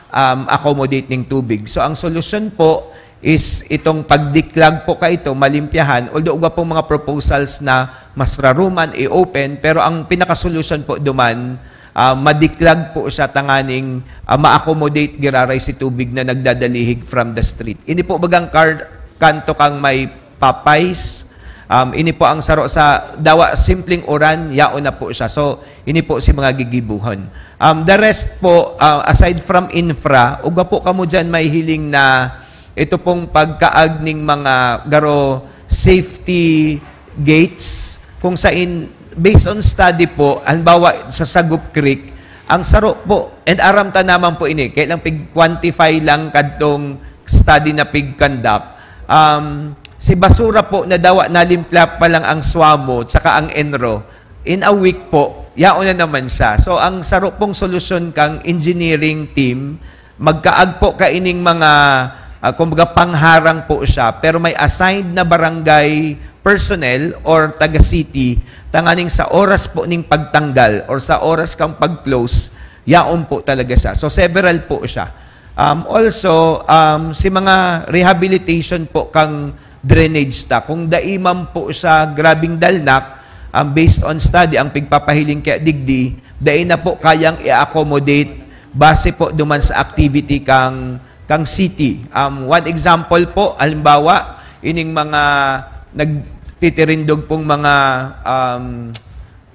um, accommodate ning tubig. So, ang solusyon po is itong pagdiklag po kaito, malimpyahan. Although, ugwa pong mga proposals na mas raruman, i-open, pero ang pinaka-solution po duman, ah, madiklag po siya tanganing, ah, ma-accommodate giraray si tubig na nagdadalihig from the street. Ini po bagang kar-, kanto kang may Popeyes. Um, ini po ang saro sa dawa simpleng uran, yaon na po siya. So, ini po si mga gigibuhon. Um, the rest po, ah, aside from infra, ugwa po kamo dyan may hiling na ito pong pagkaag ning mga garo safety gates, kung sain, based on study po, halimbawa sa Sagup Creek, ang saro po, and aram ta naman po ini, kaya lang pig-quantify lang kadtong study na pig-conduct, um, si basura po na dawa nalimpla pa lang ang swamo at saka ang enro, in a week po, yaon na naman siya. So, ang saro pong solusyon kang engineering team, magkaag po kaining mga, ah, kumbaga, pangharang po siya, pero may assigned na barangay personnel or taga-city, tanganing sa oras po ning pagtanggal or sa oras kang pag-close, yaon po talaga siya. So, several po siya. Um, also, um, si mga rehabilitation po kang drainage ta, kung dai man po siya grabing dalnak, um, based on study, ang pigpapahiling kaya digdi, dai na po kayang i-accommodate base po duman sa activity kang kang city. Um, one example po, halimbawa, ining mga nagtitirindog pong mga, um,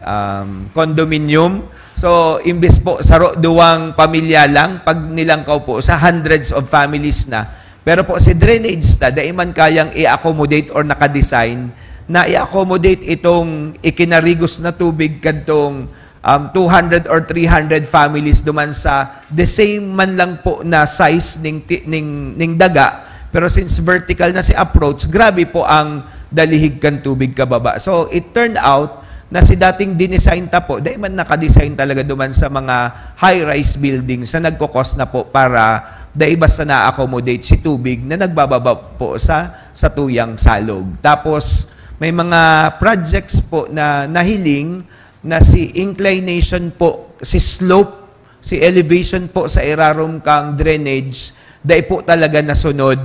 um, condominium. So, imbis po saro duwang pamilya lang, pag nilangkaw po, sa hundreds of families na. Pero po, si drainage ta, dai man kayang i-accommodate or nakadesign na i-accommodate itong ikinarigos na tubig kadtong, um, two hundred or three hundred families duman sa the same man lang po na size ning ti-, ning, ning daga. Pero since vertical na si approach, grabe po ang dalihig kan tubig kababa. So, it turned out na si dating dinesign ta po, dai man nakadesign talaga duman sa mga high-rise buildings na nagkokos na po para dai basta na-accommodate si tubig na nagbababa po sa, sa tuyang salog. Tapos, may mga projects po na nahiling na si inclination po, si slope, si elevation po sa irarom kang drainage, dai po talaga nasunod.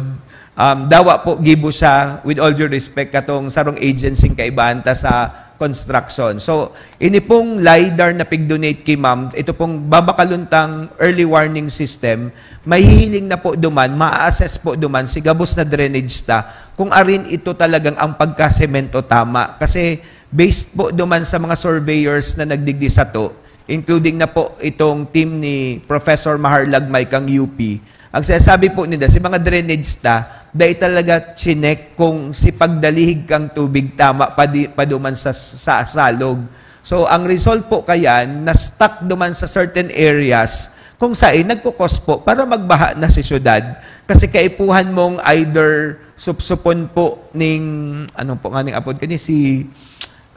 Um, dawa po gibo siya, with all due respect, katong sarong agency kaibahan ta sa construction. So, ini pong LiDAR na pig-donate ki ma'am, ito pong babakal untang early warning system, mahihiling na po duman, ma-assess po duman si gabos na drainage ta, kung arin ito talagang ang pagkasemento tama. Kasi based po duman sa mga surveyors na nagdigdi sato, including na po itong team ni Professor Maharlag May kang U P, ang sinasabi po nila, si mga drainage ta, dai talaga chinek kung si pagdalihig kang tubig tama pa di, pa duman sa, sa salog. So, ang result po kayan, na-stuck duman sa certain areas kung saan nagkukos po para magbaha na si syudad. Kasi kaipuhan mong either supsupon po ning, ano po nga ning apod kani, si,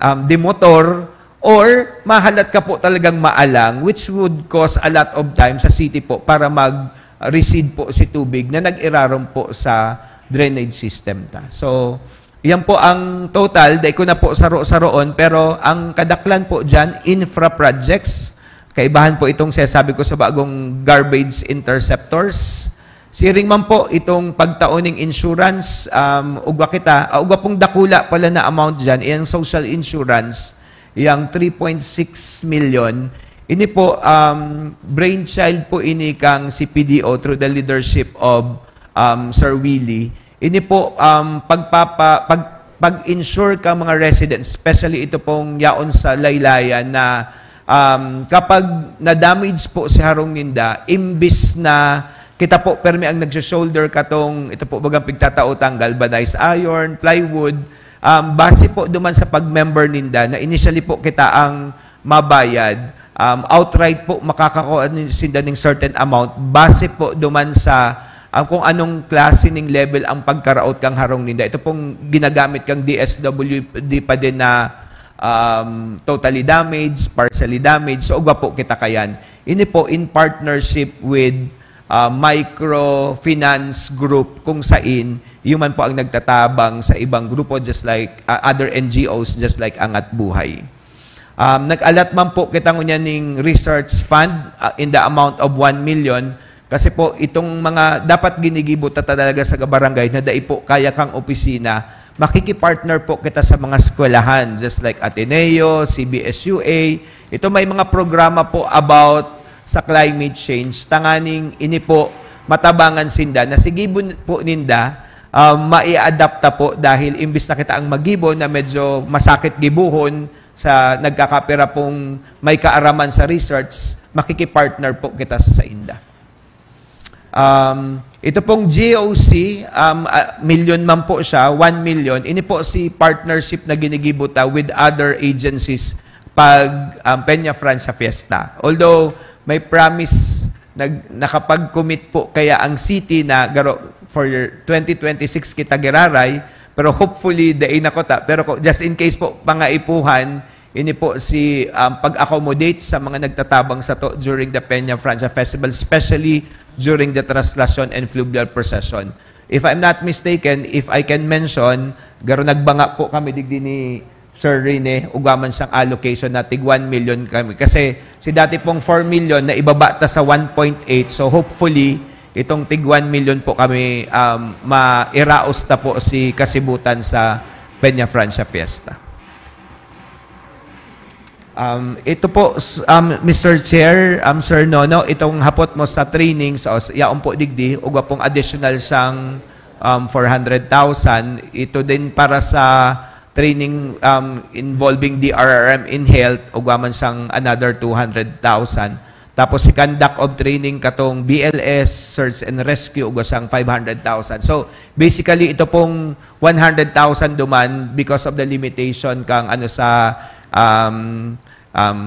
um, demotor, or mahalat ka po talagang maalang, which would cause a lot of time sa city po para mag-recede po si tubig na nag-irarom po sa drainage system ta. So, yan po ang total. Dai ko na po saro-saroon, pero ang kadaklan po dyan, infra projects. Kaibahan po itong sinasabi ko sa bagong garbage interceptors. Siring man po itong pagtao ning insurance, um, ugwa kita, ah, ugwa pong dakula pala na amount dyan, iyang social insurance, iyang three point six million. Ini po, um, brainchild po ini kang C P D O through the leadership of, um, Sir Willie. Ini po, um, pagpapa-, pag-, pag-insure ka mga residents, especially ito pong yaon sa Laylayan na, um, kapag na-damage po si harong ninda, imbis na kita po permi ang nagso-shoulder katong ito po bagang pigtatao tang galvanized iron, plywood, um, base po duman sa pag-member ninda na initially po kita ang mabayad, um, outright po makakakuha nin-, sinda ning certain amount base po duman sa, um, kung anong klase ning level ang pagkaraot kang harong ninda. Ito pong ginagamit kang D S W D pa din na, um, totally damaged, partially damaged. So, ugwa po kita kayan. Ini po in partnership with, uh, microfinance group kung sain, iyo man po ang nagtatabang sa ibang grupo just like, uh, other N G Os just like Angat Buhay. Um, nag-alat man po kita ngunyan ning research fund, uh, in the amount of one million. Kasi po, itong mga dapat ginigibo ta talaga sa barangay na dai po kaya kang opisina, makikipartner po kita sa mga eskwelahan, just like Ateneo, C B S U A. Ito may mga programa po about sa climate change. Tanganing ini po, matabangan sinda na sige bun-, po ninda, um, mai-adapt ta po dahil imbis na kita ang magibo na medyo masakit gibuhon sa nagkakapira pong may kaaraman sa research, makikipartner po kita sa inda. Um, ito pong G O C, um, ah, milyon man po siya, one million. Ini po si partnership na ginigibo ta with other agencies pag, um, Peña Francia Fiesta. Although may promise, nag-, nakapag-commit po kaya ang city na garo for twenty twenty-six kita giraray, pero hopefully, dai na kuta. Pero ko-, just in case po, pangaipuhan, ini po si, um, pag-accommodate sa mga nagtatabang sato during the Peña Francia Festival, especially during the Traslacion and Fluvial Procession. If I'm not mistaken, if I can mention, garo nagbanga po kami digdi ni Sir Rene, ugwa man siyang allocation na tig one million kami. Kasi si dati pong four million na ibaba ta sa one point eight. So hopefully, itong tig one million po kami, um, mairaos ta po si kasibutan sa Peña Francia Fiesta. Um, ito po, s- um, Mister Chair, um, Sir Nono, itong hapot mo sa training, so, s- yaon po digdi, ugwa pong additional sang, um, four hundred thousand. Ito din para sa training, um, involving D R R M in health, ugwa man sang another two hundred thousand. Tapos si conduct of training katong B L S, search and rescue, ugwa sang five hundred thousand. So, basically, ito pong one hundred thousand duman because of the limitation kang ano sa, um, um,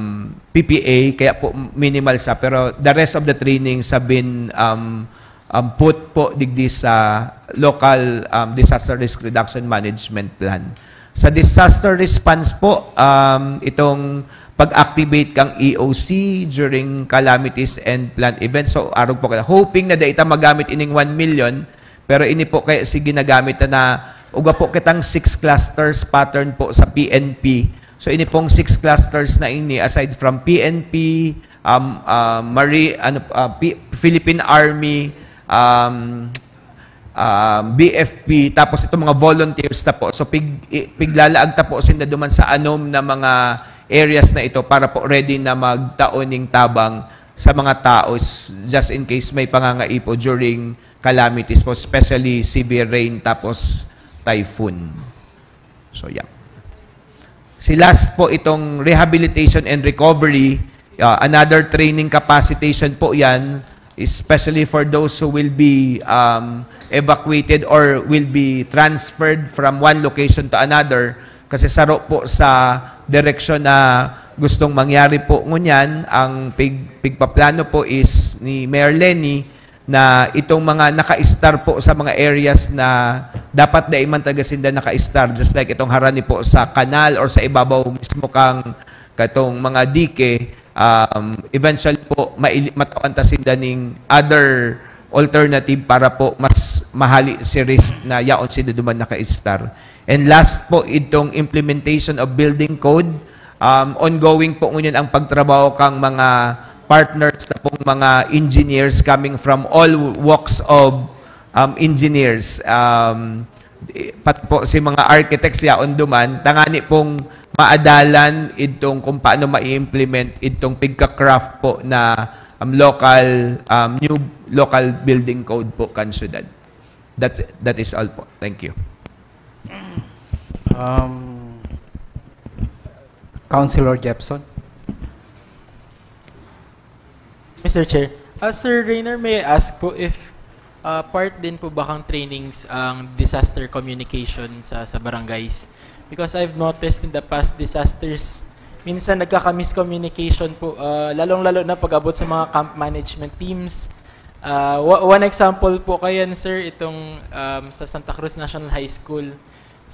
P P A, kaya po minimal siya. Pero the rest of the trainings have been, um, um, put po digdi sa local, um, disaster risk reduction management plan. Sa disaster response po, um, itong pag-activate kang E O C during calamities and planned events. So, arog po kita. Hoping na dai ta magamit ining one million, pero ini po kaya si ginagamit na, na ugwa po kitang six clusters pattern po sa P N P. So, ini pong six clusters na ini, aside from P N P, um, uh, Mari-, ano, uh, P-, Philippine Army, um, um, B F P, tapos itong mga volunteers ta po. So, pig-, i-, piglalaag ta po sinda duman sa anom na mga areas na ito para po ready na magtao ning tabang sa mga tao s-, just in case may pangangaipo during calamities po, especially severe rain tapos typhoon. So, yeah. Si last po itong rehabilitation and recovery, uh, another training capacitation po yan, especially for those who will be, um, evacuated or will be transferred from one location to another. Kasi saro po sa direksyon na gustong mangyari po ngunyan, ang pig-, pigpaplano po is ni Mayor Leni na itong mga naka-star po sa mga areas na dapat dai man taga sinda naka-star, just like itong harani po sa kanal or sa ibabaw mismo kang katong mga dike, um, eventually po, maili-, matawan ta sinda ning other alternative para po mas mahali si risk na yaon sinda duman naka-star. And last po, itong implementation of building code. Um, ongoing po ngunyan ang pagtrabaho kang mga partners na pong mga engineers coming from all walks of, um, engineers. Um, pati po si mga architects yaon duman, tangani pong maadalan itong kung paano ma-implement itong pigka-craft po na, um, local, um, new local building code po kan syudad. That's, that is all po. Thank you. Um, Councilor Jepson. Mister Chair, uh, Sir Rayner, may I ask po if uh, part din po ba kang trainings ang disaster communication sa, sa barangays? Because I've noticed in the past disasters, minsan nagkaka-miscommunication po, uh, lalong-lalo na pag-abot sa mga camp management teams. Uh, wa- one example po kayan, sir, itong um, sa Santa Cruz National High School.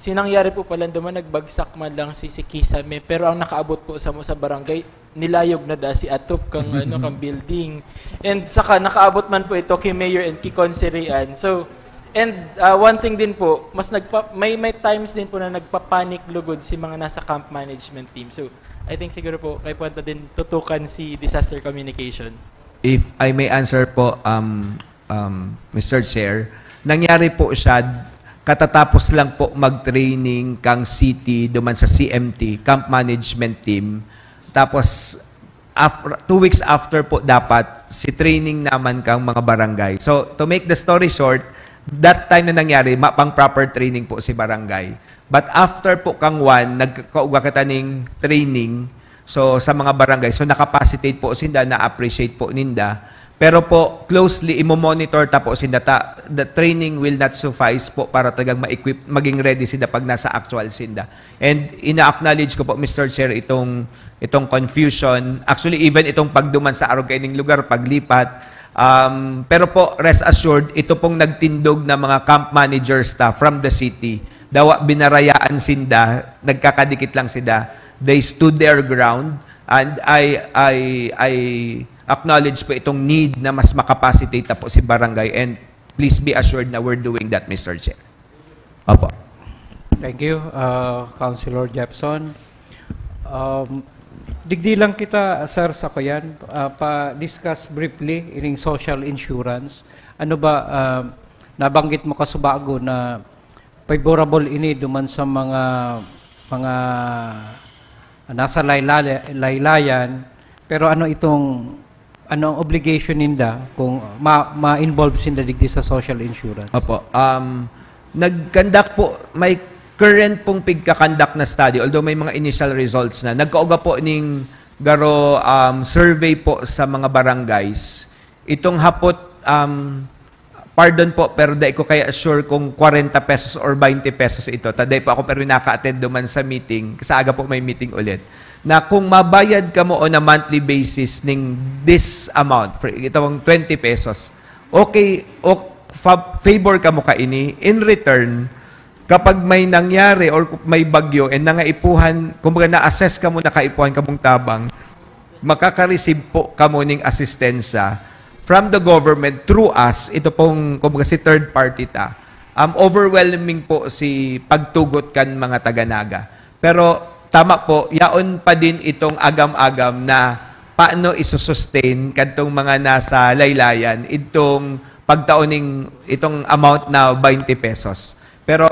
Sinangyari po pala duman, nagbagsak man lang si, si kisame, pero ang nakaabot po sa mo sa barangay, nilayog na da si atop kang, ano, kang building. And saka, nakaabot man po ito kay Mayor and kay Conse Rian. So, and uh, one thing din po, mas nagpa, may, may times din po na nagpa-panic lugod si mga nasa camp management team. So, I think siguro po, kaya po ito din tutukan si disaster communication. If I may answer po, um, um, Mister Chair, nangyari po siya, katatapos lang po mag-training kang city duman sa C M T, Camp Management Team. Tapos, af- two weeks after po dapat, si training naman kang mga barangay. So, to make the story short, that time na nangyari, ma pang proper training po si barangay. But after po kang one, nagkauga kita ning training. So, sa mga barangay. So, nakapacitate po sinda, na-appreciate po ninda. Pero po, closely imo-monitor ta po sinda ta. The training will not suffice po para talagang ma-equip, maging ready sinda pag nasa actual sinda. And ina-acknowledge ko po, Mister Chair, itong, itong confusion. Actually, even itong pagduman sa arog kaining lugar, paglipat. Um, pero po, rest assured, ito pong nagtindog na mga camp managers ta from the city. Dawa binarayaan sinda, nagkakadikit lang sinda. They stood their ground, and I, I, I acknowledge po itong need na mas makapacitate na po si barangay, and please be assured na we're doing that, Mister Chair. Opo. Thank you, uh, Councilor Jepson. Um, digdi lang kita, sir, sa kuyan, uh, pa-discuss briefly ining social insurance. Ano ba, uh, nabanggit mo kasubago na favorable ini duman sa mga, mga nasa laylaya-, laylayan, pero ano itong, ano ang obligation ninda kung ma-, ma-involve sinda digdi sa social insurance? Opo. Um, nag-conduct po, may current pong pigka-conduct na study, although may mga initial results na. Nagkauga po ning garo, um, survey po sa mga barangays. Itong hapot, um, pardon po, pero dai ko kaya sure kung kwarenta pesos or baynte pesos ito. Ta dai po ako pero naka-attend duman sa meeting. Sa aga po may meeting ulit. Na kung mabayad kamo on a monthly basis ning this amount, for itong twenty pesos, okay, o, fa-, favor kamo kaini. In return, kapag may nangyari or may bagyo and nangaipuhan, kumbaga na-assess kamo na kaipuhan kamong tabang, makaka-receive po kamo ning asistensya from the government through us, ito pong, kumbaga, si third party ta. Um, overwhelming po si pagtugot kan mga taga-Naga. Pero tama po, yaon pa din itong agam-agam na paano isusustain kadtong mga nasa laylayan itong pagtao ning itong amount na baynte pesos. Pero,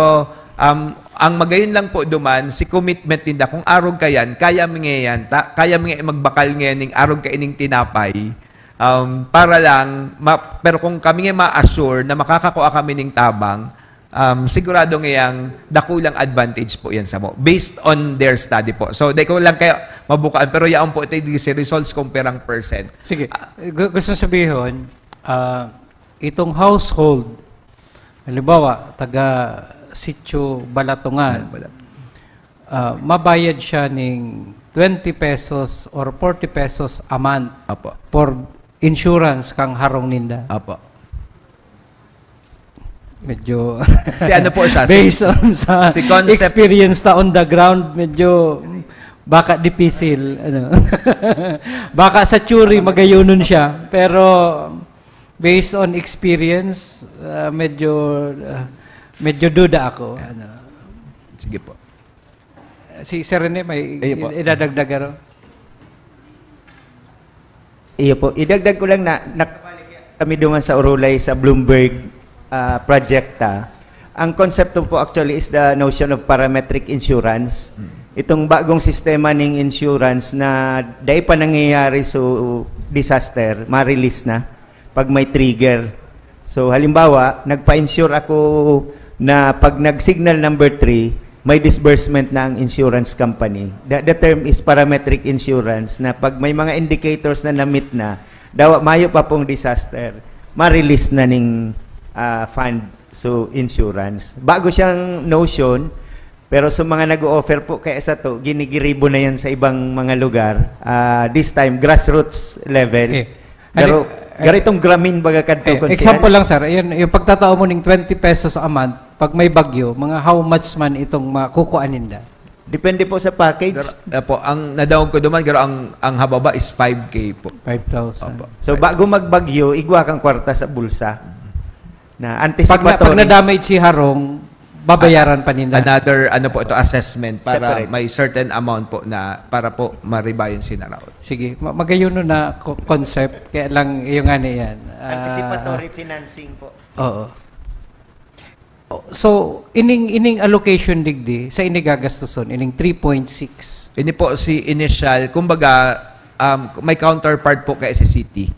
um, ang magayon lang po duman, si commitment ninda, kung arog kayan, kaya mi ngayan, ta-, kaya mi nga magbakal ngayan ning arog kaining tinapay, um, para lang, ma-, pero kung kami nga ma-assure na makakakua kami ning tabang, um, sigurado ngayang dakulang advantage po yan sa mo, based on their study po. So, di ko lang kaya mabukaan, pero yaon po ito yung si results kung perang percent. Sige. Ah, gu-, gusto sabihon, ah, itong household, halimbawa, taga Sitio Balatungan, Ah, wala. ah, mabayad siya ning twenty pesos or forty pesos a month Apo. for insurance kang harong ninda. Apo. Medyo Si ano po siya? Si, based on sa si concept experience ta on the ground, medyo baka dipisil, ano. Baka sa theory, magayonon siya. Pero based on experience, ah, medyo, ah, medyo duda ako, ano. Sige po. Si Sir Rene, may Iyo po. i-, idadagdag, ano? Iyo po. Idagdag ko lang na, nak-, kami duman sa Orolay, sa Bloomberg, ah, project, ah. Ang konsepto po actually is the notion of parametric insurance. Hmm. Itong bagong sistema ning insurance na dai pa nangyayari sa disaster, ma-release na pag may trigger. So, halimbawa, nagpa-insure ako na pag nag-signal number three, may disbursement na ang insurance company. The, the term is parametric insurance, na pag may mga indicators na na-meet na, dawa mayo pa pong disaster, ma-release na ning, ah, fund. So, insurance. Bago siyang notion, pero sa mga nag-o-offer po kaya sa to, ginigiribo na yan sa ibang mga lugar. Ah, this time, grassroots level. Okay. Pero, Hali-, garo itong gramin baga kadto, eh, kung example siya lang, sir, yun, yung pagtatao mo ning twenty pesos a month, pag may bagyo, mga how much man itong makukuha ninda? Depende po sa package. Garo, eh, po, ang nadangog ko duman, garo ang, ang hababa is five K po. Five thousand. Opo. So, bago magbagyo, igwa kang kwarta sa bulsa. Na Pag na, pag anticipatory. na-damage si harong, babayaran pa ninda. Another, ano po ito, assessment para Separate. may certain amount po na para po maribayan si naraot. Sige, ma-, magayon na co-, concept, kaya lang yung nga na yan. Ah, Anticipatory financing po. Oo. O, so, ining, ining allocation digdi, sa inigagastuson, ining three point six. Ini po si initial, kumbaga, um, may counterpart po kay si city.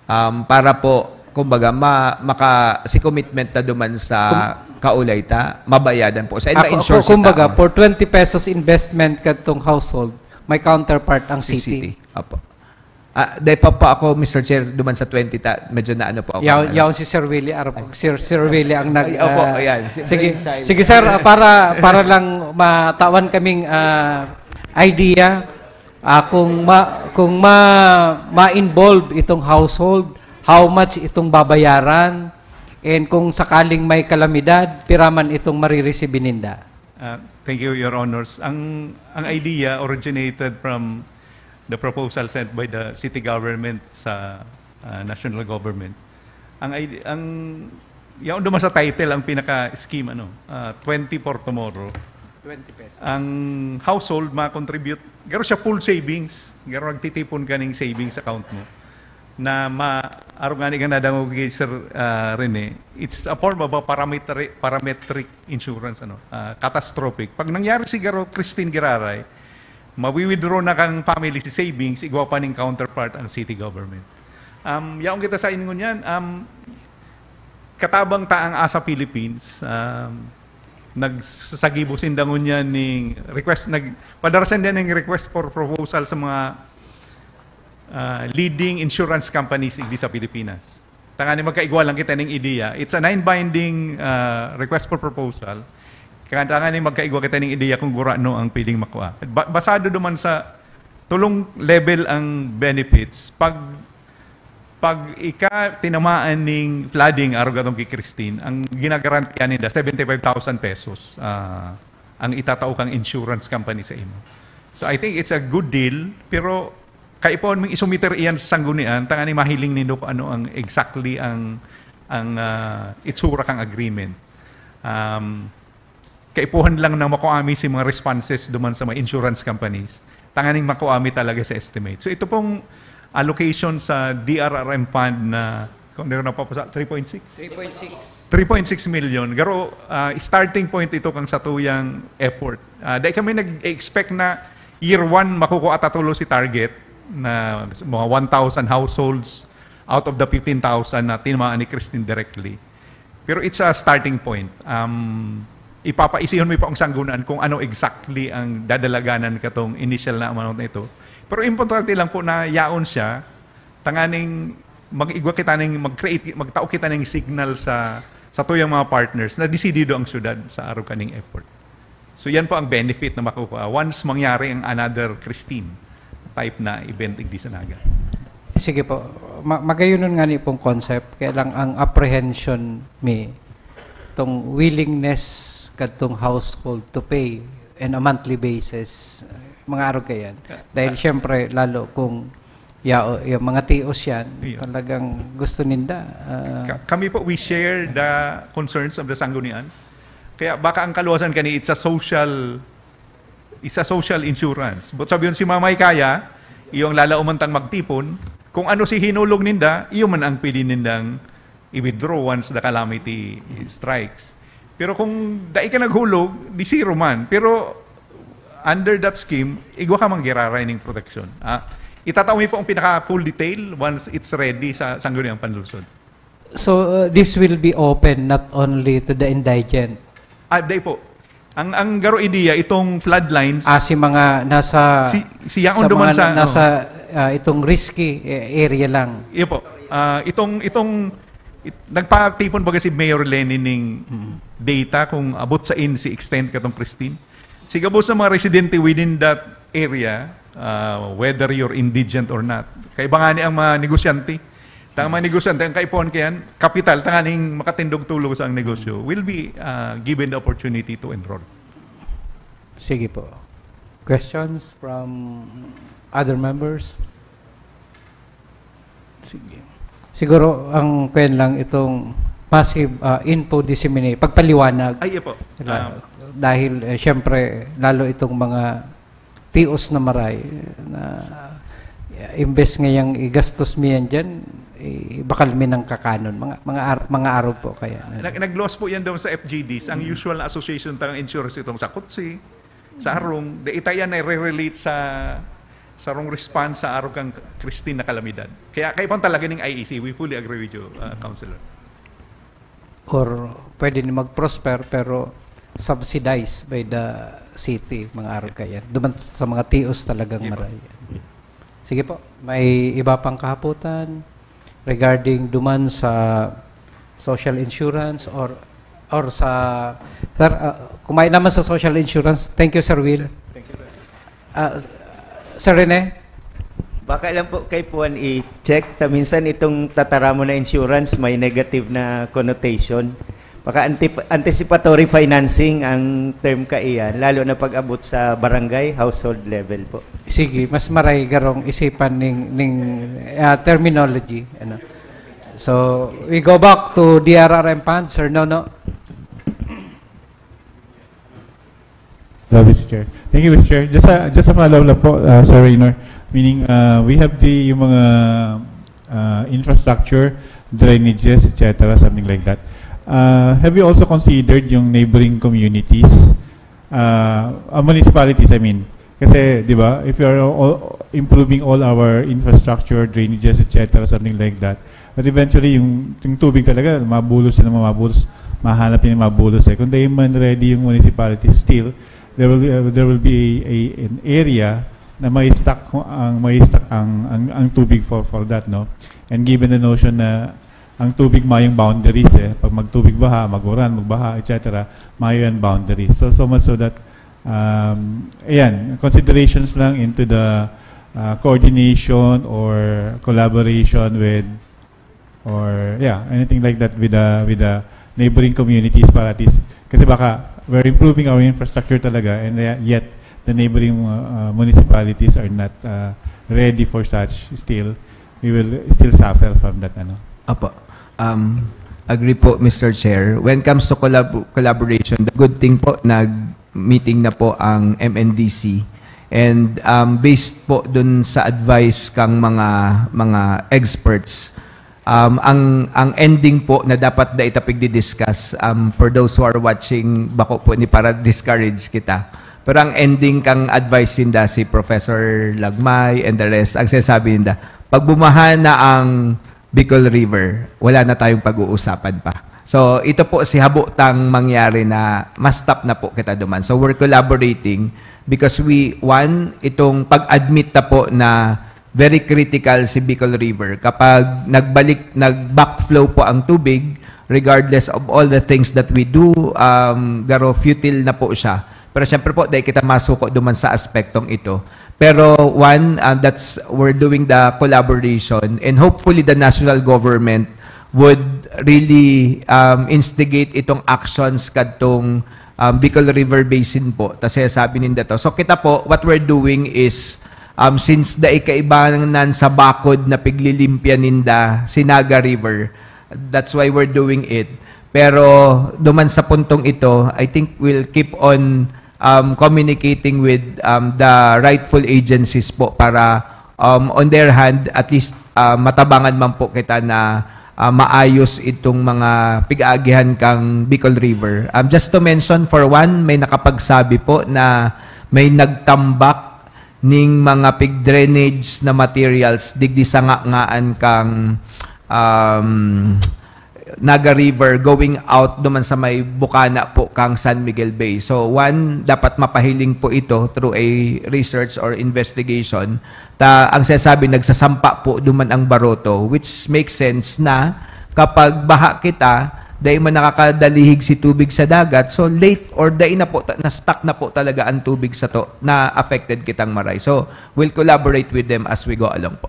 Um, para po, kumbaga, ma-, maka-, si commitment na duman sa Kum- kaulay ta, mabayadan po. Sa Ako, ma-insure ako, si kumbaga, tao. for twenty pesos investment kadtong household, may counterpart ang Si city. city. Apo. Ah, dahil pa po ako, Mister Chair, duman sa twenty ta, medyo na ano po ako, Yaw-, ano. yaw si Sir Willie, araw po. Sir, Sir Willie ang nag-, Ay, opo, ah, ayan. Si sige, brain science. sige, sir, ah, para, para lang matawan kaming, ah, idea, ah, kung ma-, kung ma-, ma-involve itong household, how much itong babayaran, and kung sakaling may kalamidad, pira man itong marireceive ninda? Ah, thank you, Your Honors. Ang, ang idea originated from the proposal sent by the city government sa, ah, national government. Ang ide-, ang, yaon duman sa title, ang pinaka-scheme, ano, ah, twenty for tomorrow. Twenty pesos. Ang household, ma-contribute, garo siya full savings, garo nagtitipon ka ning savings account mo, na ma-, arog nga ni nga nadangog kay Sir, ah, Rene, it's a form of a parametri-, parametric insurance, ano, ah, catastrophic. Pag nangyari si garo Christine Giraray, mawi-withdraw na kang family si savings, igwa pa ning counterpart ang city government. Um, yaon kita sa ingon yan, um, katabang ta ang ASA Philippines, um, nagsasagibo sinda ngunyan ning request, nag-, padara sinda ning request for proposal sa mga, ah, leading insurance companies igdi sa Pilipinas. Tanganing magkaigwa lang kita ning ideya. It's a non-binding, ah, request for proposal. Kaya tanganing magkaigwa kita ning ideya kung gurano ang pwedeng makua. Ba-, basado duman sa tulong level ang benefits. Pag, pag ika tinamaan ning flooding, arog atong kay Christine, ang ginagarantiya ninda, seventy-five thousand pesos, ah, ang itatao kang insurance company sa imo. So, I think it's a good deal, pero kaipuhan mong isumiter iyan sa sanggunian, tanganing mahiling nindo kung ano ang exactly ang, ang, ah, itsura kang agreement. Um, kaipuhan lang na makua mi si mga responses duman sa mga insurance companies. Tanganing makua mi talaga sa estimate. So, ito pong allocation sa D R R M fund na, kung hindi ko napapasa, three point six? Three point six. Three point six million. Garo, ah, starting point ito kang satuyang effort. Ah, dahil kami nag-expect na year one, makukuha ta tulo si target na mga one thousand households out of the fifteen thousand na tinamaan ni Christine directly. Pero it's a starting point. Um, ipapaisihon mi pa ang sanggunian kung ano exactly ang dadalaganan katong initial na amount na ito. Pero importante lang po na yaon siya, tanganing mag-igwa kita ning, mag-create, magtao kita ning signal sa, satuyang mga partners na desidido ang syudad sa arog kaning effort. So, yan po ang benefit na makukuha once mangyari ang another Christine type na event igdi sa Naga. Sige po. Ma-, magayunon nga ni pong concept, kaya lang ang apprehension mi, tong willingness kadtong household to pay in a monthly basis, mga arog kayan. Dahil siyempre, lalo kung ya-, yung mga tios yan, Iyo. talagang gusto ninda, ah, Ka-, kami po, we share the concerns of the Sanggunian. Kaya baka ang kaluwasan kani, it's a social, it's a social insurance. But sabi yun, si Mamay Kaya, iyong lalauman tang magtipon, kung ano si hinulog ninda, iyo man ang pwede nindang i-withdraw once the calamity strikes. Pero kung dai ka naghulog, di zero man. Pero under that scheme, igwa ka mang giraray ning proteksyon. Ah, itatao mi po ang pinaka-full detail once it's ready sa Sangguniang Panlungsod. So, uh, this will be open not only to the indigent? Ah, di po. Ang, ang garo idea, itong floodlines, Ah, si mga nasa, si, si yaon sa duman mga sa, nasa, oh. ah, itong risky, eh, area lang. Iyo po. Ah, itong, itong, it-, nagpatipon baga si Mayor Lenny ning Mm. data kung abot sain si extent katong Christine. Siguro sa mga residente within that area, ah, whether you're indigent or not, kaiba nga ni ang mga negosyante. Tang mga negosyante, ang kaipuhan kayan, kapital, tanganing makatindog tulos ang negosyo, will be, ah, given the opportunity to enroll. Sige po. Questions from other members? Sige. Siguro, ang kwen lang itong massive, ah, info disseminate, pagpaliwanag. Ay, iyo po. Diba? Ah. Dahil, eh, siyempre, lalo itong mga tios na maray, na, eh, imbes ngayang igastos mi yan dyan, eh, bakal mi ng kakanon. Mga, mga ar-, mga arog po kaya. Nag-, nag-loss po yan daw sa F G Ds. Ang Mm. usual na association tang insurance itong sa kutsi, sa Mm. harong, di ita yan ay re-relate sa, sa wrong response sa arog kang Christine na kalamidad. Kaya kaipuhan talaga ning I E C. We fully agree with you, uh, Mm. Councilor. Or pwede ni mag-prosper pero subsidized by the city, mga arog kayan. Duman sa mga tios talagang Sige po. maray. Sige po, may iba pang kahapotan regarding duman sa social insurance or, or sa, sir, ah, kumain naman sa social insurance. Thank you, Sir Will. Thank you, sir. Ah, Sir Rene? Baka lang po kay Puan i-check. Ta minsan itong tataramon na insurance may negative na connotation. Baka antip-, anticipatory financing ang term kaiyan, lalo na pag-abot sa barangay, household level po. Sige, mas maray garong isipan ning, ning, ah, terminology, ano. So, we go back to D R R M fund, Sir Nono. Hello, Mister Chair. Thank you, Mister Chair. Just a, just a follow-up lang po, uh, Sir Raynor. Meaning, uh, we have the, yung mga, uh, infrastructure, drainages, et cetera, something like that. Uh, have you also considered yung neighboring communities, uh, uh, municipalities, I mean, Kasi, di ba, if you're all, improving all our infrastructure, drainages, et cetera, something like that, but eventually, yung, yung tubig talaga, mabulos na mabulos, mahanap yun mabulos eh. Kung di man ready yung municipality still, there will be, uh, there will be a, a, an area na may stock ang may stock ang, ang, ang tubig for for that, no? And given the notion na ang tubig mayong boundaries eh, pag magtubig baha, maguran, magbaha, et cetera, mayo yan boundaries. So, so much so that, um, ayan, considerations lang into the uh, coordination or collaboration with, or yeah, anything like that with the, with the neighboring communities para at least, kasi baka we're improving our infrastructure talaga and yet the neighboring uh, municipalities are not uh, ready for such still. We will still suffer from that, ano. Apo. Um, agree po, Mister Chair. When it comes to collab- collaboration, the good thing po, nag-meeting na po ang M N D C. And um, based po dun sa advice kang mga mga experts, um, ang ang ending po na dapat da itapig discuss um, for those who are watching, bako po ni para discourage kita. Pero ang ending kang advice ninda si Professor Lagmay and the rest, ang sinasabi ninda, pag bumaha na ang Bicol River, wala na tayong pag-uusapan pa. So, ito po si habo tang mangyari na ma-stop na po kita duman. So, we're collaborating because we, one, itong pag-admit na po na very critical si Bicol River. Kapag nagbalik, nag-backflow po ang tubig, regardless of all the things that we do, um, garo futile na po siya. Pero siyempre po, dahil kita masuko duman sa aspektong ito. Pero one, uh, that's, we're doing the collaboration and hopefully the national government would really um, instigate itong actions kadtong um, Bicol River Basin po. Tas sabi ninda to. So kita po, what we're doing is, um, since dai kaibanan sa bakod na piglilimpya ninda si Naga River, that's why we're doing it. Pero duman sa puntong ito, I think we'll keep on um, communicating with um, the rightful agencies po para um, on their hand, at least uh, matabangan man po kita na uh, maayos itong mga pig-aagihan kang Bicol River. Um, just to mention, for one, may nakapagsabi po na may nagtambak ning mga pig-drainage na materials digdi sa nga-, ngaan kang um, Naga River going out duman sa may bukana po kang San Miguel Bay. So, one, dapat mapahiling po ito through a research or investigation. Ta, ang sinasabi, nagsasampa po duman ang baroto, which makes sense na kapag baha kita, dai man nakakadalihig si tubig sa dagat, so late or dai na po, ta- na-stuck na po talaga ang tubig sa to, na affected kitang maray. So, we'll collaborate with them as we go along po.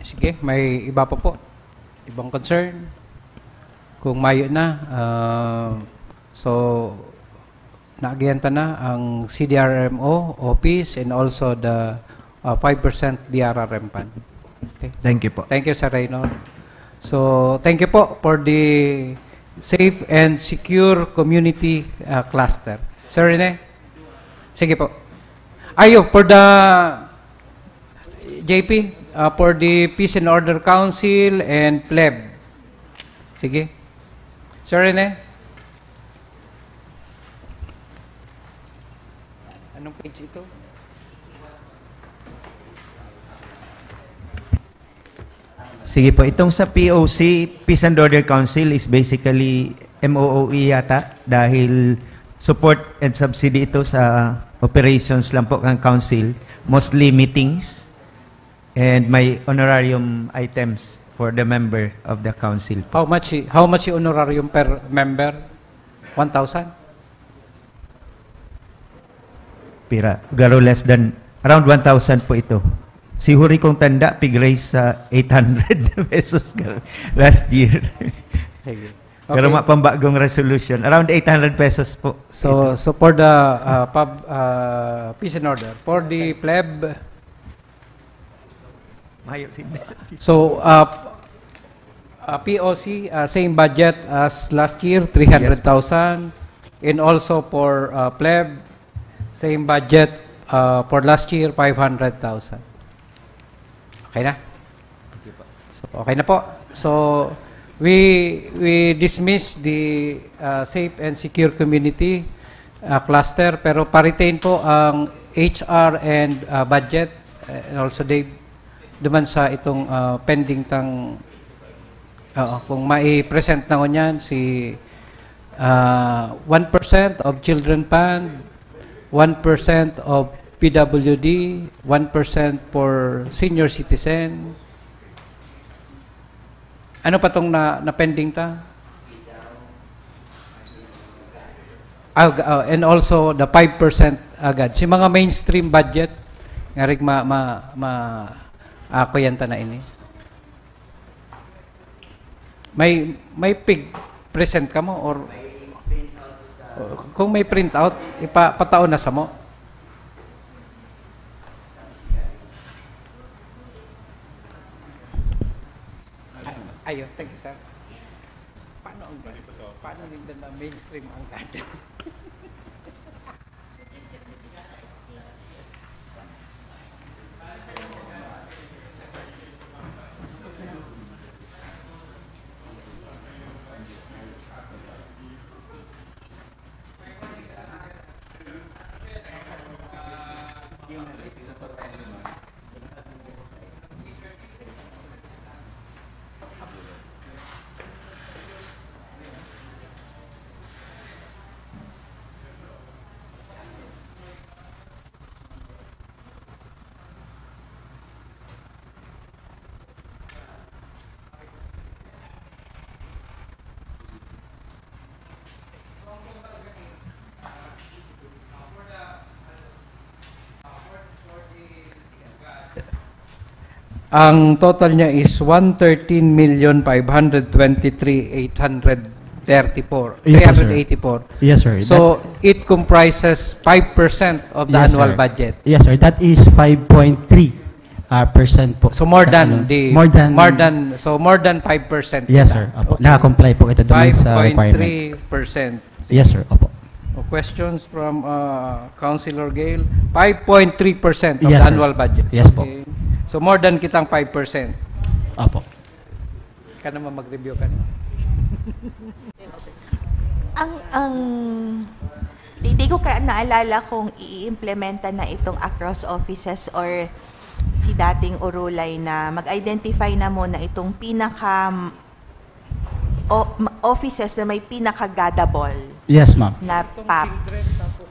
Sige, may iba pa po? Ibang concern? Kung mayo na, ah, so, naagihan ta na ang C D R M O office and also the ah, five percent D R R M fund. Okay. Thank you po. Thank you, Sir Reynold. So, thank you po for the safe and secure community ah, cluster. Sir Rene? Sige po. Ayo, for the J P, uh, for the Peace and Order Council and pleb. Sige. Sir Rene? Anong page ito? Sige po, itong sa P O C, Peace and Order Council, is basically M O O E yata dahil support and subsidy ito sa operations lang po ng council, mostly meetings and may honorarium items for the member of the council po. How much i- how much i honorarium per member? One thousand? Pira? Garo less than, around one thousand po ito. Si Huri kong tanda, pig-raise sa eight hundred pesos garo last year. Sige. Pero Okay. mapambagong resolution, around eight hundred pesos po. So so for the uh, pub, uh, peace and order, for the pleb, Mayo si so uh, uh, P O C, uh, same budget as last year, three hundred thousand, and also for uh, pleb, same budget uh, for last year, five hundred thousand. Okay na? So, okay na po. So, we we dismiss the uh, safe and secure community ah, cluster, pero pa-retain po ang H R and, ah, budget, eh, and also Dave, duman sa itong, ah, pending tang, oo, kung mai-present na ngunyan si, ah, one percent of children fund, one percent of P W D, one percent for senior citizen. Ano pa tong na, na-pending ta? Ah, ga-, oh, and also the five percent agad. Si mga mainstream budget, ngarig ma, ma, ma, ah, kuyan ta na ini. May, may pig present ka mo or kung may printout, ipa, pataon na sa mo. Ay, ayun, thank you, sir. Paano ang ganito? Paano nila na mainstream ang ganito? Ang total niya is one thirteen million five hundred twenty-three eight hundred thirty-four, Yes po, sir. three hundred eighty-four. Yes, sir. So, That it comprises five percent of the Yes, annual sir. budget. Yes, sir. That is five point three, ah, percent po. So, more Sa than ano, the, more than more than, so more than five percent Yes, kita. sir. Opo. Okay. Nakakomply po kita doon sa requirement. Five point three percent. Yes, sir. Opo. O, questions from, uh, Councilor Gale? Five point three percent of Yes, the sir. annual budget. Yes po. Okay. So, more than kitang five percent. Opo. Ka naman mag-review ka na. Ang, ang, di, di ko kaya naalala kung i-implementa na itong across offices or si dating Urulay na mag-identify na muna itong pinaka, o, ma-, offices na may pinaka-gadable Yes, ma'am. na paps.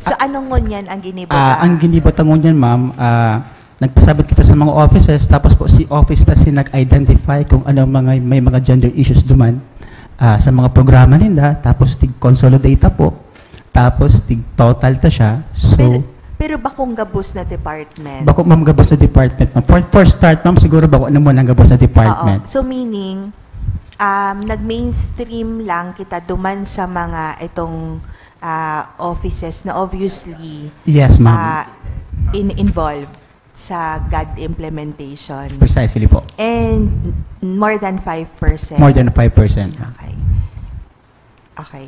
So, anong ngunyan ang ginibo Ah, ta? ang ginibo ta ngunyan, ma'am, ah, nagpasabot kita sa mga offices, tapos po si office ta si nag-identify kung ano ang mga, may mga gender issues duman, ah, sa mga programa ninda, tapos tig-consolidate ta po, tapos tig-total ta siya. So, Pero, pero bakong gabos na department? Bako, ma'am, gabos na department, ma'am. For, for start, ma'am, siguro bako na muna ang gabos na department. Oo. So, meaning, um, nag-mainstream lang kita duman sa mga itong, ah, offices na obviously, Yes, ma'am. ah, in-, involved sa GAD implementation. Precisely po. And more than five percent. More than five percent. Okay. Okay.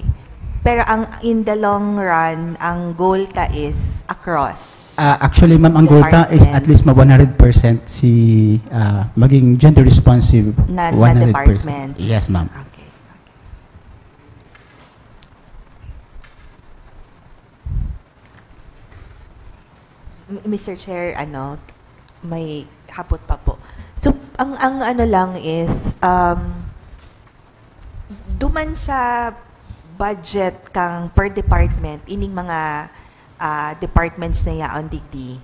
Pero ang in the long run, ang goal ta is across Ah, actually, ma'am, ang goal ta is at departments. least ma one hundred percent si, ah, maging gender responsive Na, na one hundred percent. departments. Yes, ma'am. Okay. M-, Mister Chair, ano, may hapot pa po. So, ang, ang ano lang is, um, duman sa budget kang per department, ining mga, ah, departments na yaon digdi,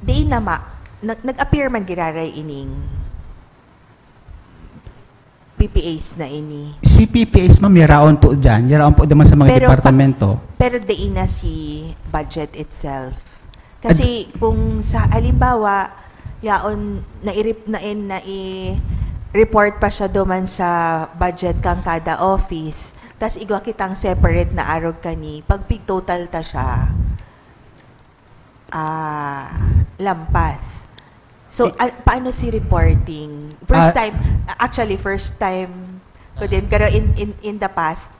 di na ma-, nag-, nag-appear man giraray ining P P As na ini. Si P P As, ma'am, yaraon po dyan. Yaraon po naman sa mga Pero pa-, departamento. pero di na si budget itself. Kasi kung sa halimbawa, yaon, nairip-, na-, nai-report pa siya duman sa budget kang kada office, tas igwa kitang separate na arog kani, pag pig-total ta siya, ah, lampas. So, I- ah, paano si reporting? First Ah. time, actually, first time ko din, pero in, in, in the past,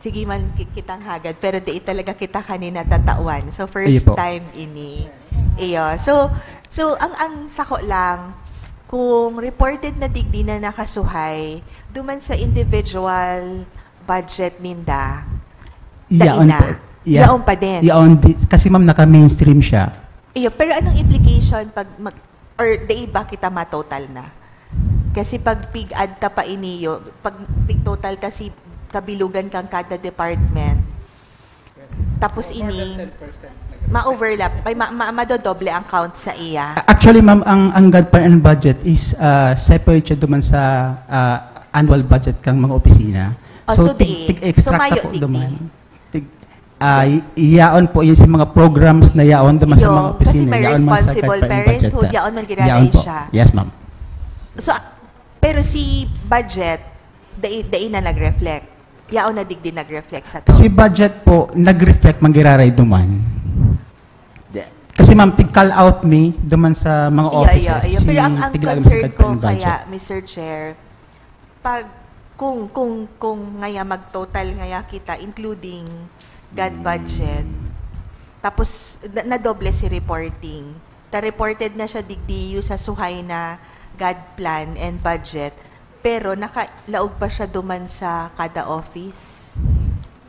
sige man ki-, kitang hagad, pero di talaga kita kanina tatawan. So, first Iyo po. time ini. Iyo. So, so, ang, ang sako lang, kung reported na digdi na nakasuhay, duman sa individual budget ninda, Yaon dai na. po. Yes. Yaon pa din. Yaon di, kasi ma'am, naka-mainstream siya. Iyo, pero anong implication pag mag, or di ba kita matotal na? Kasi pag pig-add ta pa iniyo, pag pig-total ta si kabilugan kang kada department, tapos ini, ma-overlap, ay ma, ma, madodoble ang count sa iya. Actually, ma'am, ang, ang GAD plan and budget is uh, separate siya duman sa uh, annual budget kang mga opisina. Oh, so, so tig, tig-extract so, ta po duman. Tig, uh, yaon po yun sa mga programs na yaon duman sa mga opisina. Yaon man sa GAD plan and budget. Yaon man ginaray siya. Yes, ma'am. So, pero si budget, dai, dai na nag-reflect. Yaon na digdi nag-reflect sa to. Si budget po, nag-reflect man giraray duman. Kasi ma'am, tig-call out mi duman sa mga offices. Iyo, iyo. Pero ang, ang concern ko kaya, Mister Chair, pag kung kung kung ngaya mag-total ngaya kita including GAD budget, tapos na, nadoble si reporting. Ta reported na siya digdiyo sa suhay na GAD plan and budget, pero nakalaog pa siya duman sa kada office.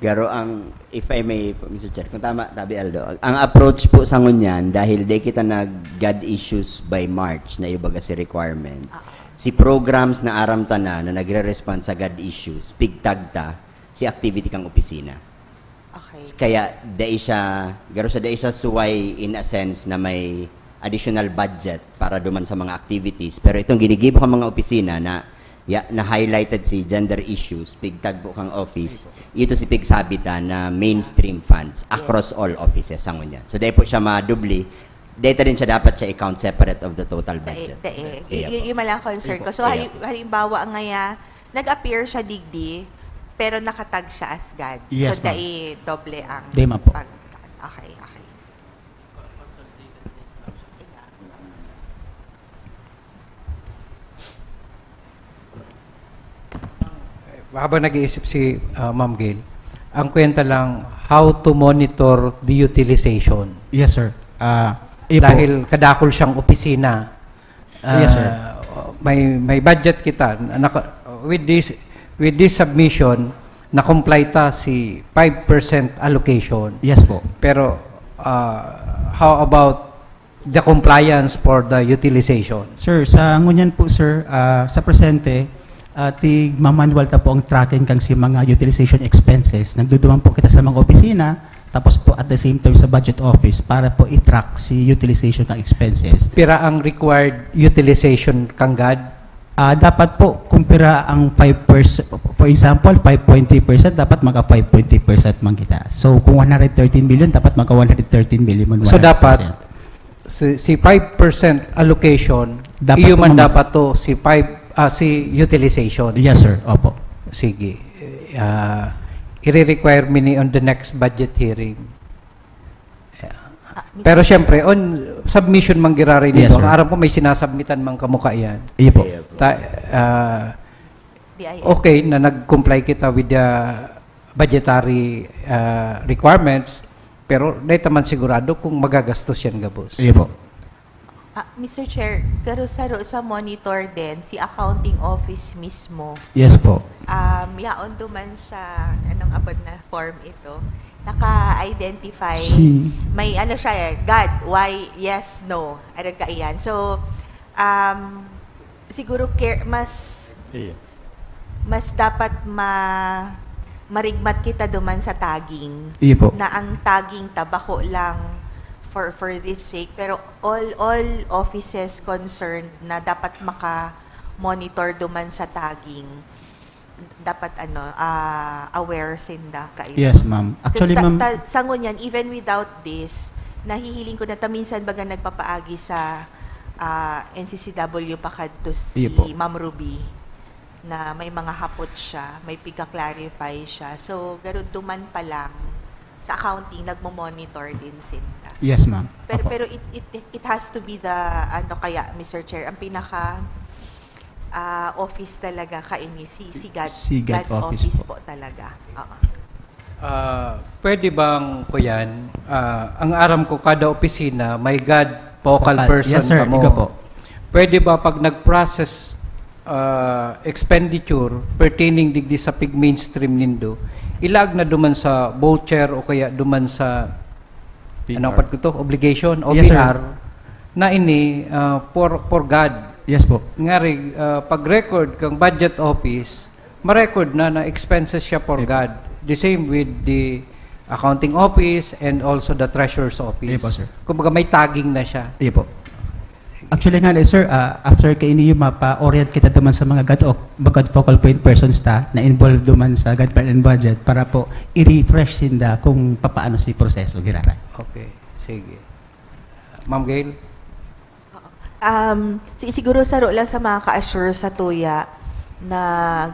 Garo ang, if I may, Mister Chair, kung tama, Tabi Aldo, ang approach po sa ngunyan, dahil di kita nag-GAD issues by March na ibaga si requirement, si programs na aram ta na, na nagre-respond sa GAD issues, pigtag ta si activity kang opisina. Okay. Kaya dai siya, garo siya dai siya suway in a sense na may additional budget para duman sa mga activities. Pero itong ginigibo ka mga opisina na ya, na highlighted si gender issues, pigtagbo kang office, ito si pigsabitan na mainstream funds across all offices sa ngunyan. So dai po siya madubli, data din siya dapat siya i-count separate of the total budget. Dai, dai. Y- y- yung malang concern ko. So, halim- halimbawa ngaya, nag-appear siya digdi, pero nakatag siya as GAD. Yes, so, dai doble ang Dai man po. Pag, okay, okay. Habang nag-iisip si uh, Ma'am Gail, ang kwenta lang, how to monitor the utilization. Yes, sir. Uh, iyo po. Dahil kadakol siyang opisina. Uh, Yes, sir. May, may budget kita. Naka, with this, with this submission, na-comply ta si five percent allocation. Yes po. Pero uh, how about the compliance for the utilization? Sir, sa ngunyan po, sir, ah, sa presente, ah, tig-mamanual ta po ang tracking kan si mga utilization expenses. Nagduduman po kita sa mga opisina, tapos po at the same time sa budget office para po i-track si utilization ng expenses. Pira ang required utilization kang GAD? Ah, dapat po, kung pira ang five percent, for example, five point three percent, dapat maka five point three percent man kita. So, kung one hundred thirteen million, dapat maka one hundred thirteen million man. So, dapat si, si five percent allocation, Dapat iyo man naman. Dapat to si five, ah, si utilization. Yes, sir. Opo. Sige. Ah, i-require mi ni on the next budget hearing. Ah, Mister Pero siyempre, on submission man giraray Yes, nito. sir. Aram ko may sinasubmitan man kamo kaiyan. Iyo po. Ta, ah, D I F. Okay na nag-comply kita with the budgetary ah, requirements, pero dahil man sigurado kung magagastos yan gabos. Iyo po. Ah, Mister Chair, pero sa, sa monitor din, si accounting office mismo, Yes po. um, yaon duman sa, anong abot na form ito, naka-identify, Si- may ano siya eh, GAD, why, yes, no, arag kaiyan. So, um, siguro care, mas, Iya. mas dapat ma, marigmat kita duman sa tagging. Iyo po. Na ang tagging ta bako lang for, for this sake, pero all, all offices concerned na dapat maka-monitor duman sa tagging, dapat ano, ah, aware sinda kaiyan. Yes, ma'am. Actually, Ta- ma'am, ta- sa ngunyan, even without this, nahihiling ko na ta minsan baga nagpapaagi sa ah, N C C W pa kadto si Iyo po. Ma'am Ruby na may mga hapot siya, may pika-clarify siya. So, garo duman pa lang, sa accounting, nagmo-monitor din sinda. Yes, ma'am. Pero, Opo. Pero it, it, it has to be the, ano kaya, Mister Chair, ang pinaka ah, office talaga kaini, si, si GAD, Si GAD GAD office office po. po talaga. Oo. Ah, pwede bang, kuyan, ah, ang aram ko, kada opisina may GAD focal Focal. person Yes, sir. kamo. Igo po. Pwede ba pag nag-process ah, expenditure pertaining digdi sa pig-mainstream nindo, ilag na duman sa voucher o kaya duman sa, P R. Ano pa ko to? Obligation o Yes, sir. P R na ini, ah, for, for God. Yes po. Ngari, ah, pag-record kang budget office, ma-record na na expenses siya for Yes po. God. The same with the accounting office and also the treasurer's office. Yes po, sir. Kumbaga, may tagging na siya. Yes po. Actually nga, eh, sir, ah, after kaini yung mapa-orient kita duman sa mga God, o, God focal point persons ta na involved duman sa God Plan and Budget para po i-refresh sinda kung papaano si proseso giraray. Okay, sige. Ma'am Gail? Um, si-, siguro saro lang sa mga ka-assure sa tuya na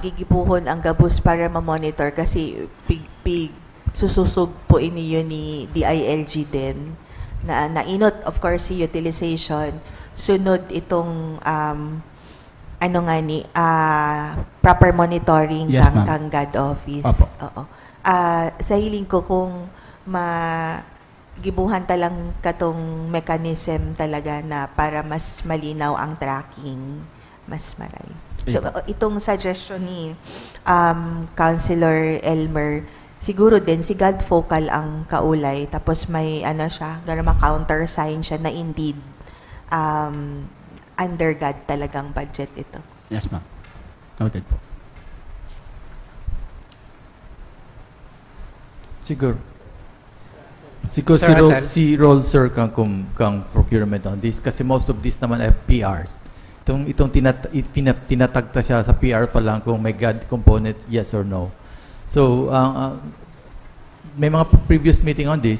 gigibuhon ang gabos para ma-monitor kasi pig-, pig-, sususog po ini yun ni D I L G din na nainot, of course, si utilization. Sunod itong, um, ano nga ni, ah, proper monitoring Yes, kang, ma'am. Kang God Office. Opo. Oo. Ah, sa hiling ko kung ma-, gibuhan ta lang katong mechanism talaga na para mas malinaw ang tracking, mas maray. So, Opo. Itong suggestion ni, um, Councilor Elmer, siguro din si God focal ang kaulay, tapos may ano siya, garo ma-countersign siya na indeed, um, under God talagang budget ito. Yes, ma'am. Noted po. Siguro. Siguro Sir si Ro-, Hansel? Si role, sir, kang, kung, kang procurement on this. Kasi most of this naman ay P Rs. Itong, itong tinat-, i-, pina-, tinatagta siya sa P R pa lang kung may God component, yes or no. So, ang, ang, may mga previous meeting on this,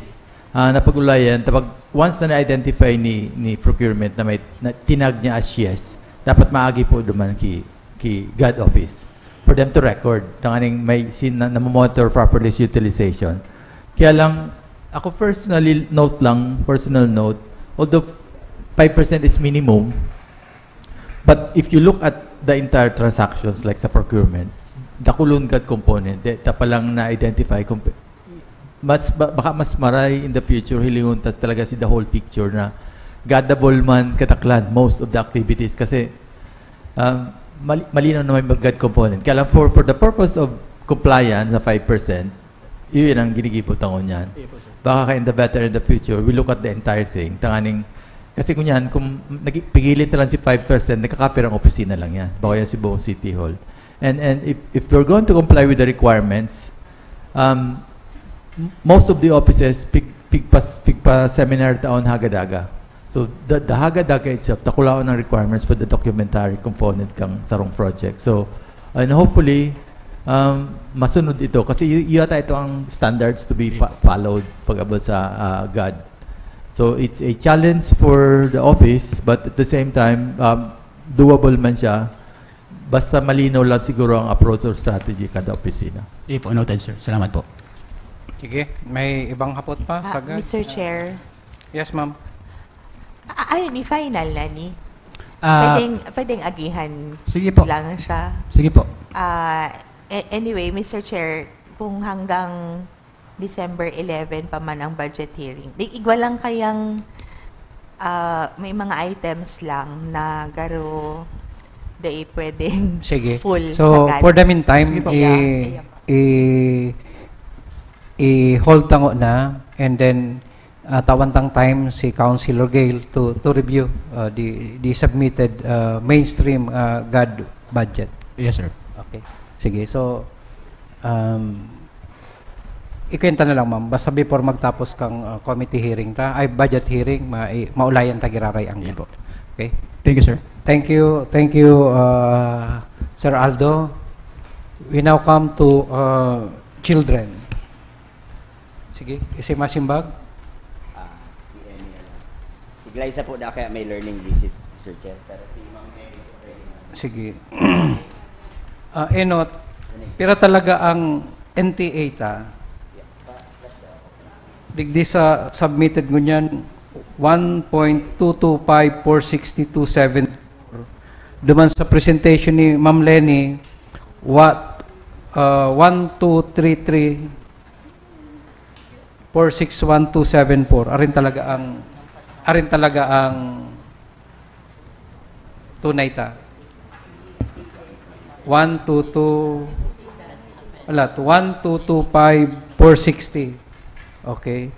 ah, napag-ulayan, tapag, once na na-identify ni, ni procurement na may, na tinag niya as yes, dapat maagi po duman ki, ki God Office for them to record. Tanganing may sin-, na, namomonitor properly si utilization. Kaya lang, ako personally, note lang, personal note, although five percent is minimum, but if you look at the entire transactions, like sa procurement, dakulon God component, di, ta pa lang na-identify kung pe-, mas, ba-, baka mas maray in the future, hilingon tas talaga si the whole picture na godable man kataklan, most of the activities. Kasi, um, mali-, malinaw na may God component. Kaya lang, for, for the purpose of compliance sa five percent, yun ang ginigibo ta ngunyan. Sige po, sir. Baka ka in the better in the future, we look at the entire thing. Tanganing, kasi ngunyan, kung nag-, pigilit na lang si five percent, nagkakapir ang opisina lang yan. Baka yan si buong City Hall. And, and if, if we're going to comply with the requirements, um, m-, most of the offices, pig-, pigpas-, pigpa-seminar taon hagadaga. So, the, the hagadaga itself, dakulaon ang requirements for the documentary component kang sarong project. So, and hopefully, um, masunod ito. Kasi y-, yata ito ang standards to be pa-, followed pag-abot sa, ah, God. So, it's a challenge for the office, but at the same time, um, doable man siya. Basta malinaw lang siguro ang approach or strategy kada opisina. Sige po, noted, sir. Salamat po. Sige, may ibang hapot pa? Ah, sagad? Mister Chair. Yes, ma'am. Ah, ayun, ni final na ni. Ah, pwedeng, pwedeng agihan sige po. Lang siya. Sige po. Ah, a-, anyway, Mister Chair, kung hanggang December eleven pa man ang budget hearing, di, igwa lang kayang, ah, may mga items lang na garo dai pwedeng sige. Full so, sagad. For the meantime, sige po. I-, yeah, yeah. I-, i-hold tango na, and then, ah, tawan tang time si Councilor Gail to, to review, ah, the, the submitted, ah, mainstream, ah, God budget. Yes, sir. Okay. Sige, so, um, ikwenta na lang, ma'am. Basta before magtapos kang, ah, committee hearing ta, ay, budget hearing, ma-, i-, maulayan ta giraray ang. Sige po. Okay? Thank you, sir. Thank you, thank you, ah, Sir Aldo. We now come to, ah, children. Sige, isi masimbag? Ah, si Emmy, ano. Si Glyza po na kaya may learning visit, Mister Chair. Pero si Ma'am Emmy po, ready na. Sige. Ah, Enot, pira talaga ang N T A ta? Digdi sa submitted ngunyan, one point two two five four six two seven. Duman sa presentation ni Ma'am Leni, what, ah, one two three three four six one two seven four. Arin talaga ang, arin talaga ang tunay ta. One two two, alat, one two two five four sixty. Okay.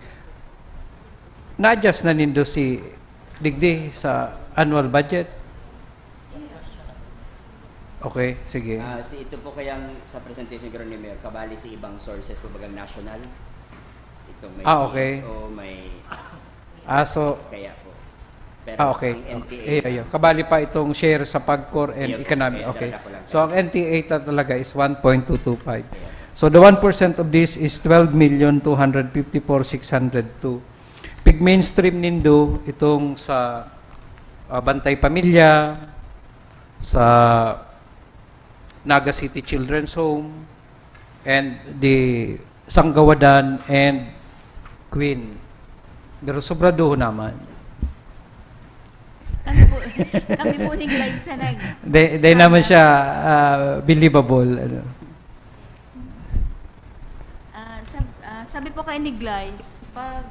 Na-adjust na nindo si digdi sa annual budget? Okay, sige. Ah, si ito po kayang sa presentation garo ni Mayor, kabali si ibang sources, kumbaga national. Itong may Ah, okay. P S O, may Ah, so, kaya po. Pero ah, okay. ang N T A, Iyo, iyo. Kabali pa itong share sa PAGCOR and Iyo, economy. iyo, Okay. dagdag ko lang. So, ang N T A ta talaga is one point two two five. So, the one percent of this is twelve million two hundred fifty-four six hundred two. Pig mainstream nindo itong sa ah, Bantay Pamilya, sa Naga City Children's Home, and the Sanggawadan and Queen. Pero sobraduho naman. Kami po, kami po ni Glyza nag... Di, di naman siya ah, believable. Ano. Ah, sab- ah, sabi po kay ni Glyza, pag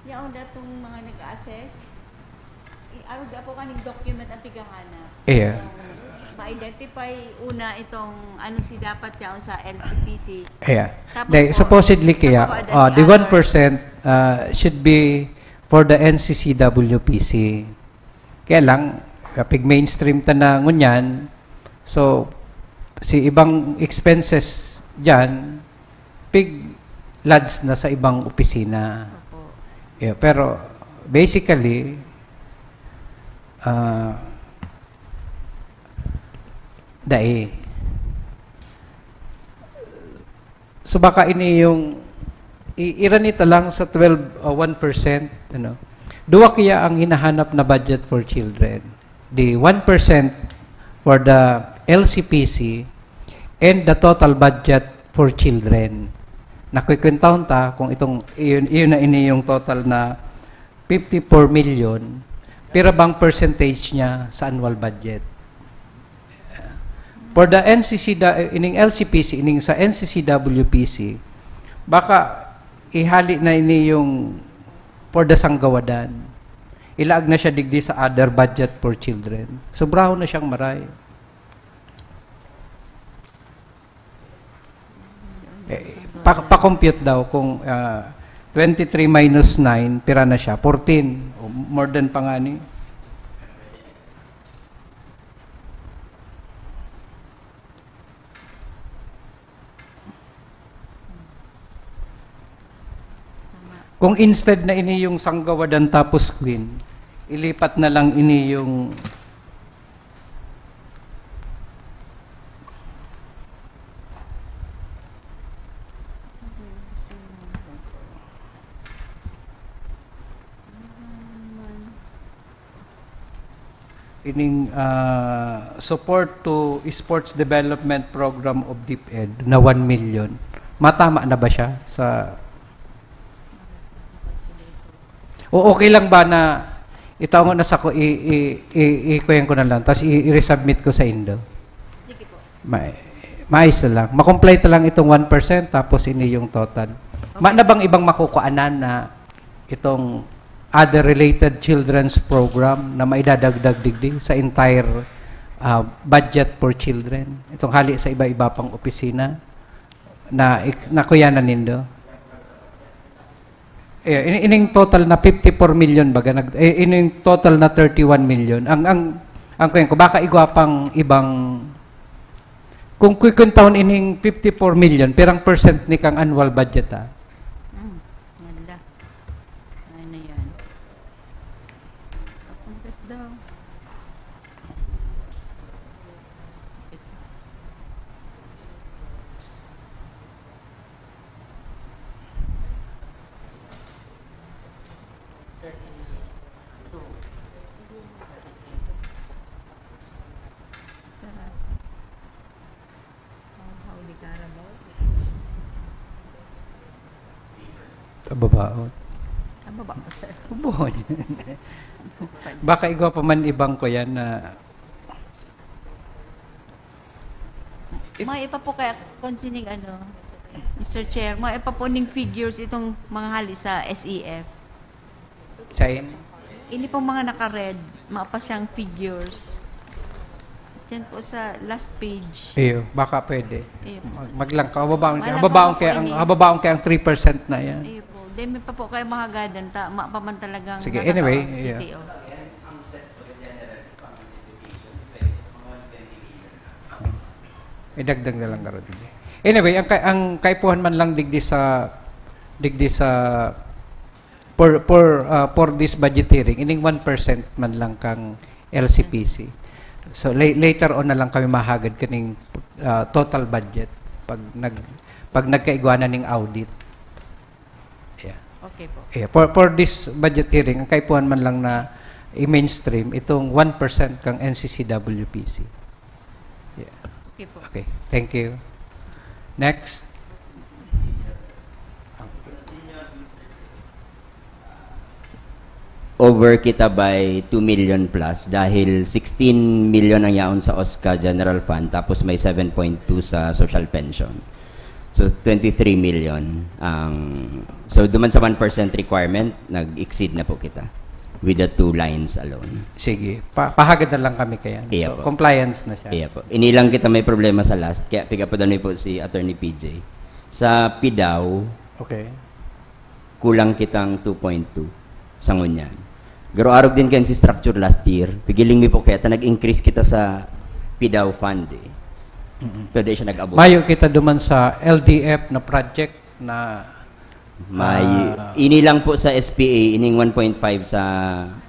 yaon datong mga nag-assess, i-arog po kaning document ang pighahanap. Iya. Yung ma-identify una itong ano si dapat yaon sa L C P C. Ayan. Tapos Dahil po, supposedly sa kaya, mga uh, the other one percent uh, should be for the N C C W P C. Kaya lang, kapag mainstream ta na ngunyan, so, si ibang expenses dyan, pig lads na sa ibang opisina. Opo. Yeah, pero, basically, ah, dai. So baka ini yung i- iranita lang sa twelve o one percent, ano. Duwa kaya ang hinahanap na budget for children. The one percent for the L C P C and the total budget for children. Nakwikwentahon ta kung itong iyon, iyon na ini yung total na fifty-four million, pira bang percentage niya sa annual budget? For the N C C, da- ining L C P C, ining sa N C C W P C, baka ihali na ini yung for the sanggawadan. Ilaag na siya digdi sa other budget for children. Sobrahon na siyang maray. Eh, pa, pa-compute daw kung ah, twenty-three minus nine, pira na siya? Fourteen. O more than pa nga ni. Kung instead na ini yung sanggawadan tapos queen, ilipat na lang ini yung ining ah, support to sports development program of DepEd na one million. Matama na ba siya sa... O okay lang ba na itaon na sa ko, i, i, i, ikuyan ko na lang, tapos i, i-resubmit ko sa indo? Sige po. Ma maayos na lang. Makomplete lang itong one percent, tapos ini yung total. Ma na bang ibang makukuanan na itong other related children's program na maidadagdag digdi sa entire ah, budget for children? Itong hali sa iba-iba pang opisina na ik- nakuyanan nindo? Eh, ini- ining total na fifty-four million baga, nag, eh, ining total na thirty-one million. Ang ang ang kuyan ko, baka igwa pang ibang, kung kukwentahon ining fifty-four million, pirang percent ni kang annual budget, ah? Hmm, ganda. Ano yan? Pakumpit daw. Tababaon. Tama ba ako, sir? Ubon. Baka igwa pa man ibang ko yan na Mga ipa po kaya, concerning ano, Mister Chair, mga ipa po ning figures itong mga hali sa S E F. Sa in? Ini pong mga naka-red, mga pa siyang figures. Yan po sa last page. Iyo, baka pwede. Iyo po. Mag- Maglangkaw, hababaon kaya, Wala hababaon pa kaya po ang inyo. Hababaon kaya ang three percent na yan. Iyo po. Then may pa po kayo mahagadan ta, ma pa man talagang Sige, nakakaon, anyway, C T O. Idagdag na lang garo din. Anyway, ang, ka- ang kaipuhan man lang digdi sa digdi sa for for uh, for this budget hearing, ining one percent man lang kang L C P C. So la- later on na lang kami mahagad kaning uh, total budget pag nag pag nagkaigwa na ning audit. Yeah. Okay po. Yeah, for for this budget hearing, ang kaipuhan man lang na i-mainstream itong one percent kang N C C W P C. Yeah. Okay po. Okay, thank you. Next. Over kita by two million plus dahil sixteen million ang yaon sa OSCA General Fund, tapos may seven point two sa social pension. So, twenty-three million ang... So, duman sa one percent requirement, nag-exceed na po kita with the two lines alone. Sige, pa pahagad na lang kami kaya. Iya So, po. Compliance na siya. Iya po. Inilang kita may problema sa last, kaya pigapudan mi po si Attorney P J. Sa PDAW, Okay. kulang kitang two point two sa ngunyan. Pero arog din kayo si structure last year, pigiling mi po kaya ta nag-increase kita sa PDAW fund eh. Pero di siya nag-abot. Mayo kita duman sa L D F na project na May, Ah. ini lang po sa S P A, ining one point five sa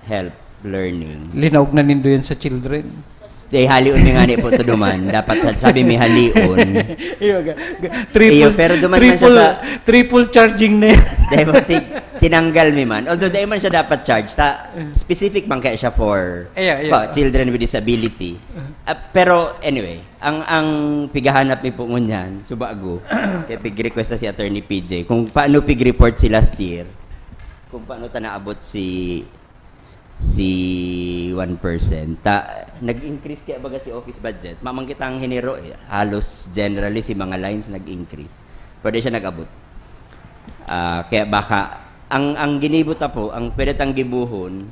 help learning. Linaog na nindo yan sa children. Di, halion mi nga ni po to duman. Dapat, sabi mi halion. Iyo, ga- ga- triple, Iyo, pero duman man siya triple, sa triple charging na yan. Dahil mo ti- tinanggal mi man. Although dahil man siya dapat charge, ta, specific man kaya siya for Iya, iya. pa, children with disability. Ah, pero anyway, ang ang pigahanap mi po ngunyan, subago, kaya pig-request na si Attorney P J, kung paano pig-report si last year, kung paano ta naabot si si one percent. Ta, nag-increase kaya baga si office budget. Mamang kitang hiniro eh. Halos generally si mga lines nag-increase. Pwede siya nag-abot. Ah, kaya baka, ang, ang ginibo ta po, ang pwede tang gibuhon,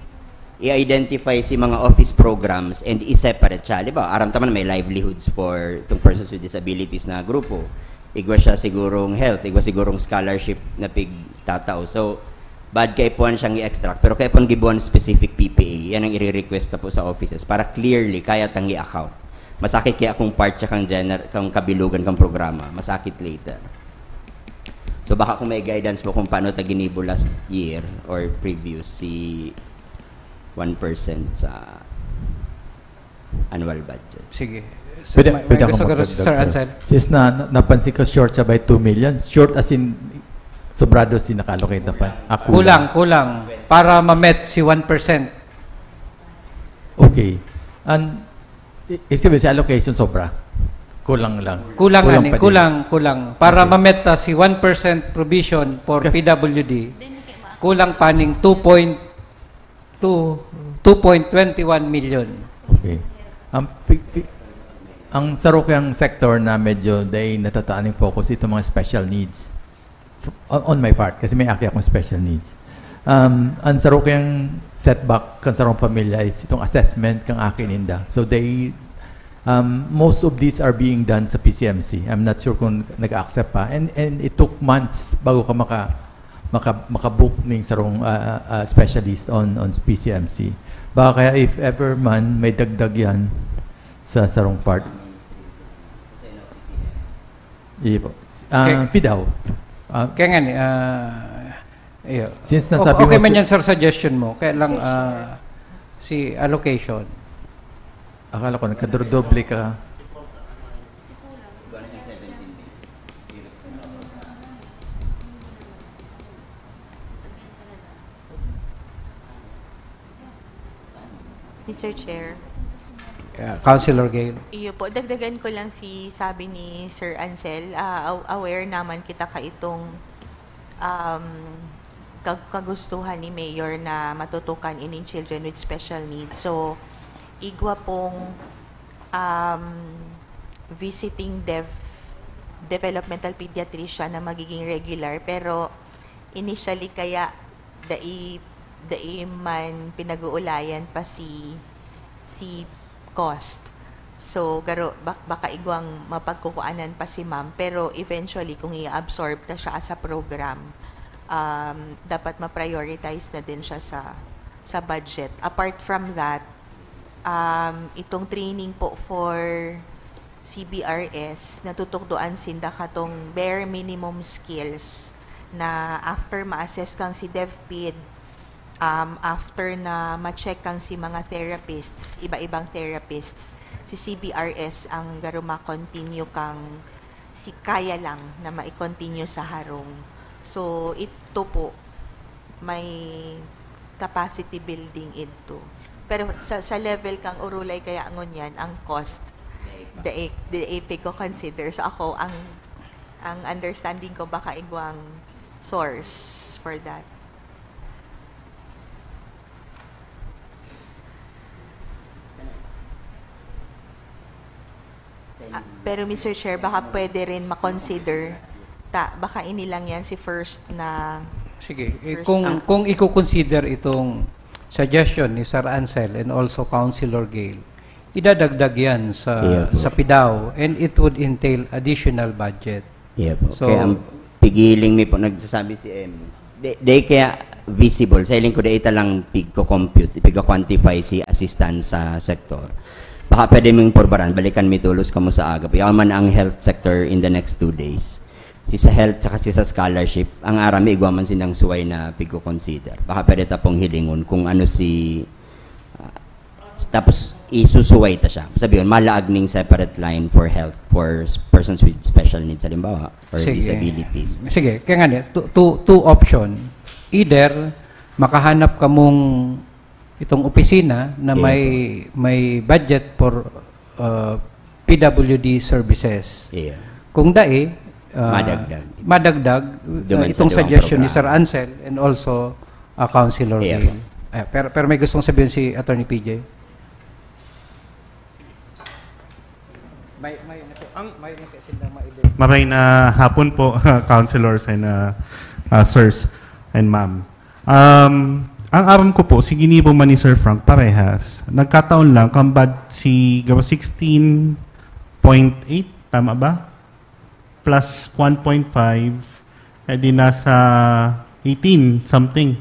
i-identify si mga office programs and i-separate siya. Di ba? Aram ta man may livelihoods for itong persons with disabilities na grupo. Igwa siya sigurong health, igwa sigurong scholarship na pigtatao. So, bad kaipuhan siyang i-extract. Pero kaipuhan gibuhan specific P P A. Yan ang i-request na po sa offices para clearly kaya tang i-account. Masakit kaya kung part siya kang, gener- kang kabilugan kang programa. Masakit later. So baka kung may guidance po kung paano ta ginibo last year or previous si one percent sa annual budget. Sige. Pwede, May- pwede may akong gusto ka, magdagdag, Sir Ansel? Since na, na, napansin ko short siya by two million, short as in sobrado si naka-allocate na pa. Ah, Kulang, kulang. Para ma-met si one percent. Okay. And, i- ibig sabihin, si allocation sobra. Kulang lang. Kulang, ani, pa din. Kulang, kulang. Para Okay. ma-met ta si one percent provision for Kas- P W D, kulang pa ning two point two, two point twenty one million. Okay. Ang, pi- pi- ang sarukang sector na medyo dai natataan yung focus, itong mga special needs. F- On, on my part, kasi may aki akong special needs. Um, ang sarukang setback kan sarong pamilya is itong assessment kang aki ninda. So they, um, most of these are being done sa P C M C. I'm not sure kung nag-accept pa. And, and it took months bago ka maka, maka, makabook ning sarong uh, uh, specialist on, on P C M C. Baka kaya if ever man may dagdag yan sa sarong part. Iyo po. Ah, Okay. PDAW. Ah, Kaya nga ni, ah, iyo. Since O- nasabi okay mo man si- yan, sir, suggestion mo. Kaya lang, ah, si allocation. Akala ko nagkadodoble ka. Mister Chair. Yeah, Councilor Gail. Iyo po, dagdagan ko lang si sabi ni Sir Ansel, ah, aw- aware naman kita kaitong um, kag- kagustuhan ni Mayor na matutukan ining children with special needs. So, igwa pong um, visiting dev developmental pediatrician na magiging regular, pero initially kaya dai dai man pinag-uulayan pa si si cost. So, garo, bak-, baka igwang mapagkukuanan pa si ma'am, pero eventually, kung i-absorb ta siya as a program, um, dapat ma-prioritize na din siya sa, sa budget. Apart from that, um, itong training po for C B R S, natutukdoan sinda katong bare minimum skills na after ma-assess kang si DepEd, um, after na ma-check kang si mga therapists, iba-ibang therapists, si C B R S ang garo ma-continue kang si kaya lang na mai-continue sa harong. So, ito po, may capacity building ito. Pero sa, sa level kang Orulay kaya ngunyan, ang cost, the, the A P ko consider. So, ako, ang, ang understanding ko, baka igwang source for that. Ah, pero, Mister Chair, baka pwede rin makonsider. Ta, baka ini lang yan si first na Sige, eh, first kung, up. Kung i-consider itong suggestion ni Sir Ansel and also Councilor Gail, idadagdag yan sa, Yeah po. sa PDAO, and it would entail additional budget. Yeah po. So, kaya ang pigiling mi po, nagsasabi si Em, di, di kaya visible. Sa hiling ko, di ita lang pigko-compute, pigko-quantify si assistance sa sector. Baka pwede mong purbaran, balikan mi tolos kamo sa aga. Yaman ang health sector in the next two days. Si sa health tsaka si sa scholarship, ang aram mi, igwa man sinang suway na pigko-consider. Baka pwede ta pong hilingon kung ano si, ah, tapos isusuway ta siya. Sabi yun, malaag ning separate line for health for s-, persons with special needs, halimbawa, or Sige. disabilities. Sige, kaya nga niya, two, two, two option. Either makahanap kamong itong opisina na Yeah. may, may budget for, uh, P W D services. Yeah. Kung dai, uh, Madagdag. madagdag, Duman uh, sa itong duwang suggestion ni programa. Sir Ansel and also, uh, Councilor Yeah. Gail. Eh, pero, pero may gustong sabihin si Attorney P J. May, may, ano po, Ang may, ano po, sila maibig. Maray na hapon po, councilors and, uh, uh, sirs and ma'am. Um, ang aram ko po, si ginibo man ni Sir Frank, parehas. Nagkataon lang, kambad si Gawa sixteen point eight, tama ba? Plus one point five, eh di nasa eighteen something.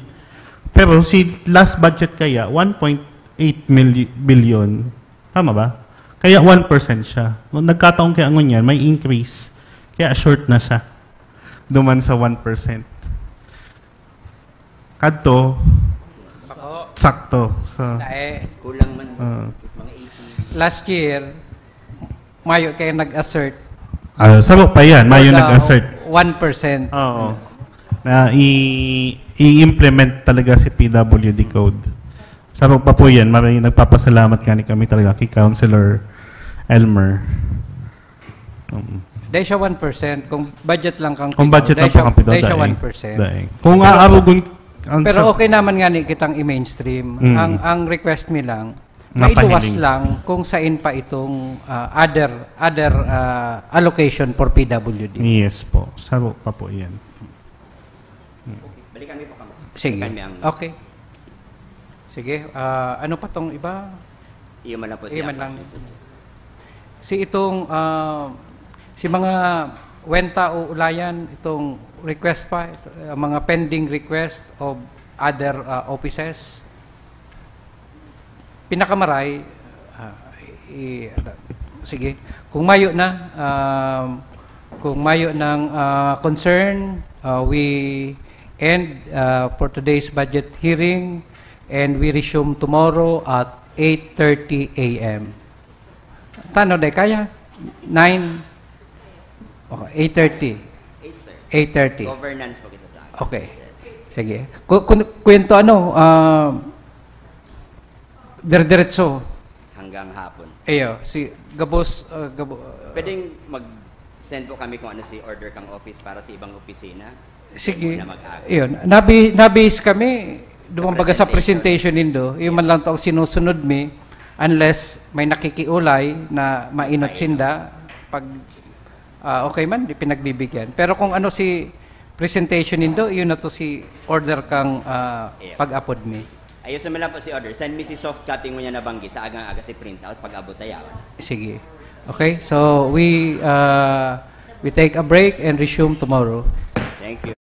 Pero si last budget kaya, one point eight mil-, billion. Tama ba? Kaya one percent siya. Nung nagkataon kaya ngunyan, may increase. Kaya short na siya. Duman sa one percent. Kadto, Bako. sakto. So, Tae. Kulang man. Ah. Mga eighty. Last year, mayo kayo nag-assert. Ah, sabo pa yan. Mayo For the nag-assert. one percent. Oo. Na i-, i-implement talaga si P W D code. Sabo pa po yan. Maraming nagpapasalamat nga ni kami talaga kay Councilor Elmer. Mm. Dahil siya one percent, kung budget lang kang Kung pito, budget dahil lang po siya, kang pito, dahil siya dahil. one percent. Dahil. Kung Pero, aarugon ang pero sa okay naman nga ni kitang i-mainstream. Mm. Ang, ang request mi lang, Mapahiling. mailuwas lang kung sain pa itong, ah, other, other, ah, allocation for P W D. Yes po. Sabo pa po yan. Balikan mi po kamo. Sige. Balikan mi ang Okay. Sige, ah, ano pa tong iba? Iyo man lang po Iyo siya. man lang. Si itong, ah, si mga wenta o ulayan, itong request pa, ito, ah, mga pending request of other, ah, offices. Pinakamaray, ah, i-, ano, sige. Kung mayo na, um, kung mayo ng, ah, concern, ah, we end, ah, for today's budget hearing and we resume tomorrow at eight thirty A M. Tano, day, kaya? Nine? Okay, eight thirty. Eight thirty. Eight thirty. Governance po kita sa akin. Okay. Sige. Ku-, kun-, kwento ano, ah, dire-diretso. Hanggang hapon. Iyo, si Gabos, ah, Gabo-, Pwedeng mag-send po kami kung ano si order kang office para sa ibang opisina. Sige. Muna mag-ago. Iyon. Nabi-, nabis kami, Sa dumambaga sa presentation. presentation nindo. Iyon man lang to ang sinusunod mi, unless may nakikiulay na mainot Mainot. sinda, pag, ah, okay man, di pinagbibigyan. Pero kung ano si presentation nindo, iyon na to si order kang, ah, Iya. pag-apod mi. Ayusin mo lang po si order. Send me si soft copy ngunyan na banggi sa agang-aga si print out pag-abot ayaw. Sige. Okay, so we uh, we take a break and resume tomorrow. Thank you.